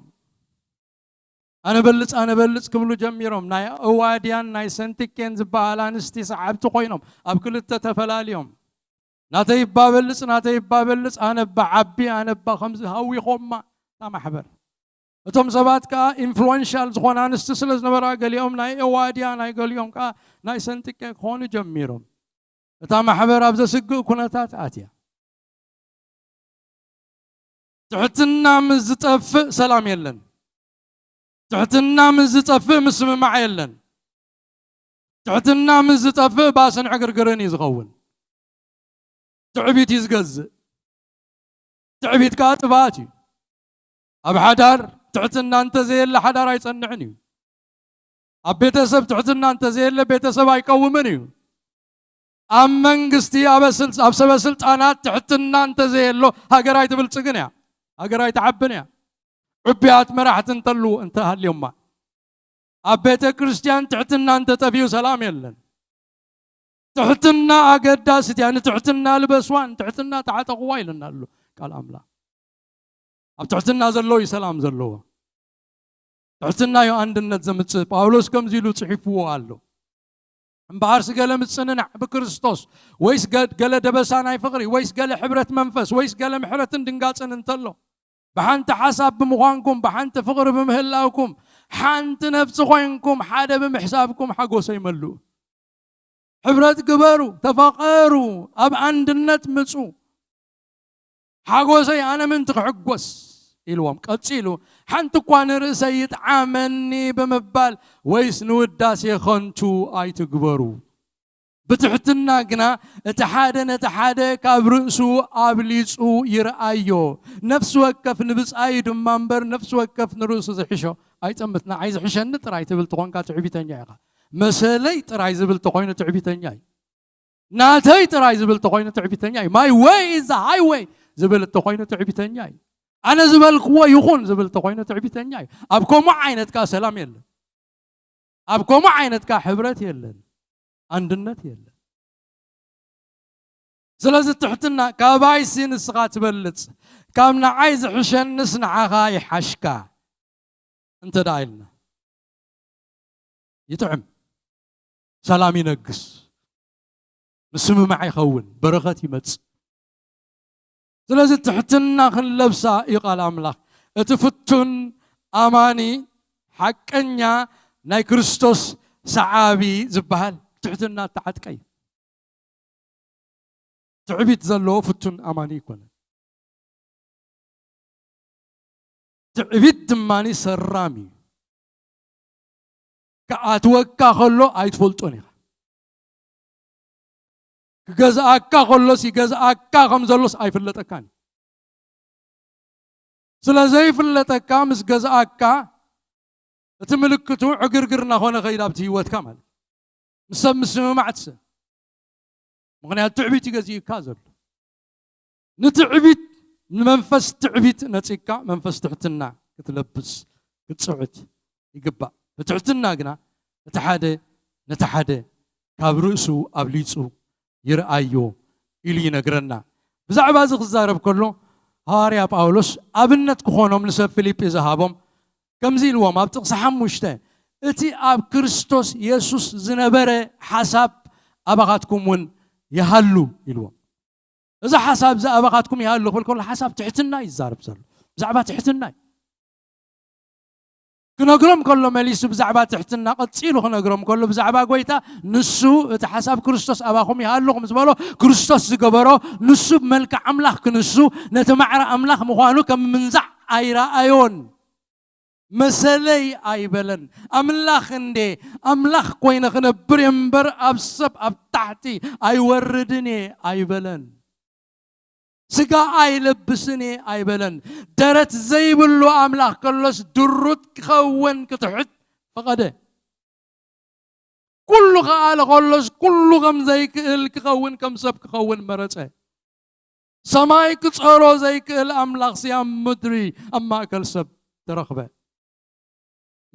ኣነ በልጽ ኣነ በልጽ ክብሉ ጀሚሮም። ናይ እዋድያን ናይ ሰንቲኬን ዝበሃል ኣንስቲ ሰዓብቲ ኮይኖም ኣብ ክልተ ተፈላልዮም። ናተይ እባ በልጽ ናተይ እባ በልጽ ኣነ እባ ዓቢ ኣነ እባ ከምዚ ሃዊኾማ እታ ማሕበር። እቶም ሰባት ከኣ ኢንፍሉዌንሻል ዝኾና ኣንስቲ ስለ ዝነበራ ገሊኦም ናይ እዋድያ ናይ ገሊኦም ከኣ ናይ ሰንቲኬ ክኾኑ ጀሚሮም። እታ ማሕበር ኣብ ዘስግእ ኩነታት ኣትያ። ትሕትና ምስ ዝጠፍእ ሰላም የለን። ትሕትና ምስ ዝጠፍእ ምስምማዕ የለን። ትሕትና ምስ ዝጠፍእ ባስን ዕግርግርን እዩ ዝኸውን። ትዕቢት እዩ ዝገዝእ። ትዕቢት ከዓ ጥፍኣት እዩ። ኣብ ሓዳር ትሕትና እንተዘየለ ሓዳር ኣይጸንዕን እዩ። ኣብ ቤተሰብ ትሕትና እንተዘየለ ቤተሰብ ኣይቀውምን እዩ። ኣብ መንግስቲ ኣብ ስል- ኣብ ሰበ ስልጣናት ትሕትና እንተዘየሎ ሃገር ኣይትብልጽግን እያ። ሃገር ኣይትዓብን እያ። ዕቡያት መራሕቲ እንተሉ እንተሃልዮማ ኣብ ቤተ ክርስቲያን ትሕትና እንተጠፊኡ ሰላም የለን። ትሕትና ኣገዳሲት እያ። ንትሕትና ልበስዋ ንትሕትና ተዓጠቕዋ ኢለና ኣሎ ቃል ኣምላኽ። ኣብ ትሕትና ዘሎ እዩ ሰላም ዘለዎ። ትሕትና እዩ ኣንድነት ዘምጽእ። ጳውሎስ ከምዚ ኢሉ ጽሒፍዎ ኣሎ። እምበኣርስ ገለ ምጽንናዕ ብክርስቶስ፣ ወይስ ገ-፣ ገለ ደበሳ ናይ ፍቕሪ፣ ወይስ ገለ ሕብረት መንፈስ፣ ወይስ ገለ ምሕረትን ድንጋጽን እንተሎ፣ ብሓንቲ ሓሳብ ብምዃንኩም፣ ብሓንቲ ፍቕሪ ብምህላውኩም፣ ሓንቲ ነፍሲ ኮይንኩም፣ ሓደ ብምሕሳብኩም ሓጎሰይ መልኡ። ሕብረት ግበሩ፣ ተፋቐሩ፣ ኣብ ኣንድነት ምጹ። ሓጎሰይ ኣነ ምእንቲ ክሕጎስ ኢልዎም። ቀጺሉ፣ ሓንቲ እኳ ንርእሰይ ይጥዓመኒ ብምባል ወይስ ንውዳሴ ኸንቱ ኣይትግበሩ። ብትሕትና ግና እቲ ሓደ ነቲ ሓደ ካብ ርእሱ ኣብሊጹ ይርኣዮ። ነፍሲ ወከፍ ንብጻዩ ድማ እምበር፣ ነፍሲ ወከፍ ንርእሱ ዝሕሾ ኣይጠምት። ንዓይ ዝሕሸኒ ጥራይ ትብል ተኾንካ ትዕቢተኛ ኢኻ። መሰለይ ጥራይ ዝብል ተኾይኑ ትዕቢተኛ እዩ። ናተይ ጥራይ ዝብል ተኾይኑ ትዕቢተኛ እዩ። My way is the highway ዝብል ተኾይኑ ትዕቢተኛ እዩ። ኣነ ዝበልክዎ ይኹን ዝብል ተኾይኑ ትዕቢተኛ እዩ። ኣብ ከምኡ ዓይነት ከኣ ሰላም የለን። ኣብ ከምኡ ዓይነት ከኣ ሕብረት የለን፣ ኣንድነት የለን። ስለዚ ትሕትና፣ ካባይሲ ንስኻ ትበልጽ፣ ካብ ንዓይ ዝሕሸንስ ንዓኻ ይሓሽካ እንተ ደኣ ኢልና፣ ይጥዕም፣ ሰላም ይነግስ፣ ምስምማዕ ይኸውን፣ በረኸት ይመጽእ። ስለዚ ትሕትና ክንለብሳ እዩ ቃል ኣምላኽ። እቲ ፍቱን ኣማኒ፣ ሓቀኛ ናይ ክርስቶስ ሰዓቢ ዝበሃል ትሕትና እተዓጥቀ እዩ። ትዕቢት ዘለዎ ፍቱን ኣማኒ ኣይኮነን። ትዕቢት ድማ ሰራም እዩ። ክኣትወካ ከሎ ኣይትፈልጦን ኢኻ። ክገዝኣካ ከሎስ ይገዝኣካ ከም ዘሎስ ኣይፍለጠካን እዩ። ስለ ዘይፍለጠካ ምስ ገዝኣካ፣ እቲ ምልክቱ ዕግርግር እናኾነ ከይድ ኣብቲ ህይወትካ ማለት እዩ። ምስ ሰብ ምስምማዕ ትስእ። ምኽንያቱ ትዕቢት እዩ ገዚኡካ ዘሎ። ንትዕቢት፣ ንመንፈስ ትዕቢት ነጺግካ መንፈስ ትሕትና ክትለብስ ክትጽዕት ይግባእ። ብትሕትና ግና እቲ ሓደ ነቲ ሓደ ካብ ርእሱ ኣብሊጹ ይርኣዮ ኢሉ ይነግረና። ብዛዕባ እዚ ክዛረብ ከሎ ሃዋርያ ጳውሎስ ኣብነት ክኾኖም ንሰብ ፊልጲ ዝሃቦም ከምዚ ኢልዎም ኣብ ጥቕሲ ሓሙሽተ፣ "እቲ ኣብ ክርስቶስ የሱስ ዝነበረ ሓሳብ ኣባኻትኩም እውን ይሃሉ" ኢልዎም። እዚ ሓሳብ እዚ ኣባኻትኩም ይሃሉ ክብል ከሎ ሓሳብ ትሕትና እዩ ዝዛረብ ዘሎ። ብዛዕባ ትሕትና እዩ። ክነግሮም ከሎ መሊሱ ብዛዕባ ትሕትና ቀጺሉ ክነግሮም ከሎ ብዛዕባ ጎይታ ንሱ እቲ ሓሳብ ክርስቶስ ኣባኹም ይሃሉ ከም ዝበሎ ክርስቶስ ዝገበሮ ንሱ ብመልክዕ ኣምላኽ ክንሱ ነቲ ማዕረ ኣምላኽ ምዃኑ ከም ምንዛዕ ኣይረኣዮን። መሰለይ ኣይበለን። ኣምላኽ እንዴ ኣምላኽ ኮይነ ክነብር እየ እምበር ኣብ ሰብ ኣብ ታሕቲ ኣይወርድን እየ ኣይበለን። ስጋ ኣይለብስን እየ ኣይበለን። ደረት ዘይብሉ ኣምላኽ ከሎስ ድሩት ክኸውን ክትሕት ፈቐደ። ኩሉ ከኣለ ከሎስ ኩሉ ከም ዘይክእል ክኸውን ከም ሰብ ክኸውን መረጸ። ሰማይ ክጸሮ ዘይክእል ኣምላኽ ስያም ምድሪ ኣብ ማእከል ሰብ ተረኽበ።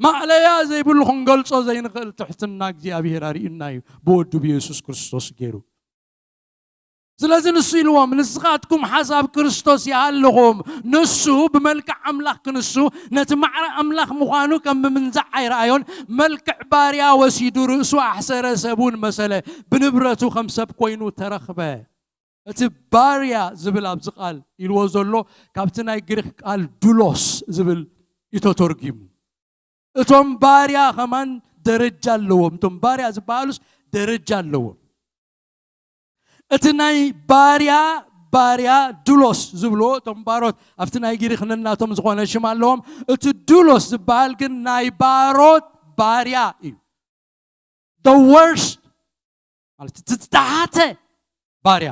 ማእለያ ዘይብሉ ክንገልጾ ዘይንኽእል ትሕትና እግዚኣብሔር ኣርእዩና እዩ ብወዱ ብየሱስ ክርስቶስ ገይሩ። ስለዚ ንሱ ኢልዎም፣ "ንስኻትኩም ሓሳብ ክርስቶስ ይሃልኹም፣ ንሱ ብመልክዕ ኣምላኽ ክንሱ ነቲ ማዕረ ኣምላኽ ምዃኑ ከም ብምንዛዕ ኣይረኣዮን፣ መልክዕ ባርያ ወሲዱ ርእሱ ኣሕሰረ፣ ሰብ እውን መሰለ፣ ብንብረቱ ከም ሰብ ኮይኑ ተረኽበ።" እቲ ባርያ ዝብል ኣብዚ ቃል ኢልዎ ዘሎ ካብቲ ናይ ግሪክ ቃል ዱሎስ ዝብል እዩ ተተርጊሙ። እቶም ባርያ ከማን ደረጃ ኣለዎም። እቶም ባርያ ዝበሃሉስ ደረጃ ኣለዎም። እቲ ናይ ባርያ፣ ባርያ ዱሎስ ዝብልዎ እቶም ባሮት ኣብቲ ናይ ግሪክ ነናቶም ዝኾነ ሽም ኣለዎም። እቲ ዱሎስ ዝበሃል ግን ናይ ባሮት ባርያ እዩ። The worst ማለት እቲ ዝተሓተ ባርያ።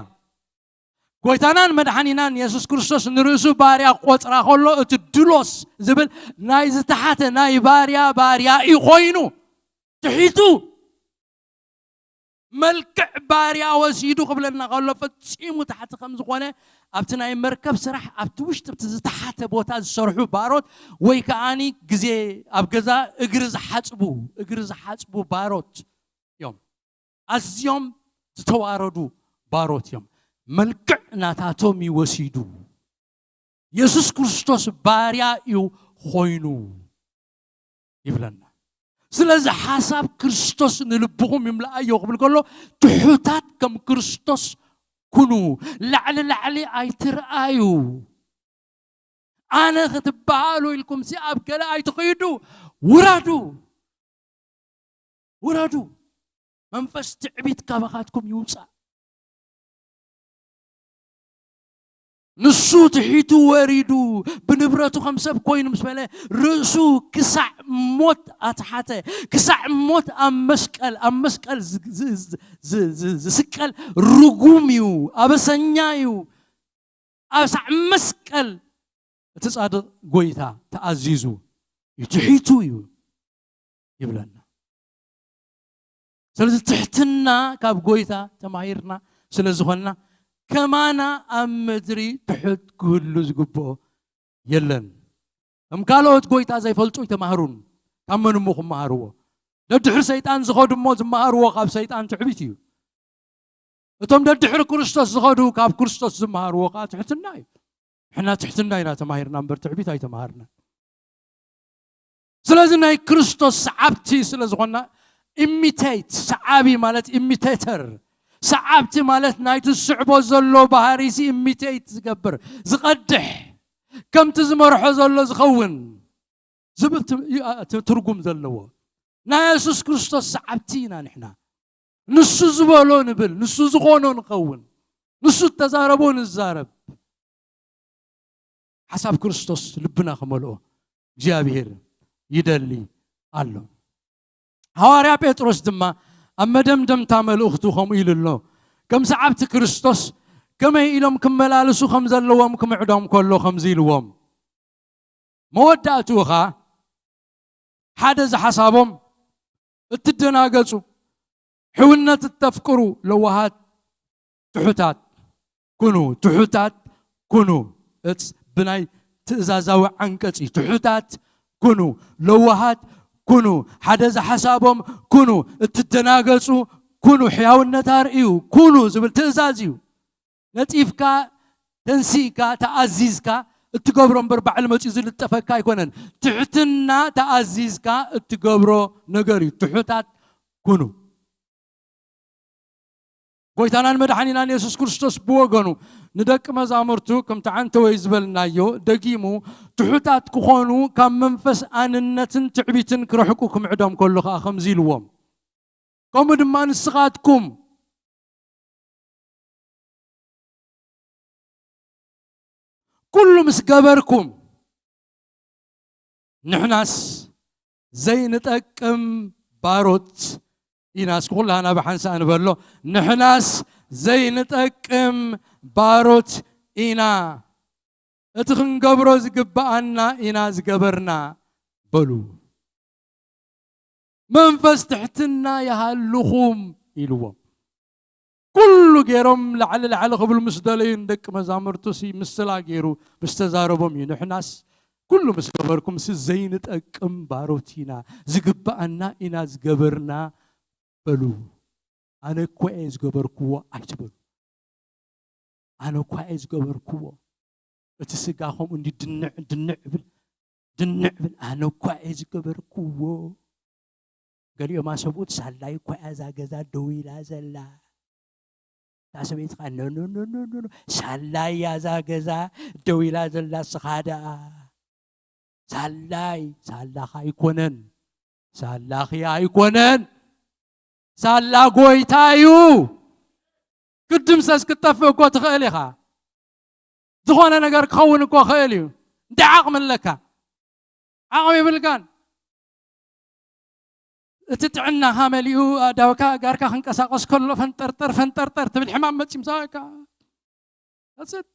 ጎይታናን መድሓኒናን የሱስ ክርስቶስ ንርእሱ ባርያ ቆጽራ ከሎ እቲ ድሎስ ዝብል ናይ ዝተሓተ ናይ ባርያ ባርያ እዩ ኮይኑ ትሒቱ። መልክዕ ባርያ ወሲዱ ክብለና ከሎ ፈጺሙ ታሕቲ ከም ዝኾነ ኣብቲ ናይ መርከብ ስራሕ ኣብቲ ውሽጢ ኣብቲ ዝተሓተ ቦታ ዝሰርሑ ባሮት ወይ ከዓኒ ግዜ ኣብ ገዛ እግሪ ዝሓጽቡ፣ እግሪ ዝሓጽቡ ባሮት እዮም። ኣዝዮም ዝተዋረዱ ባሮት እዮም። መልክዕ ናታቶም እዩ ወሲዱ። የሱስ ክርስቶስ ባርያ እዩ ኮይኑ። ይብለና። ስለዚ ሓሳብ ክርስቶስ ንልብኹም ይምላኣዮ ክብል ከሎ፣ ትሑታት ከም ክርስቶስ ኩኑ፣ ላዕሊ ላዕሊ ኣይትርኣዩ። ኣነ ክትበሃሉ ኢልኩም ሲ ኣብ ገለ ኣይትኸይዱ፣ ውረዱ፣ ውረዱ። መንፈስ ትዕቢት ካባኻትኩም ይውፃእ። ንሱ ትሒቱ ወሪዱ፣ ብንብረቱ ከም ሰብ ኮይኑ ምስ በለ፣ ርእሱ ክሳዕ ሞት ኣትሓተ። ክሳዕ ሞት ኣብ መስቀል፣ ኣብ መስቀል ዝ- ዝ- ዝ- ዝ- ዝ- ዝስቀል ርጉም እዩ፣ ኣበሰኛ እዩ። ኣብ ሳዕ መስቀል እቲ ጻድቕ ጎይታ ተኣዚዙ እዩ፣ ትሒቱ እዩ ይብለና። ስለዚ ትሕትና ካብ ጎይታ ተማሂርና ስለ ዝኾንና፣ ከማና ኣብ ምድሪ ትሑት ክህሉ ዝግብኦ የለን። እም ካልኦት ጎይታ ዘይፈልጡ ኣይተማህሩን። ካብ መን እሞ ክመሃርዎ? ደድሕሪ ሰይጣን ዝኸዱ እሞ ዝመሃርዎ ካብ ሰይጣን ትዕቢት እዩ። እቶም ደድሕሪ ክርስቶስ ዝኸዱ ካብ ክርስቶስ ዝመሃርዎ ከዓ ትሕትና እዩ። ንሕና ትሕትና ኢና ተማሂርና እምበር ትዕቢት ኣይተማሃርና። ስለዚ ናይ ክርስቶስ ሰዓብቲ ስለ ዝኾንና፣ ኢሚቴት፣ ሰዓቢ ማለት ኢሚቴተር፣ ሰዓብቲ ማለት ናይቲ ዝስዕቦ ዘሎ ባህሪሲ ኢሚቴት ዝገብር፣ ዝቐድሕ፣ ከምቲ ዝመርሖ ዘሎ ዝኸውን ዝብል ት- ዩ- ኣ- ት- ትርጉም ዘለዎ። ናይ የሱስ ክርስቶስ ሰዓብቲ ኢና ንሕና። ንሱ ዝበሎ ንብል፣ ንሱ ዝኾኖ ንኸውን፣ ንሱ እተዛረቦ ንዛረብ። ሓሳብ ክርስቶስ ልብና ክመልኦ እግዚኣብሔር ይደሊ ኣሎ። ሃዋርያ ጴጥሮስ ድማ ኣብ መደምደምታ መልእኽቱ ከምኡ ኢሉ ኣሎ። ከም ሰዓብቲ ክርስቶስ ከመይ ኢሎም ክመላለሱ ከም ዘለዎም ክምዕዶም ከሎ ከምዚ ኢልዎም፣ መወዳእትኡ ኸኣ ሓደ ዝሓሳቦም እትደናገጹ፣ ሕውነት እተፍቅሩ፣ ለዋሃት፣ ትሑታት ኩኑ፣ ትሑታት ኩኑ። እጽ ብናይ ትእዛዛዊ ዓንቀጽ እዩ። ትሑታት ኩኑ፣ ለዋሃት ኩኑ፣ ሓደ ዝሓሳቦም ኩኑ፣ እትደናገጹ ኩኑ፣ ሕያውነት ኣርእዩ ኩኑ ዝብል ትእዛዝ እዩ። ነጺፍካ፣ ተንሲእካ፣ ተኣዚዝካ እትገብሮ እምበር ባዕሉ መጺኡ ዝልጠፈካ ኣይኮነን። ትሕትና ተኣዚዝካ እትገብሮ ነገር እዩ። ትሑታት ኩኑ። ጎይታናን መድሓኒናን የሱስ ክርስቶስ ብወገኑ ንደቂ መዛሙርቱ ከምቲ ዓንተወይ ዝበልናዮ ደጊሙ ትሑታት ክኾኑ ካብ መንፈስ ኣንነትን ትዕቢትን ክረሕቁ ክምዕዶም ከሎ ኸዓ ከምዚ ኢልዎም፣ ከምኡ ድማ ንስኻትኩም ኩሉ ምስ ገበርኩም፣ ንሕናስ ዘይንጠቅም ባሮት ኢና። እስኪ ኩላህና ብሓንሳእ ንበሎ፣ ንሕናስ ዘይንጠቅም ባሮት ኢና። እቲ ክንገብሮ ዝግብኣና ኢና ዝገበርና በሉ። መንፈስ ትሕትና ይሃልኹም ኢልዎም። ኩሉ ገይሮም ላዕሊ ላዕሊ ክብሉ ምስ ደለዩ ንደቂ መዛሙርቱ ሲ ምስላ ገይሩ ምስ ተዛረቦም እዩ። ንሕናስ ኩሉ ምስ ገበርኩም ሲ ዘይንጠቅም ባሮት ኢና፣ ዝግብኣና ኢና ዝገበርና በሉ። ኣነ እኮ እየ ዝገበርክዎ ኣይትበሉ። ኣነ እኳ እየ ዝገበርክዎ። እቲ ስጋ ከምኡ እንዲ ድንዕ ድንዕ ብል፣ ድንዕ ብል፣ ኣነ እኳ እየ ዝገበርክዎ። ገሊኦም ኣሰብኡት ሳላይ እኳ እያ እዛ ገዛ ደው ኢላ ዘላ። እታ ሰበይቲ ኸዓ ኖ ኖ ኖ ኖ ኖ ኖ፣ ሳላይ እያ እዛ ገዛ ደው ኢላ ዘላ፣ ስኻ ደኣ ሳላይ፣ ሳላኻ ኣይኮነን፣ ሳላኺ ኣይኮነን፣ ሳላ ጎይታ እዩ። ክድምሰስ ክትጠፍእ እኮ ትኽእል ኢኻ። ዝኾነ ነገር ክኸውን እኮ ኽእል እዩ። እንታይ ዓቕሚ ኣለካ? ዓቕሚ የብልካን። እቲ ጥዕናኻ መሊኡ ኣእዳውካ ኣእጋርካ ክንቀሳቐስ ከሎ ፈንጠርጠር ፈንጠርጠር ትብል ሕማም መጺምሳካ። That's it.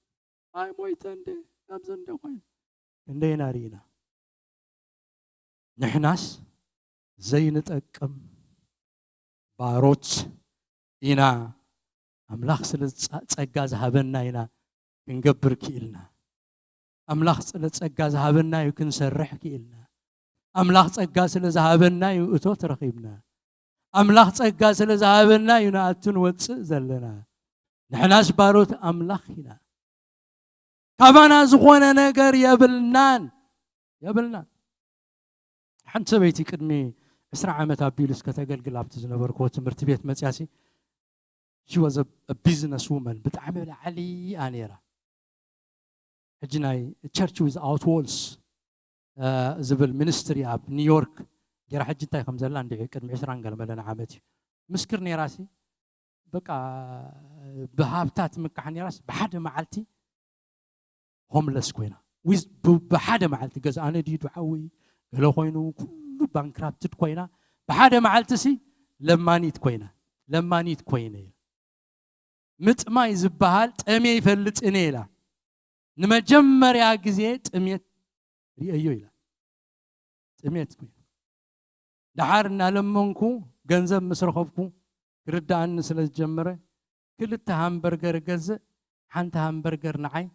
ኣይ ሞይተ እንደ፣ ኣብዚ እንደ ኮይኑ። ክንደይና ርኢና። ንሕናስ ዘይንጠቅም ባሮት ኢና። ኣምላኽ ስለ ዝጸ-፣ ጸጋ ዝሃበና ኢና ክንገብር ክኢልና። ኣምላኽ ስለ ጸጋ ዝሃበና እዩ ክንሰርሕ ክኢልና። ኣምላኽ ጸጋ ስለ ዝሃበና እዩ እቶት ረኺብና። ኣምላኽ ጸጋ ስለ ዝሃበና እዩ ንኣቱ ንወጽእ ዘለና። ንሕናስ ባሮት ኣምላኽ ኢና። ካባና ዝኾነ ነገር የብልናን፣ የብልናን። ሓንቲ ሰበይቲ ቅድሚ ዕስራ ዓመት ኣቢሉ እስከ ተገልግል ኣብቲ ዝነበርክዎ ትምህርቲ ቤት መፅያሲ፣ she was a business woman፣ ብጣዕሚ ላዕሊ እያ ነይራ። ሕጂ ናይ ቸርች ዊዝ ኣውት ዎልስ ዝብል ሚኒስትሪ ኣብ ኒውዮርክ ገይራ፣ ሕጂ እንታይ ከም ዘላ እንዲዒ ቅድሚ ዕስራን ገለመለን ዓመት እዩ ምስክር ነይራሲ። በቃ ብሃብታ ትምካሕ ነይራስ፣ ብሓደ መዓልቲ ሆምለስ ኮይና። ዊዝ ብ- ብሓደ መዓልቲ ገዛኣ ነዲዱ፣ ሓዊ ገለ ኮይኑ፣ ኩሉ ባንክራፕትድ ኮይና፣ ብሓደ መዓልቲ ሲ ለማኒት ኮይና። ለማኒት ኮይነ ኢላ። ምጥማይ ዝበሃል ጠሜ ይፈልጥ እኔ ኢላ። ንመጀመርያ ግዜ ጥሜት ርእየዮ ኢላ። ጥሜት ኮይኑ፣ ደሓር እናለመንኩ ገንዘብ ምስ ረኸብኩ፣ ክርድኣኒ ስለ ዝጀመረ፣ ክልተ ሃምበርገር እገዝእ፣ ሓንቲ ሃምበርገር ንዓይ፣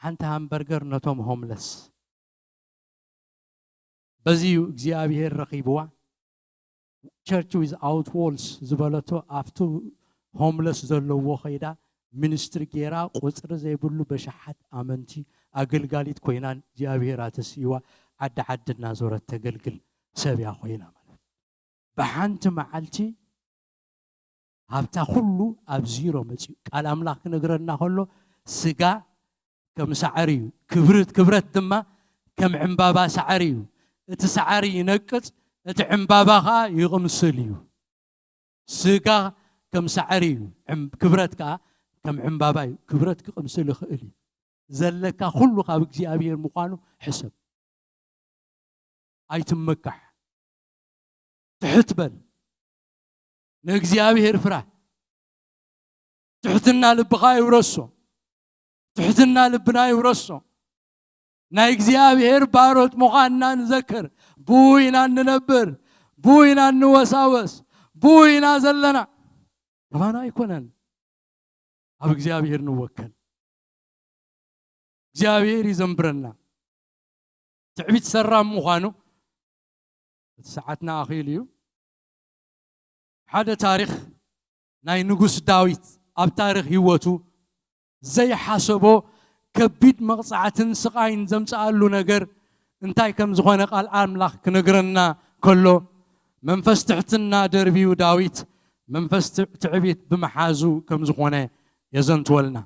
ሓንቲ ሃምበርገር ነቶም ሆምለስ። በዚ እዩ እግዚኣብሄር ረኺብዋ። ቸርች ዊዝ ኣውት ዎልስ ዝበለቶ፣ ኣብቲ ሆምለስ ዘለዎ ኸይዳ ሚኒስትሪ ጌራ፣ ቁፅሪ ዘይብሉ በሽሓት ኣመንቲ ኣገልጋሊት ኮይና እግዚኣብሄር ኣተስይዋ፣ ዓዲ ዓዲ እናዞረት ተገልግል ሰብ እያ ኮይና ማለት። ብሓንቲ መዓልቲ ሃብታ ኩሉ ኣብ ዚሮ መፅዩ። ቃል ኣምላኽ ክነግረና ከሎ፣ ስጋ ከም ሳዕሪ እዩ፣ ክብርት ክብረት ድማ ከም ዕምባባ ሳዕሪ እዩ። እቲ ሳዕሪ ይነቅፅ፣ እቲ ዕምባባ ከዓ ይቕምስል እዩ። ስጋ ከም ሳዕሪ እዩ፣ ዕም- ክብረት ከዓ ከም ዕምባባ እዩ። ክብረት ክቕምስል ይኽእል እዩ። ዘለካ ኩሉ ካብ እግዚኣብሔር ምዃኑ ሕሰብ። ኣይትመካሕ። ትሕት በል። ንእግዚኣብሔር ፍራህ። ትሕትና ልብኻ ይውረሶ። ትሕትና ልብና ይውረሶ። ናይ እግዚኣብሔር ባሮት ምዃንና ንዘክር። ብኡ ኢና እንነብር። ብኡ ኢና እንወሳወስ። ብኡ ኢና ዘለና። ከማና ኣይኮነን። ኣብ እግዚኣብሔር ንወከል። እግዚኣብሔር ይዘንብረና። ትዕቢት ሰራም ምዃኑ እቲ ሰዓትና ኣኺሉ እዩ። ሓደ ታሪኽ ናይ ንጉስ ዳዊት፣ ኣብ ታሪኽ ህይወቱ ዘይሓሰቦ ከቢድ መቕጻዕትን ስቓይን ዘምጽኣሉ ነገር እንታይ ከም ዝኾነ ቃል ኣምላኽ ክነግረና ከሎ፣ መንፈስ ትሕትና ደርብዩ ዳዊት መንፈስ ትዕ- ትዕቢት ብምሓዙ ከም ዝኾነ የዘንትወልና።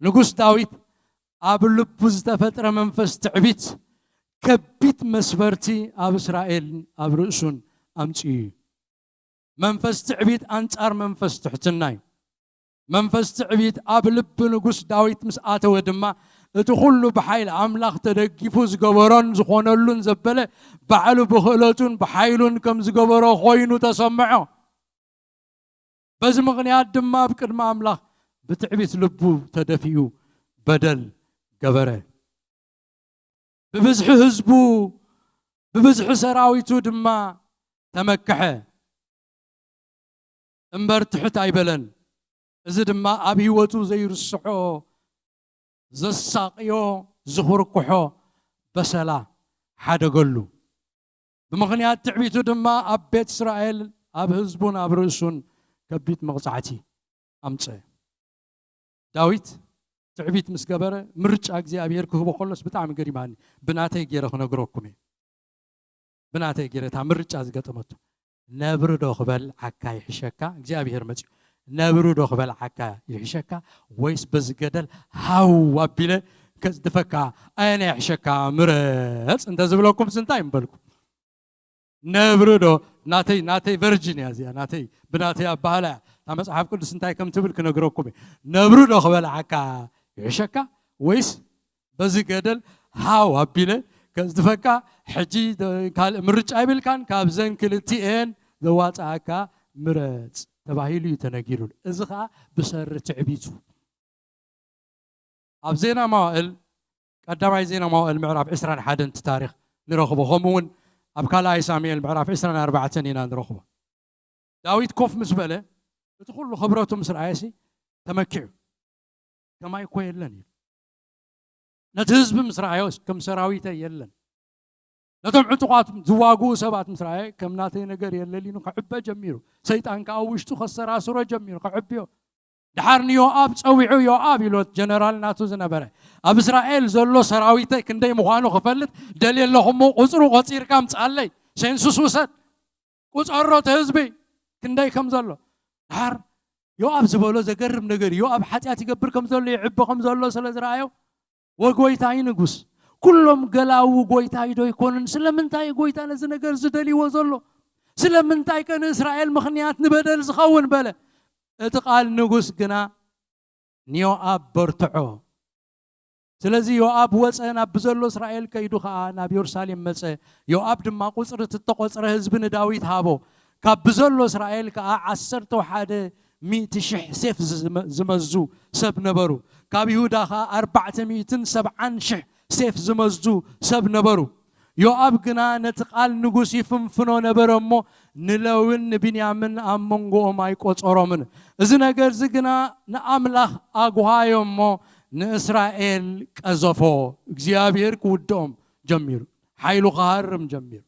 ንጉስ ዳዊት ኣብ ልቡ ዝተፈጥረ መንፈስ ትዕቢት ከቢድ መስበርቲ ኣብ እስራኤል ኣብ ርእሱን ኣምጺኡ እዩ። መንፈስ ትዕቢት ኣንጻር መንፈስ ትሕትና እዩ። መንፈስ ትዕቢት ኣብ ልቢ ንጉስ ዳዊት ምስ ኣተወ ድማ፣ እቲ ኩሉ ብሓይሊ ኣምላኽ ተደጊፉ ዝገበሮን ዝኾነሉን ዘበለ፣ ባዕሉ ብኽእለቱን ብሓይሉን ከም ዝገበሮ ኮይኑ ተሰምዖ። በዚ ምኽንያት ድማ ኣብ ቅድሚ ኣምላኽ ብትዕቢት ልቡ ተደፊኡ በደል ገበረ። ብብዝሒ ህዝቡ፣ ብብዝሒ ሰራዊቱ ድማ ተመክሐ እምበር ትሕት ኣይበለን። እዚ ድማ ኣብ ህይወቱ ዘይርስዖ፣ ዘሳቕዮ፣ ዝኹርኩሖ በሰላ ሓደገሉ። ብምኽንያት ትዕቢቱ ድማ ኣብ ቤት እስራኤል፣ ኣብ ህዝቡን ኣብ ርእሱን ከቢድ መቕጻዕቲ ኣምጸ። ዳዊት ትዕቢት ምስ ገበረ፣ ምርጫ እግዚኣብሔር ክህቦ ከሎስ ብጣዕሚ ገሪማኒ። ብናተይ ገይረ ክነግረኩም እየ። ብናተይ ገይረ እታ ምርጫ ዝገጠመቶ። ነብሪ ዶ ክበልዓካ ይሕሸካ? እግዚኣብሔር መጺኡ። ነብሪ ዶ ክበልዓካ ይሕሸካ? ወይስ በዚ ገደል ሃው ኣቢለ ከጽድፈካ? ኣየናይ ይሕሸካ? ምረጽ እንተ ዝብለኩም እንታይ ምበልኩም? ነብሪ ዶ? ናተይ፣ ናተይ ቨርጂን እያ እዚኣ፣ ናተይ፣ ብናተይ ኣባህላ እያ። እታ መጽሓፍ ቅዱስ እንታይ ከም ትብል ክነግረኩም እየ። ነብሪ ዶ ክበልዓካ ይሕሸካ? ወይስ በዚ ገደል ሃው ኣቢለ ከጽድፈካ? ሕጂ ደ-፣ ካልእ ምርጫ የብልካን፣ ካብዘን ክልቲኤን ዘዋጽኣካ ምረጽ ተባሂሉ እዩ ተነጊሩሉ። እዚ ኸኣ ብሰሪ ትዕቢቱ። ኣብ ዜና መዋእል፣ ቀዳማይ ዜና መዋእል ምዕራፍ ዕስራን ሓደን እቲ ታሪኽ ንረኽቦ። ከምኡ እውን ኣብ ካልኣይ ሳሙኤል ምዕራፍ ዕስራን ኣርባዕተን ኢና ንረኽቦ። ዳዊት ኮፍ ምስ በለ፣ እቲ ኩሉ ክብረቱ ምስ ረኣየሲ ተመኪዑ። ከማይ እኮ የለን ኢሉ። ነቲ ህዝቢ ምስ ረኣዮ፣ ከም ሰራዊተይ የለን። ነቶም ዕጡቓት ዝዋግኡ ሰባት ምስ ረኣየ፣ ከም ናተይ ነገር የለን ኢሉ ክዕበ ጀሚሩ። ሰይጣን ከኣ ኣብ ውሽጡ ከሰራስሮ ጀሚሩ፣ ክዕብዮ። ደሓር ንዮኣብ ጸዊዑ፣ ዮኣብ ኢሉ ጀነራል ናቱ ዝነበረ፣ ኣብ እስራኤል ዘሎ ሰራዊተይ ክንደይ ምዃኑ ክፈልጥ ደልየ ኣለኹ እሞ፣ ቁጽሩ ቆጺርካ ምጽኣለይ። ሴንሱስ ውሰድ፣ ቁፀሮ እቲ ህዝቢ ክንደይ ከም ዘሎ። ድሓር ዮኣብ ዝበሎ ዘገርም ነገር እዩ። ዮኣብ ሓጢኣት ይገብር ከም ዘሎ፣ ይዕቢ ከም ዘሎ ስለ ዝረኣዮ፣ "ወጎይታይ ንጉስ፣ ኩሎም ገላዉ ጎይታይ ዶ ይኮኑን? ስለምንታይ ጎይታ ነዚ ነገር ዝደልይዎ ዘሎ? ስለምንታይ ከ ንእስራኤል ምኽንያት ንበደል ዝኸውን?" በለ። እቲ ቃል ንጉስ ግና ንዮኣብ በርትዖ። ስለዚ ዮኣብ ወፀ፣ ናብ ብዘሎ እስራኤል ከይዱ ኸዓ ናብ የሩሳሌም መፀ። ዮኣብ ድማ ቁፅሪ እቲ እተቖፅረ ህዝቢ ንዳዊት ሃቦ። ካብ ብዘሎ እስራኤል ከኣ ዓሰርተ ሓደ ሚእቲ ሽሕ ሴፍ ዝመ-፣ ዝመዙ ሰብ ነበሩ። ካብ ይሁዳ ከኣ ኣርባዕተ ሚእትን ሰብዓን ሽሕ ሴፍ ዝመዙ ሰብ ነበሩ። ዮኣብ ግና ነቲ ቃል ንጉስ ይፍንፍኖ ነበረ እሞ፣ ንለዊን ንብንያምን ኣብ መንጎኦም ኣይቆጸሮምን። እዚ ነገርዚ ግና ንኣምላኽ ኣጉሃዮ እሞ፣ ንእስራኤል ቀዘፎ። እግዚኣብሔር ክውድኦም ጀሚሩ፣ ሓይሉ ክሃርም ጀሚሩ።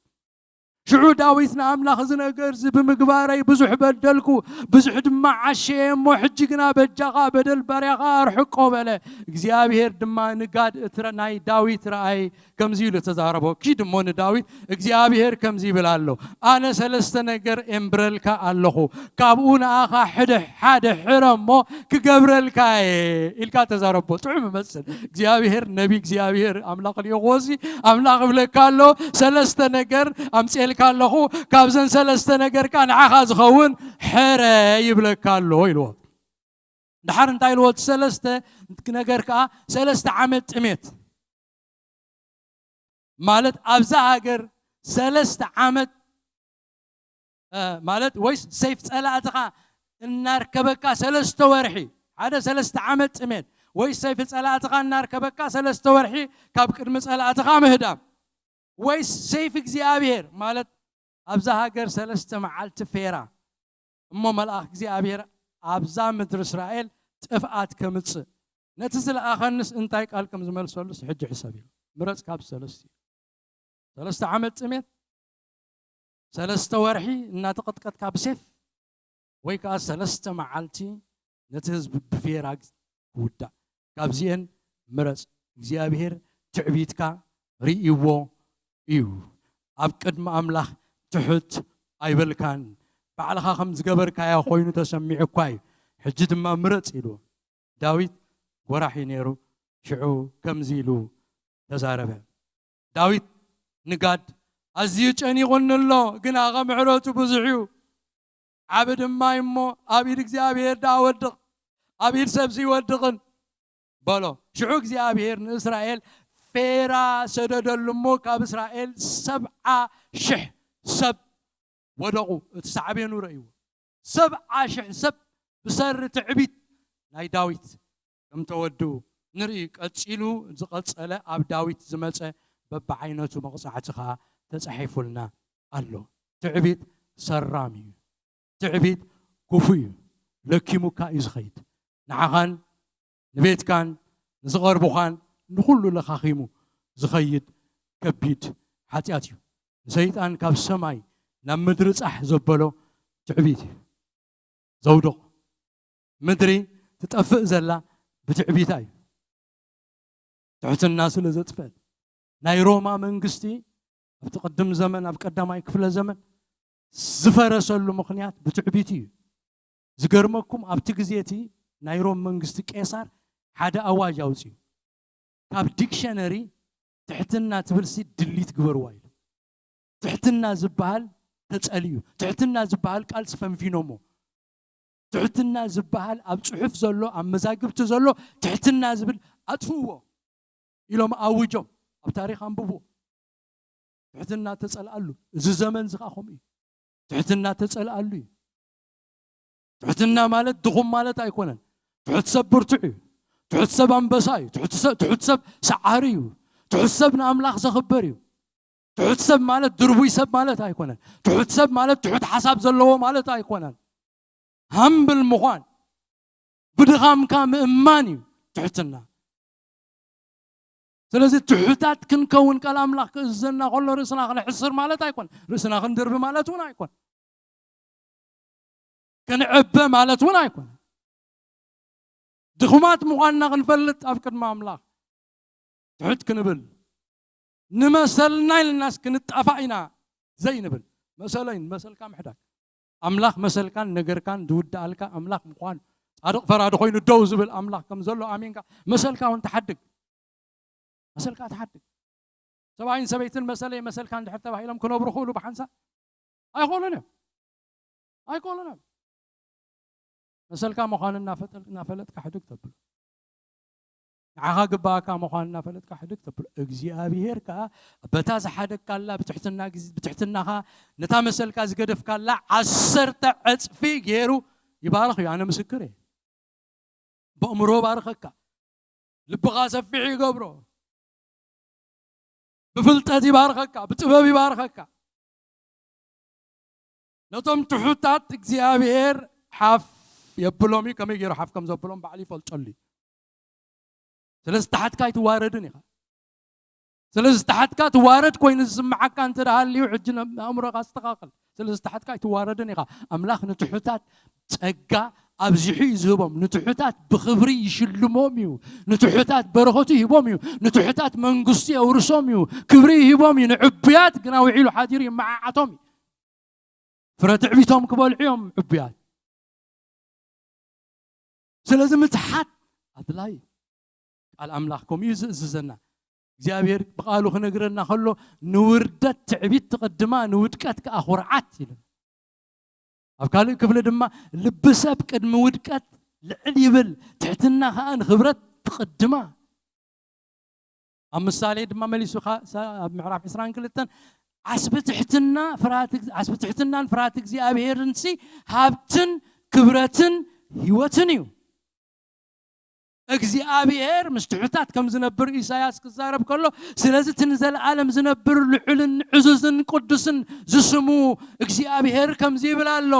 ሽዑ ዳዊት ንኣምላኽ፣ "እዚ ነገርዚ ብምግባረይ ብዙሕ በደልኩ፣ ብዙሕ ድማ ዓሸየ እሞ፣ ሕጂ ግና በጃኻ በደል ባርያኻ ኣርሕቆ" በለ። እግዚኣብሔር ድማ ንጋድ እቲ ረ-፣ ናይ ዳዊት ረኣይ ከምዚ ኢሉ ተዛረቦ። ኪድ እሞ ንዳዊት፣ "እግዚኣብሔር ከምዚ ይብል ኣሎ፣ ኣነ ሰለስተ ነገር ኤምብረልካ ኣለኹ፣ ካብኡ ንኣኻ ሕደ፣ ሓደ ሕረ እሞ ክገብረልካ እየ" ኢልካ ተዛረቦ። ጥዑም ይመስል። እግዚኣብሔር ነቢ፣ እግዚኣብሔር ኣምላኽ ልኢኽዎሲ ኣምላኽ እብለካ ኣሎ፣ ሰለስተ ነገር ኣምፅኤልካ ኣለኹ፣ ካብዘን ሰለስተ ነገር ከኣ ንዓኻ ዝኸውን ሕረ ይብለካ ኣሎ ኢልዎ። ድሓር እንታይ ኢልዎ? እቲ ሰለስተ ነገር ከኣ ሰለስተ ዓመት ጥሜት ማለት ኣብዛ ሃገር ሰለስተ ዓመት፣ እ፣ ማለት ወይስ ሰይፍ ጸላእትኻ እናርከበካ ሰለስተ ወርሒ፣ ሓደ ሰለስተ ዓመት ጥሜት፣ ወይስ ሰይፊ ጸላእትኻ እናርከበካ ሰለስተ ወርሒ ካብ ቅድሚ ጸላእትኻ ምህዳም፣ ወይስ ሰይፊ እግዚኣብሔር ማለት ኣብዛ ሃገር ሰለስተ መዓልቲ ፌራ፣ እሞ መልኣኽ እግዚኣብሔር ኣብዛ ምድሪ እስራኤል ጥፍኣት ከምጽእ ነቲ ዝለኣኸንስ እንታይ ቃል ከም ዝመልሰሉስ ሕጂ ሕሰብ ኢሉ። ምረጽ ካብ ሰለስቲኡ። ሰለስተ ዓመት ጥሜት፣ ሰለስተ ወርሒ እናተቐጥቀጥካ ብሴፍ፣ ወይ ከኣ ሰለስተ መዓልቲ ነቲ ህዝቢ ብፌራ ክውዳእ። ካብዚኤን ምረጽ። እግዚኣብሔር ትዕቢትካ ርእይዎ እዩ። ኣብ ቅድሚ ኣምላኽ ትሑት ኣይበልካን። ባዕልኻ ከም ዝገበርካዮ ኮይኑ ተሰሚዑኳ እዩ። ሕጂ ድማ ምረጽ ኢልዎ። ዳዊት ጎራሕ እዩ ነይሩ። ሽዑ ከምዚ ኢሉ ተዛረበ። ዳዊት ንጋድ፣ "ኣዝዩ ጨኒቑኒ ኣሎ፣ ግናኸ ምሕረቱ ብዙሕ እዩ። ዓቢ ድማ እዩ እሞ፣ ኣብ ኢድ እግዚኣብሔር ደኣ ወድቕ፣ ኣብ ኢድ ሰብሲ ይወድቕን" በሎ። ሽዑ እግዚኣብሔር ንእስራኤል ፌራ ሰደደሉ እሞ፣ ካብ እስራኤል ሰብዓ ሽሕ ሰብ ወደቑ። እቲ ሳዕቤኑ ረእይዎ። ሰብዓ ሽሕ ሰብ ብሰሪ ትዕቢት ናይ ዳዊት ከም ተወድኡ ንርኢ። ቀጺሉ ዝቐጸለ ኣብ ዳዊት ዝመጸ በብዓይነቱ መቕጻዕቲ ኸኣ ተጻሒፉልና ኣሎ። ትዕቢት ሰራም እዩ። ትዕቢት ክፉእ እዩ። ለኪሙካ እዩ ዝኸይድ። ንዓኻን ንቤትካን ንዝቐርቡኻን ንኹሉ ለኻኺሙ ዝኸይድ ከቢድ ሓጢኣት እዩ። ንሰይጣን ካብ ሰማይ ናብ ምድሪ ጻሕ ዘበሎ ትዕቢት እዩ። ዘውድቕ ምድሪ ትጠፍእ ዘላ ብትዕቢታ እዩ። ትሕትና ስለ ዘጥፍአት። ናይ ሮማ መንግስቲ ኣብቲ ቅድም ዘመን፣ ኣብ ቀዳማይ ክፍለ ዘመን ዝፈረሰሉ ምኽንያት ብትዕቢት እዩ። ዝገርመኩም፣ ኣብቲ ግዜ እቲ ናይ ሮም መንግስቲ ቄሳር ሓደ ኣዋጅ ኣውፅዩ። ካብ ዲክሸነሪ ትሕትና ትብልሲ ድሊት ግበርዋ ኢሉ። ትሕትና ዝበሃል ተጸልዩ። ትሕትና ዝበሃል ቃል ፈንፊኖሞ። ትሕትና ዝበሃል ኣብ ጽሑፍ ዘሎ፣ ኣብ መዛግብቲ ዘሎ ትሕትና ዝብል ኣጥፍዎ ኢሎም ኣውጆም። ኣብ ታሪኽ ኣንብብዎ። ትሕትና ተጸልኣሉ። እዚ ዘመን እዚ ኸኣ ከምኡ እዩ። ትሕትና ተጸልኣሉ እዩ። ትሕትና ማለት ድኹም ማለት ኣይኮነን። ትሑት ሰብ ብርቱዕ እዩ። ትሑት ሰብ ኣንበሳ እዩ። ትሑት ሰብ፣ ትሑት ሰብ ሰዓሪ እዩ። ትሑት ሰብ ንኣምላኽ ዘኽብር እዩ። ትሑት ሰብ ማለት ድርቡይ ሰብ ማለት ኣይኮነን። ትሑት ሰብ ማለት ትሑት ሓሳብ ዘለዎ ማለት ኣይኮነን። ሃምብል ምዃን፣ ብድኻምካ ምእማን እዩ ትሕትና። ስለዚ ትሑታት ክንከውን ቃል ኣምላኽ ክእዝዘና ከሎ ርእስና ክነሕስር ማለት ኣይኮን፣ ርእስና ክንድርቢ ማለት እውን ኣይኮን፣ ክንዕበ ማለት እውን ኣይኮን። ድኹማት ምዃንና ክንፈልጥ ኣብ ቅድሚ ኣምላኽ ትሑት ክንብል፣ ንመሰልና ኢልናስ ክንጣፋእ ኢና። ዘይንብል፣ መሰለይ መሰልካ ምሕዳግ፣ ኣምላኽ መሰልካን ነገርካን ዝውድኣልካ ኣምላኽ ምዃኑ፣ ጻድቕ ፈራዲ ኮይኑ ደው ዝብል ኣምላኽ ከም ዘሎ ኣሚንካ መሰልካ እውን ትሓድግ። መሰልካ ትሓድግ። ሰብኣይን ሰበይትን መሰለይ መሰልካ እንድሕር ተባሂሎም ክነብሩ ክእሉ ብሓንሳብ ኣይኮኑን እዮም። ኣይኮኑን እዮም። መሰልካ ምዃኑ እናፈጠል-፣ እናፈለጥካ ሕድግ ተብሎ። ንዓኻ ግባኣካ ምዃኑ እናፈለጥካ ሕድግ ተብሎ። እግዚኣብሄር ከኣ በታ ዝሓደግካላ ብትሕትና ግዝ-፣ ብትሕትናኻ ነታ መሰልካ ዝገደፍካላ ዓሰርተ ዕጽፊ ገይሩ ይባርኽ እዩ። ኣነ ምስክር እየ። በእምሮ ባርኸካ፣ ልብኻ ሰፊሕ ይገብሮ፣ ብፍልጠት ይባርኸካ፣ ብጥበብ ይባርኸካ። ነቶም ትሑታት እግዚኣብሔር ሓፍ የብሎም እዩ። ከመይ ገይሩ ሓፍ ከም ዘብሎም ባዕሉ ይፈልጠሉ እዩ። ስለዚ ተሓትካ ኣይትዋረድን ኢኻ። ስለዚ ተሓትካ ትዋረድ ኮይኑ ዝስምዓካ እንተ ደኣ ሃልዩ፣ ሕጂ ነ-፣ ኣእምሮኻ ኣስተኻኽል። ስለዚ ተሓትካ ኣይትዋረድን ኢኻ። ኣምላኽ ንትሑታት ጸጋ ኣብዚሑ እዩ ዝህቦም። ንትሑታት ብኽብሪ ይሽልሞም እዩ። ንትሑታት በረኸቱ ይህቦም እዩ። ንትሑታት መንግስቱ የውርሶም እዩ። ክብሪ ይህቦም እዩ። ንዕቡያት ግና ውዒሉ ሓዲሩ ይመዓዓቶም እዩ። ፍረ ትዕቢቶም ክበልዑ እዮም ዕቡያት። ስለዚ ምትሓት ኣድላይ እዩ። ቃል ኣምላኽ ከምኡ እዩ ዝእዝዘና። እግዚኣብሔር ብቃሉ ክነግረና ከሎ፣ "ንውርደት ትዕቢት ትቕድማ፣ ንውድቀት ከኣ ኹርዓት" ይብል። ኣብ ካልእ ክፍሊ ድማ፣ "ልቢ ሰብ ቅድሚ ውድቀት ልዕል ይብል፣ ትሕትና ከኣ ንኽብረት ትቕድማ።" ኣብ ምሳሌ ድማ መሊሱ ኻ-፣ ሳ-፣ ኣብ ምዕራፍ ዕስራን ክልተን፣ "ዓስቢ ትሕትና ፍርሃት እግ-፣ ዓስቢ ትሕትናን ፍርሃት እግዚኣብሔርንሲ ሃብትን ክብረትን ህይወትን እዩ።" እግዚኣብሔር ምስ ትሑታት ከም ዝነብር ኢሳያስ ክዛረብ ከሎ፣ ስለዚ እቲ ንዘለኣለም ዝነብር ልዑልን ዕዙዝን ቅዱስን ዝስሙ እግዚኣብሔር ከምዚ ይብል ኣሎ፣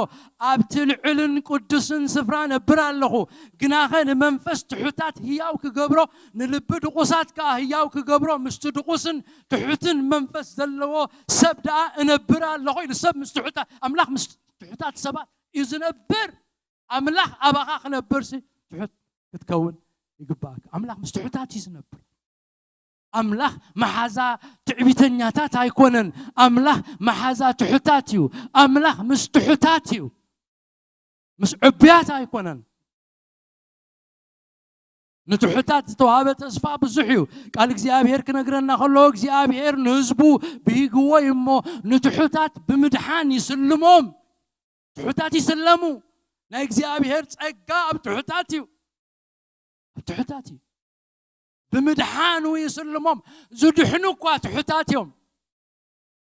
"ኣብቲ ልዑልን ቅዱስን ስፍራ ነብር ኣለኹ፣ ግናኸ ንመንፈስ ትሑታት ህያው ክገብሮ፣ ንልቢ ድቑሳት ከኣ ህያው ክገብሮ፣ ምስቲ ድቑስን ትሑትን መንፈስ ዘለዎ ሰብ ደኣ እነብር ኣለኹ" ኢሉ። ሰብ ምስ ትሑታት፣ ኣምላኽ ምስ ትሑታት ሰባት እዩ ዝነብር። ኣምላኽ ኣባኻ ክነብርሲ ትሑት ክትከውን ይግባእካ። ኣምላኽ ምስ ትሑታት እዩ ዝነብር። ኣምላኽ መሓዛ ትዕቢተኛታት ኣይኮነን። ኣምላኽ መሓዛ ትሑታት እዩ። ኣምላኽ ምስ ትሑታት እዩ። ምስ ዕቡያት ኣይኮነን። ንትሑታት ዝተዋህበ ተስፋ ብዙሕ እዩ። ቃል እግዚኣብሔር ክነግረና ከሎ፣ እግዚኣብሔር ንህዝቡ ብሂግዎ እዩ እሞ፣ ንትሑታት ብምድሓን ይስልሞም። ትሑታት ይስለሙ። ናይ እግዚኣብሔር ጸጋ ኣብ ትሑታት እዩ። ኣብ ትሑታት እዩ። ብምድሓኑ ይስልሞም። ዝድሕኑ እኳ ትሑታት እዮም።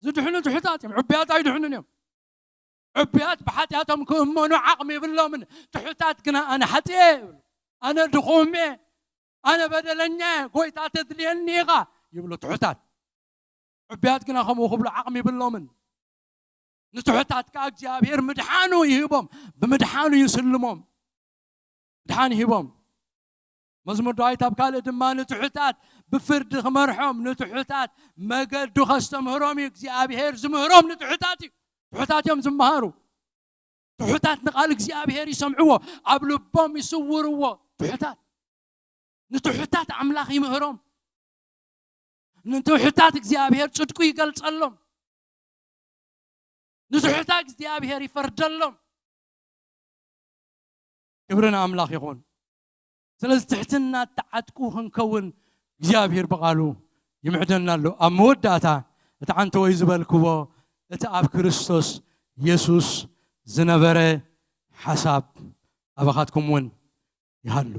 ዝድሕኑ ትሑታት እዮም። ዕቡያት ኣይድሕኑን እዮም። ዕቡያት ብሓጢኣቶም ክእመኑ ዓቕሚ የብሎምን። ትሑታት ግና፣ "ኣነ ሓጢኤ" ይብሉ። "ኣነ ድኹም እየ፣ ኣነ በደለኛ እየ፣ ጎይታ ተድልየኒ ኢኻ" ይብሉ ትሑታት። ዕቡያት ግና ከምኡ ክብሉ ዓቕሚ የብሎምን። ንትሑታት ከኣ እግዚኣብሔር ምድሓኑ ይህቦም፣ ብምድሓኑ ይስልሞም። ምድሓን ይህቦም። መዝሙር ዳዊት ኣብ ካልእ ድማ ንትሑታት ብፍርዲ ክመርሖም፣ ንትሑታት መገዱ ከስተምህሮም እዩ እግዚኣብሔር ዝምህሮም። ንትሑታት እዩ። ትሑታት እዮም ዝመሃሩ። ትሑታት ንቃል እግዚኣብሔር ይሰምዕዎ፣ ኣብ ልቦም ይስውርዎ። ትሑታት፣ ንትሑታት ኣምላኽ ይምህሮም። ንትሑታት እግዚኣብሔር ጽድቁ ይገልጸሎም። ንትሑታት እግዚኣብሔር ይፈርደሎም። ክብሪ ንኣምላኽ ይኹን። ስለዚ ትሕትና እተዓጥቁ ክንከውን እግዚኣብሔር ብቓሉ ይምዕደና ኣሎ። ኣብ መወዳእታ እቲ ዓንተወይ ዝበልክዎ፣ እቲ ኣብ ክርስቶስ የሱስ ዝነበረ ሓሳብ ኣባኻትኩም እውን ይሃሉ።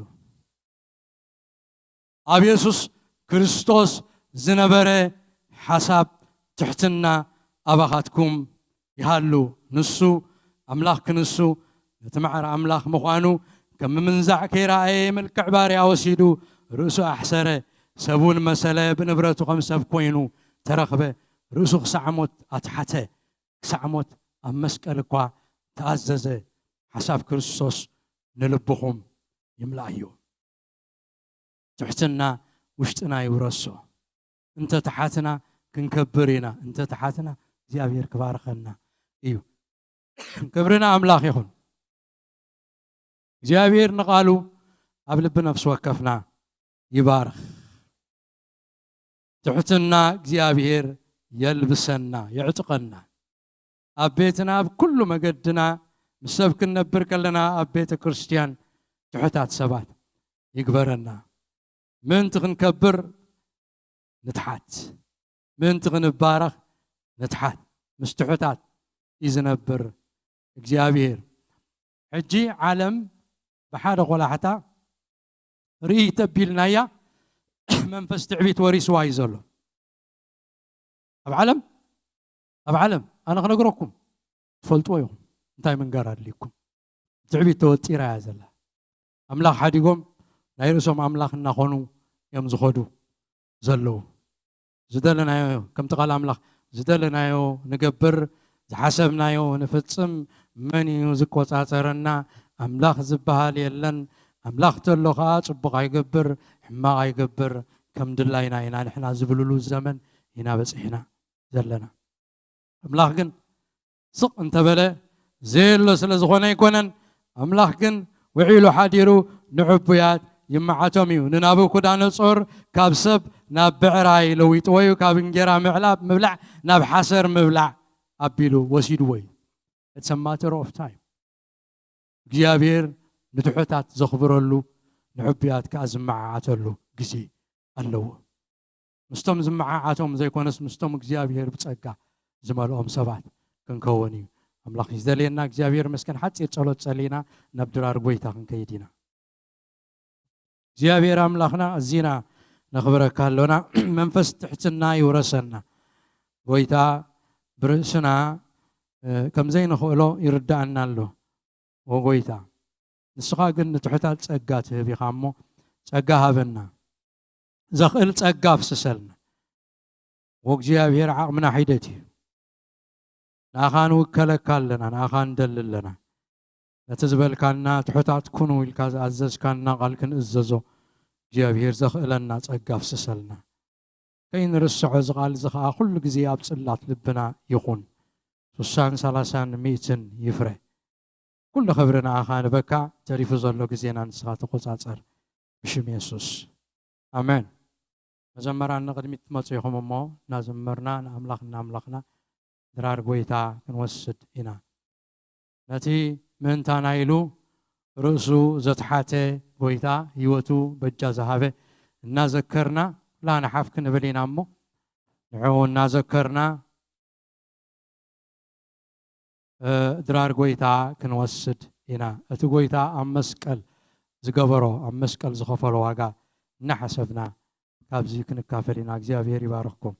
ኣብ የሱስ ክርስቶስ ዝነበረ ሓሳብ ትሕትና ኣባኻትኩም ይሃሉ። ንሱ ኣምላኽ ክንሱ ነቲ ማዕረ ኣምላኽ ምዃኑ ከም ምምንዛዕ ከይረኣየ፣ መልክዕ ባርያ ወሲዱ፣ ርእሱ ኣሕሰረ፣ ሰብ እውን መሰለ፣ ብንብረቱ ከም ሰብ ኮይኑ ተረኽበ፣ ርእሱ ክሳዕ ሞት ኣትሓተ፣ ክሳዕ ሞት ኣብ መስቀል እኳ ተኣዘዘ። ሓሳብ ክርስቶስ ንልብኹም ይምላእዮ። ትሕትና ውሽጥና ይውረሶ። እንተ ተሓትና ክንከብር ኢና። እንተ ተሓትና እግዚኣብሔር ክባርኸና እዩ። ክብሪ ንኣምላኽ ይኹን። እግዚኣብሔር ንቓሉ ኣብ ልቢ ነፍሲ ወከፍና ይባርኽ። ትሕትና እግዚኣብሔር የልብሰና፣ የዕጥቀና። ኣብ ቤትና ኣብ ኩሉ መገድና ምስ ሰብ ክንነብር ከለና ኣብ ቤተ ክርስቲያን ትሑታት ሰባት ይግበረና። ምእንቲ ክንከብር ንትሓት፣ ምእንቲ ክንባረኽ ንትሓት። ምስ ትሑታት እዩ ዝነብር እግዚኣብሔር። ሕጂ ዓለም ብሓደ ቆላሕታ ርእይ ተቢልናያ መንፈስ ትዕቢት ወሪስዋ እዩ ዘሎ። ኣብ ዓለም ኣብ ዓለም ኣነ ክነግረኩም ትፈልጥዎ ኢኹም። እንታይ ምንጋር ኣድልይኩም? ትዕቢት ተወጢራ እያ ዘላ። ኣምላኽ ሓዲጎም ናይ ርእሶም ኣምላኽ እናኾኑ እዮም ዝኸዱ ዘለዉ። ዝደለናዮ ከምቲ ቃል ኣምላኽ ዝደለናዮ ንገብር፣ ዝሓሰብናዮ ንፍጽም። መን እዩ ዝቆጻጸረና? ኣምላኽ ዝበሃል የለን። ኣምላኽ ተሎ ኸኣ ጽቡቕ ኣይገብር፣ ሕማቕ ኣይገብር፣ ከም ድላይና ኢና ንሕና ዝብልሉ ዘመን ኢና በጺሕና ዘለና። ኣምላኽ ግን ስቕ እንተበለ ዘየሎ ስለ ዝኾነ ኣይኮነን። ኣምላኽ ግን ውዒሉ ሓዲሩ ንዕቡያት ይመዓቶም እዩ። ንናቡኩዳነጾር ካብ ሰብ ናብ ብዕራይ ለዊጥዎ እዩ፣ ካብ እንጌራ ምዕላ- ምብላዕ ናብ ሓሰር ምብላዕ ኣቢሉ ወሲድዎ እዩ። It's a matter of time። እግዚኣብሔር ንትሑታት ዘኽብረሉ ንዕቡያት ከኣ ዝመዓዓተሉ ግዜ ኣለዎ። ምስቶም ዝመዓዓቶም ዘይኮነስ ምስቶም እግዚኣብሔር ብጸጋ ዝመልኦም ሰባት ክንከውን እዩ ኣምላኽ ዝደልየና። እግዚኣብሔር መስገን ሓጺር ጸሎት ጸሊና ናብ ድራር ጎይታ ክንከይድ ኢና። እግዚኣብሔር ኣምላኽና ኣዚና ነኽብረካ ኣሎና። መንፈስ ትሕትና ይውረሰና። ጎይታ ብርእስና ከም ዘይንኽእሎ ይርዳኣና ኣሎ። ወጎይታ ንስኻ ግን ንትሑታት ጸጋ ትህብ ኢኻ እሞ ጸጋ ሃበና። ዘኽእል ጸጋ ኣፍስሰልና። ወእግዚኣብሔር ዓቕምና ሒደት እዩ። ንኣኻ ንውከለካ ኣለና፣ ንኣኻ ንደሊ ኣለና። ነቲ ዝበልካና ትሑታት ኩኑ ኢልካ ዝኣዘዝካና ቃል ክንእዘዞ እግዚኣብሔር ዘኽእለና ጸጋ ኣፍስሰልና። ከይንርስዖ እዚ ቃል እዚ ኸኣ ኩሉ ግዜ ኣብ ጽላት ልብና ይኹን። ስሳን ሰላሳን ሚእትን ይፍረ። ኩሉ ክብሪ ንኣኻ ንበካ። ተሪፉ ዘሎ ግዜና ንስኻ ተቆጻጸር ብሽም የሱስ ኣሜን። መዘመራን ንቕድሚት ትመጹ ኢኹም እሞ እናዘመርና ንኣምላኽ እናኣምላኽና ድራር ጎይታ ክንወስድ ኢና። ነቲ ምእንታና ኢሉ ርእሱ ዘትሓተ ጎይታ ህይወቱ በጃ ዝሃበ እናዘከርና ኩላና ሓፍ ክንብል ኢና እሞ ንዕኡ እናዘከርና ድራር ጎይታ ክንወስድ ኢና። እቲ ጎይታ ኣብ መስቀል ዝገበሮ ኣብ መስቀል ዝኸፈሎ ዋጋ እናሓሰብና ካብዚ ክንካፈል ኢና። እግዚኣብሔር ይባርኽኩም።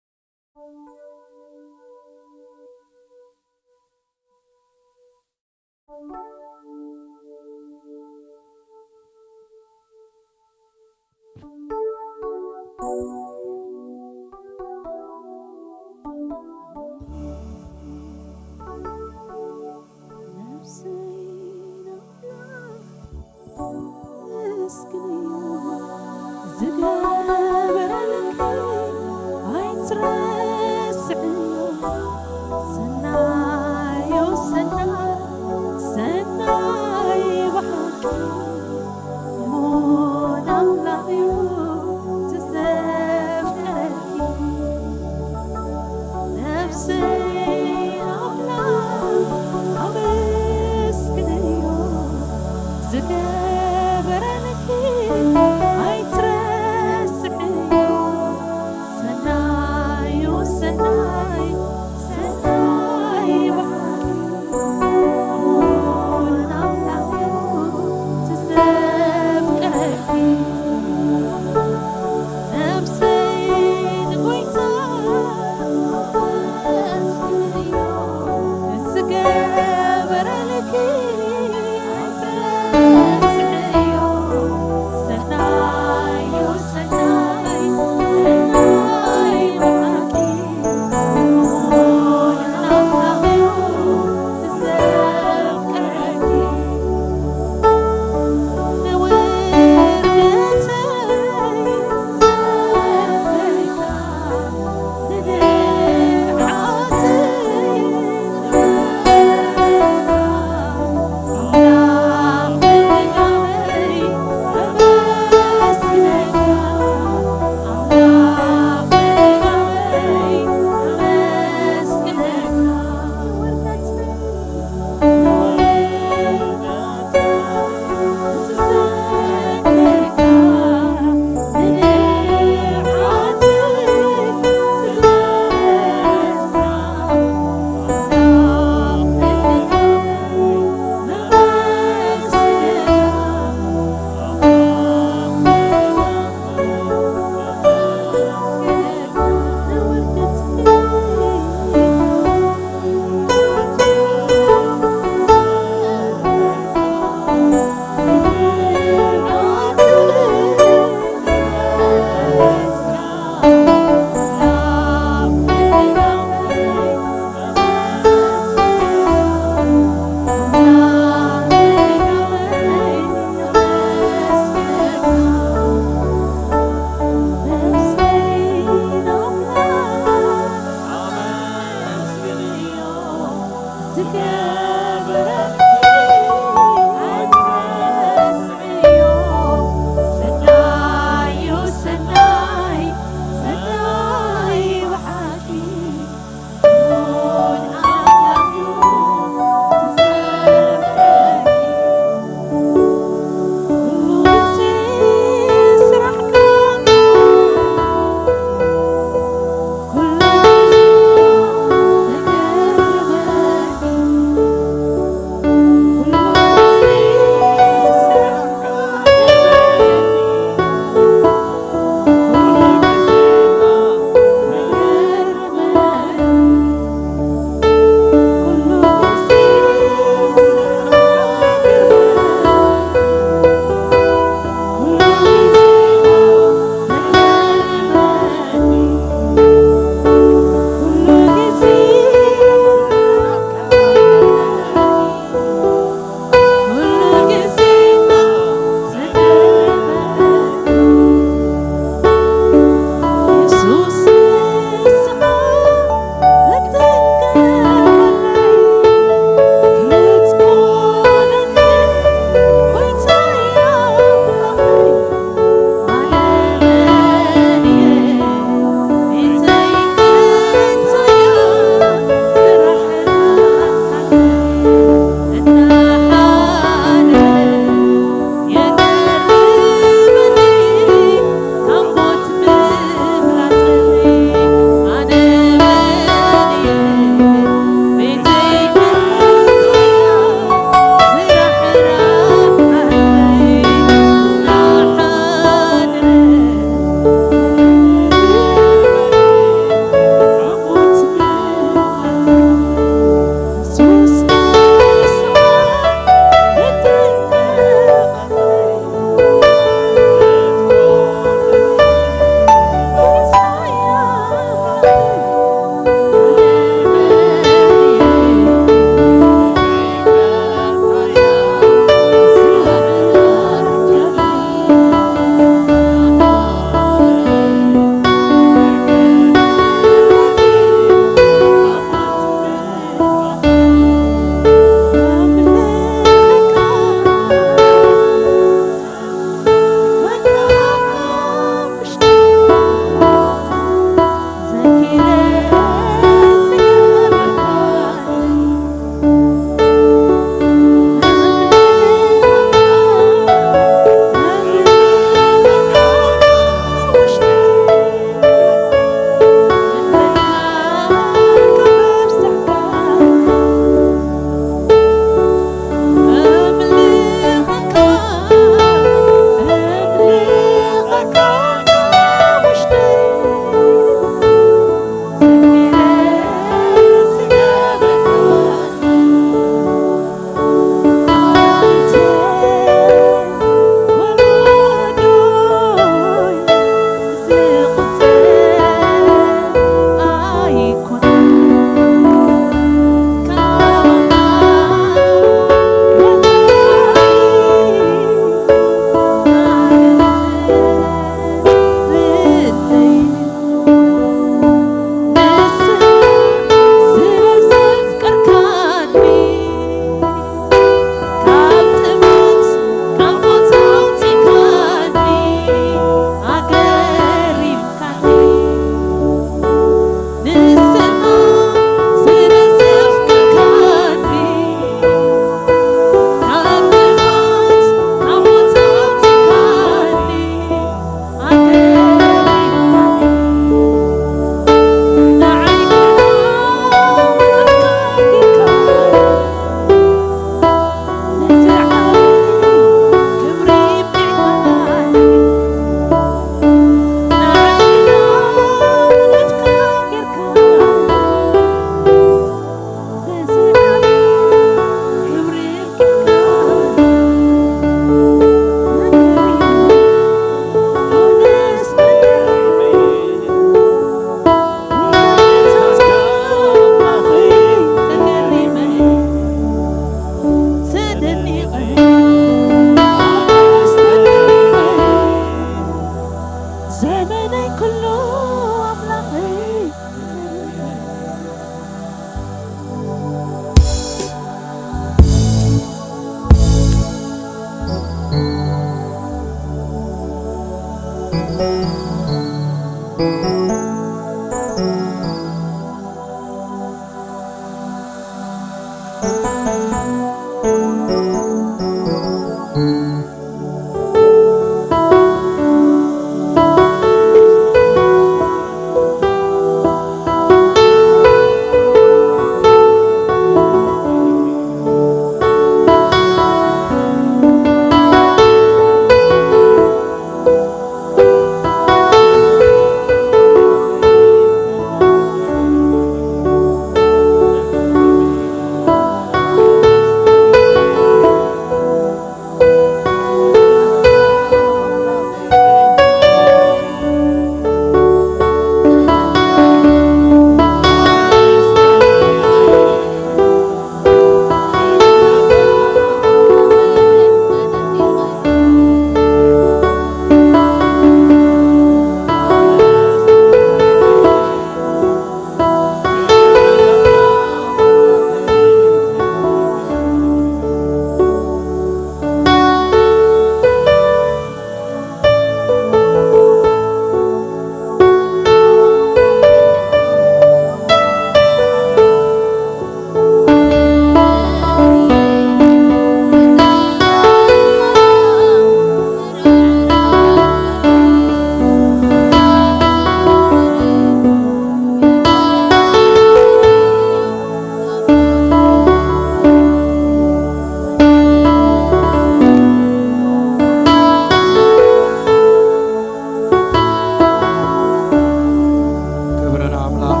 ክብሪ ንኣምላኽ።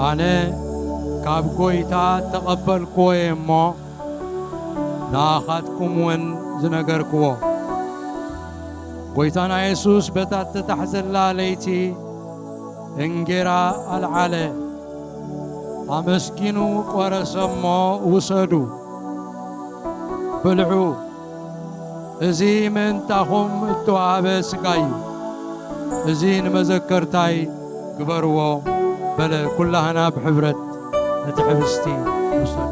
ኣነ ካብ ጐይታ እተቐበልክዎ እየ እሞ፣ ንኣኻትኩም እውን ዝነገርክዎ። ጐይታና የሱስ በታ እተታሕዘላ ለይቲ እንጌራ ኣልዓለ፣ ኣመስጊኑ ቈረሰ እሞ፣ "ውሰዱ፣ ብልዑ፣ እዚ ምእንታኹም እተዋህበ ሥጋይ እዩ፣ እዚ ንመዘከርታይ ግበርዎ" በለ። ኩላህና ብሕብረት ነቲ ኅብስቲ ንውሰድ።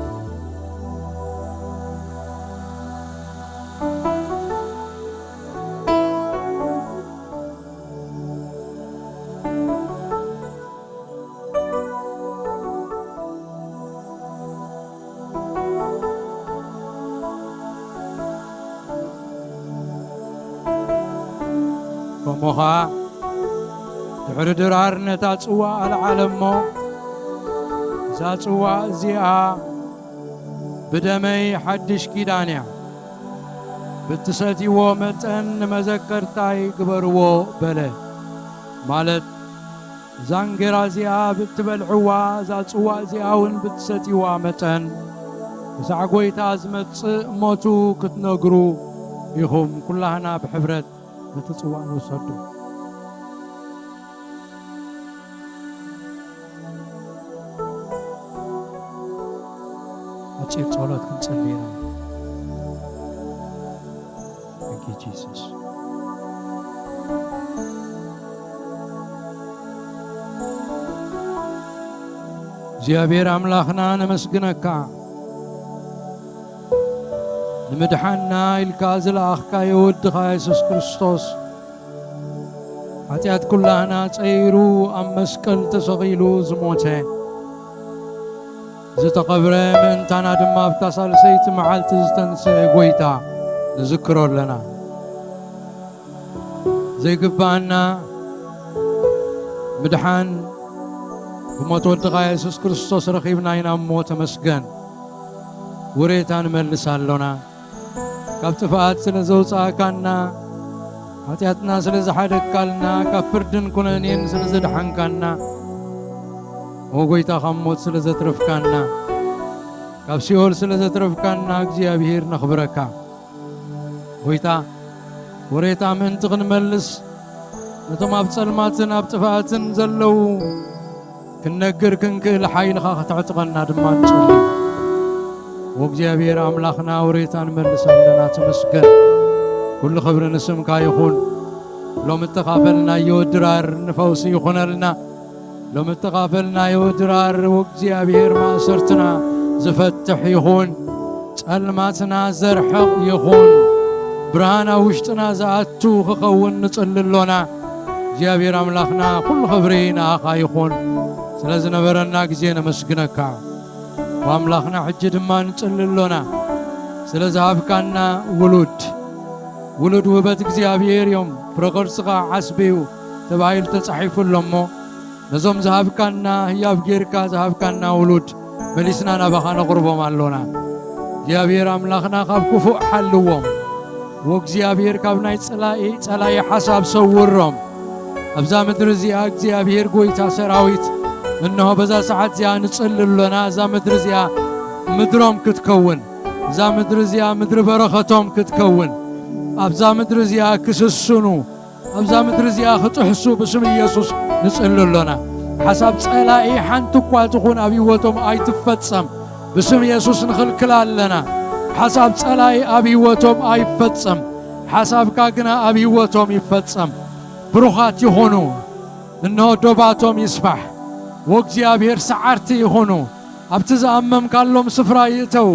ከምኡ ኸዓ ድሕሪ ድራር ነታ ጽዋእ ኣልዓለ እሞ፣ "እዛ ጽዋእ እዚኣ ብደመይ ሓድሽ ኪዳን እያ፣ ብትሰትይዎ መጠን ንመዘከርታይ ግበርዎ" በለ። ማለት፣ እዛ እንጌራ እዚኣ ብእትበልዕዋ፣ እዛ ጽዋእ እዚኣ እውን ብትሰትይዋ መጠን፣ ክሳዕ ጐይታ ዝመጽእ ሞቱ ክትነግሩ ኢኹም። ኩላህና ብሕብረት ነቲ ጽዋእ ንውሰዶ። ሓጺር ጸሎት ክንጽሊ ኢና። Thank you, Jesus. እግዚኣብሔር ኣምላኽና ነመስግነካ፣ ንምድሓንና ኢልካ ዝለኣኽካዮ ወድኻ የሱስ ክርስቶስ፣ ሓጢኣት ኩላህና ጸይሩ ኣብ መስቀል ተሰቒሉ ዝሞተ፣ ዝተቐብረ፣ ምእንታና ድማ ኣብታ ሳልሰይቲ መዓልቲ ዝተንስአ ጐይታ ንዝክሮ ኣለና። ዘይግብኣና ምድሓን ብሞት ወድኻ የሱስ ክርስቶስ ረኺብና ኢና እሞ ተመስገን። ውሬታ ንመልስ ኣሎና። ካብ ጥፍኣት ስለ ዘውጻእካና፣ ሓጢኣትና ስለ ዝሓደግካልና፣ ካብ ፍርድን ኩነኔን ስለ ዘድሓንካና፣ ኦ ጐይታ፣ ካብ ሞት ስለ ዘትረፍካና፣ ካብ ሲኦል ስለ ዘትረፍካና እግዚኣብሔር ነኽብረካ። ጐይታ፣ ወሬታ ምእንቲ ክንመልስ፣ ነቶም ኣብ ጸልማትን ኣብ ጥፍኣትን ዘለዉ ክንነግር ክንክእል ሓይልኻ ከተዕጥቐና ድማ ንጸሊ። ወእግዚኣብሔር ኣምላኽና፣ ወሬታ ንመልስ ኣለና። ተመስገን። ኩሉ ክብሪ ንስምካ ይኹን። ሎሚ እተኻፈልናዮ ድራር ንፈውሲ ይኹነልና። ሎሚ እተኻፈልናዮ ድራር ወእግዚኣብሔር ማእሰርትና ዝፈትሕ ይኹን። ጸልማትና ዘርሕቕ ይኹን፣ ብርሃን ኣብ ውሽጥና ዝኣቱ ክኸውን ንጽሊ ኣሎና። እግዚኣብሔር ኣምላኽና፣ ኩሉ ክብሪ ንኣኻ ይኹን። ስለ ዝነበረና ግዜ ነመስግነካ። ኣምላኽና፣ ሕጂ ድማ ንጽሊ ኣሎና፣ ስለ ዝሃብካና ውሉድ። ውሉድ ውህበት እግዚኣብሔር እዮም፣ ፍረ ከርስኻ ዓስቢ እዩ ተባሂሉ ተጻሒፉ ኣሎ እሞ፣ ነዞም ዝሃብካና፣ ህያብ ጌርካ ዝሃብካና ውሉድ መሊስና ናባኻ ነቕርቦም ኣሎና። እግዚኣብሔር ኣምላኽና፣ ካብ ክፉእ ሓልዎም። ወእግዚኣብሔር፣ ካብ ናይ ጸላኢ፣ ጸላኢ ሓሳብ ሰውሮም። ኣብዛ ምድሪ እዚኣ እግዚኣብሔር ጐይታ ሰራዊት፣ እንሆ በዛ ሰዓት እዚኣ ንጽሊ ኣሎና። እዛ ምድሪ እዚኣ ምድሮም ክትከውን፣ እዛ ምድሪ እዚኣ ምድሪ በረኸቶም ክትከውን፣ ኣብዛ ምድሪ እዚኣ ክስስኑ፣ ኣብዛ ምድሪ እዚኣ ክጥሕሱ ብስም ኢየሱስ ንጽሊ ኣሎና። ሓሳብ ጸላኢ ሓንቲ እኳ ትኹን ኣብ ህይወቶም ኣይትፈጸም። ብስም ኢየሱስ ንኽልክላ ኣለና። ሓሳብ ጸላኢ ኣብ ህይወቶም ኣይፈጸም። ሓሳብካ ግና ኣብ ህይወቶም ይፈጸም። ብሩኻት ይኹኑ። እንሆ ዶባቶም ይስፋሕ። ወእግዚኣብሔር ሰዓርቲ ይኹኑ። ኣብቲ ዝኣመምካሎም ስፍራ ይእተው።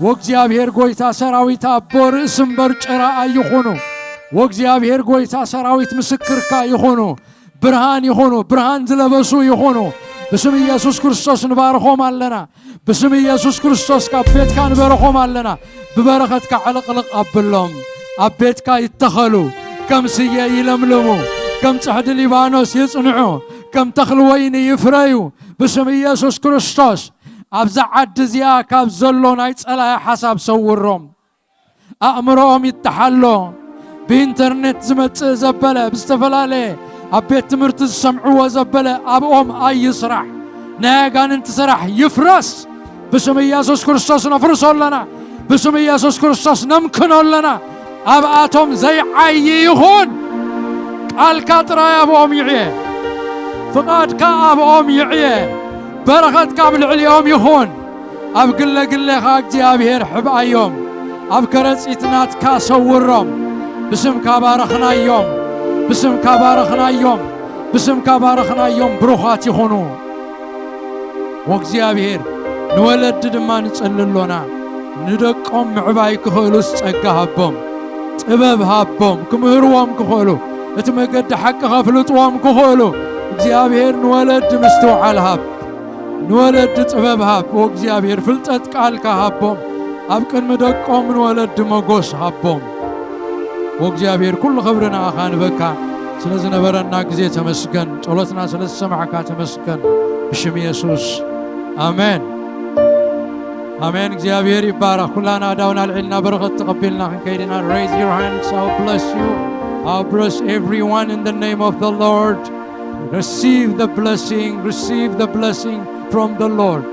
ወእግዚኣብሔር ጐይታ ሰራዊት ኣቦ ርእሲ እምበር ጭራ ኣይኹኑ። ወእግዚኣብሔር ጐይታ ሰራዊት ምስክርካ ይኹኑ። ብርሃን ይኹኑ። ብርሃን ዝለበሱ ይኹኑ። ብስም ኢየሱስ ክርስቶስ ንባርኾም ኣለና። ብስም ኢየሱስ ክርስቶስ ካብ ቤትካ ንበርኾም ኣለና። ብበረኸትካ ዕልቕልቕ ኣብሎም። ኣብ ቤትካ ይተኸሉ። ከም ስየ ይለምልሙ። ከም ጽሕዲ ሊባኖስ ይጽንዑ። ከም ተኽሊ ወይኒ ይፍረዩ። ብስም ኢየሱስ ክርስቶስ ኣብዛ ዓዲ እዚኣ ካብ ዘሎ ናይ ጸላኢ ሓሳብ ሰውሮም። ኣእምሮኦም ይተሓሎ። ብኢንተርኔት ዝመጽእ ዘበለ፣ ብዝተፈላለየ ኣብ ቤት ትምህርቲ ዝሰምዕዎ ዘበለ ኣብኦም ኣይስራሕ። ናይ ኣጋንንቲ ስራሕ ይፍረስ። ብስም ኢየሱስ ክርስቶስ ነፍርሶ ኣለና። ብስም ኢየሱስ ክርስቶስ ነምክኖ ኣለና። ኣብኣቶም ዘይዓዪ ይኹን። ቃልካ ጥራይ ኣብኦም ይዕየ። ፍቓድካ ኣብኦም ይዕየ። በረኸትካ ኣብ ልዕሊኦም ይኹን። ኣብ ግለ ግሌኻ እግዚኣብሔር ሕብኣዮም። ኣብ ከረጺት ናትካ ሰውሮም። ብስምካ ባረኽናዮም። ብስምካ ባረኽናዮም። ብስምካ ባረኽናዮም። ብሩኻት ይኹኑ። ወእግዚኣብሔር፣ ንወለዲ ድማ ንጸሊ ኣሎና። ንደቆም ምዕባይ ክኽእሉስ ጸጋ ሃቦም። ጥበብ ሃቦም። ክምህርዎም ክኽእሉ። እቲ መገዲ ሓቂ ከፍልጥዎም ክኽእሉ። እግዚኣብሔር ንወለዲ ምስትውዓል ሃብ። ንወለዲ ጥበብ ሃብ። ወእግዚኣብሔር፣ ፍልጠት ቃልካ ሃቦም። ኣብ ቅድሚ ደቆም ንወለዲ መጎስ ሃቦም። ወእግዚኣብሔር፣ ኩሉ ክብሪ ንኣኻ ንበካ። ስለ ዝነበረና ግዜ ተመስገን። ጸሎትና ስለ ዝሰማዕካ ተመስገን። ብሽም የሱስ፣ ኣሜን። ኣሜን። እግዚኣብሔር ይባረኽ። ኩላና ኣእዳውና ኣልዒልና በረኸት ተቐቢልና ክንከይድ ኢና። Raise your hands. I'll bless you. I'll bless everyone in the name of the Lord. Receive the blessing. Receive the blessing from the Lord.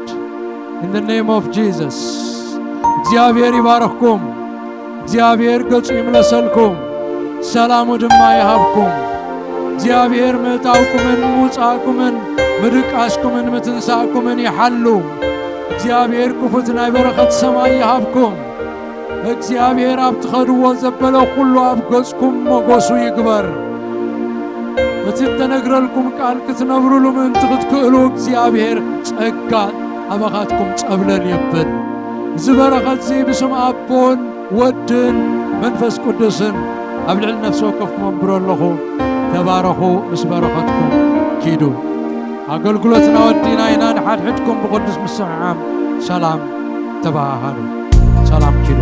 In the name of Jesus. እግዚኣብሔር ይባረኽኩም። እግዚኣብሔር ገጹ ይምለሰልኩም፣ ሰላሙ ድማ ይሃብኩም። እግዚኣብሔር ምእታውኩምን ምውጻእኩምን ምድቃስኩምን ምትንሳእኩምን ይሓሉ። እግዚኣብሔር ክፉት ናይ በረኸት ሰማይ ይሃብኩም። እግዚኣብሔር ኣብ ትኸድዎ ዘበለ ኩሉ ኣብ ገጽኩም መጎሱ ይግበር። እቲ እተነግረልኩም ቃል ክትነብሩሉ ምእንቲ ክትክእሉ እግዚኣብሔር ጸጋ ኣባኻትኩም ጸብለል ይብል። እዚ በረኸት እዚ ብስም ኣቦን ወድን መንፈስ ቅዱስን ኣብ ልዕሊ ነፍሲ ወከፍኩም ኣንብሮ ኣለኹ። ተባረኹ፣ ምስ በረኸትኩም ኪዱ። ኣገልግሎትና ወዲና ኢና። ንሓድሕድኩም ብቅዱስ ምስዕዓም ሰላም ተባሃሃሉ። ሰላም ኪዱ።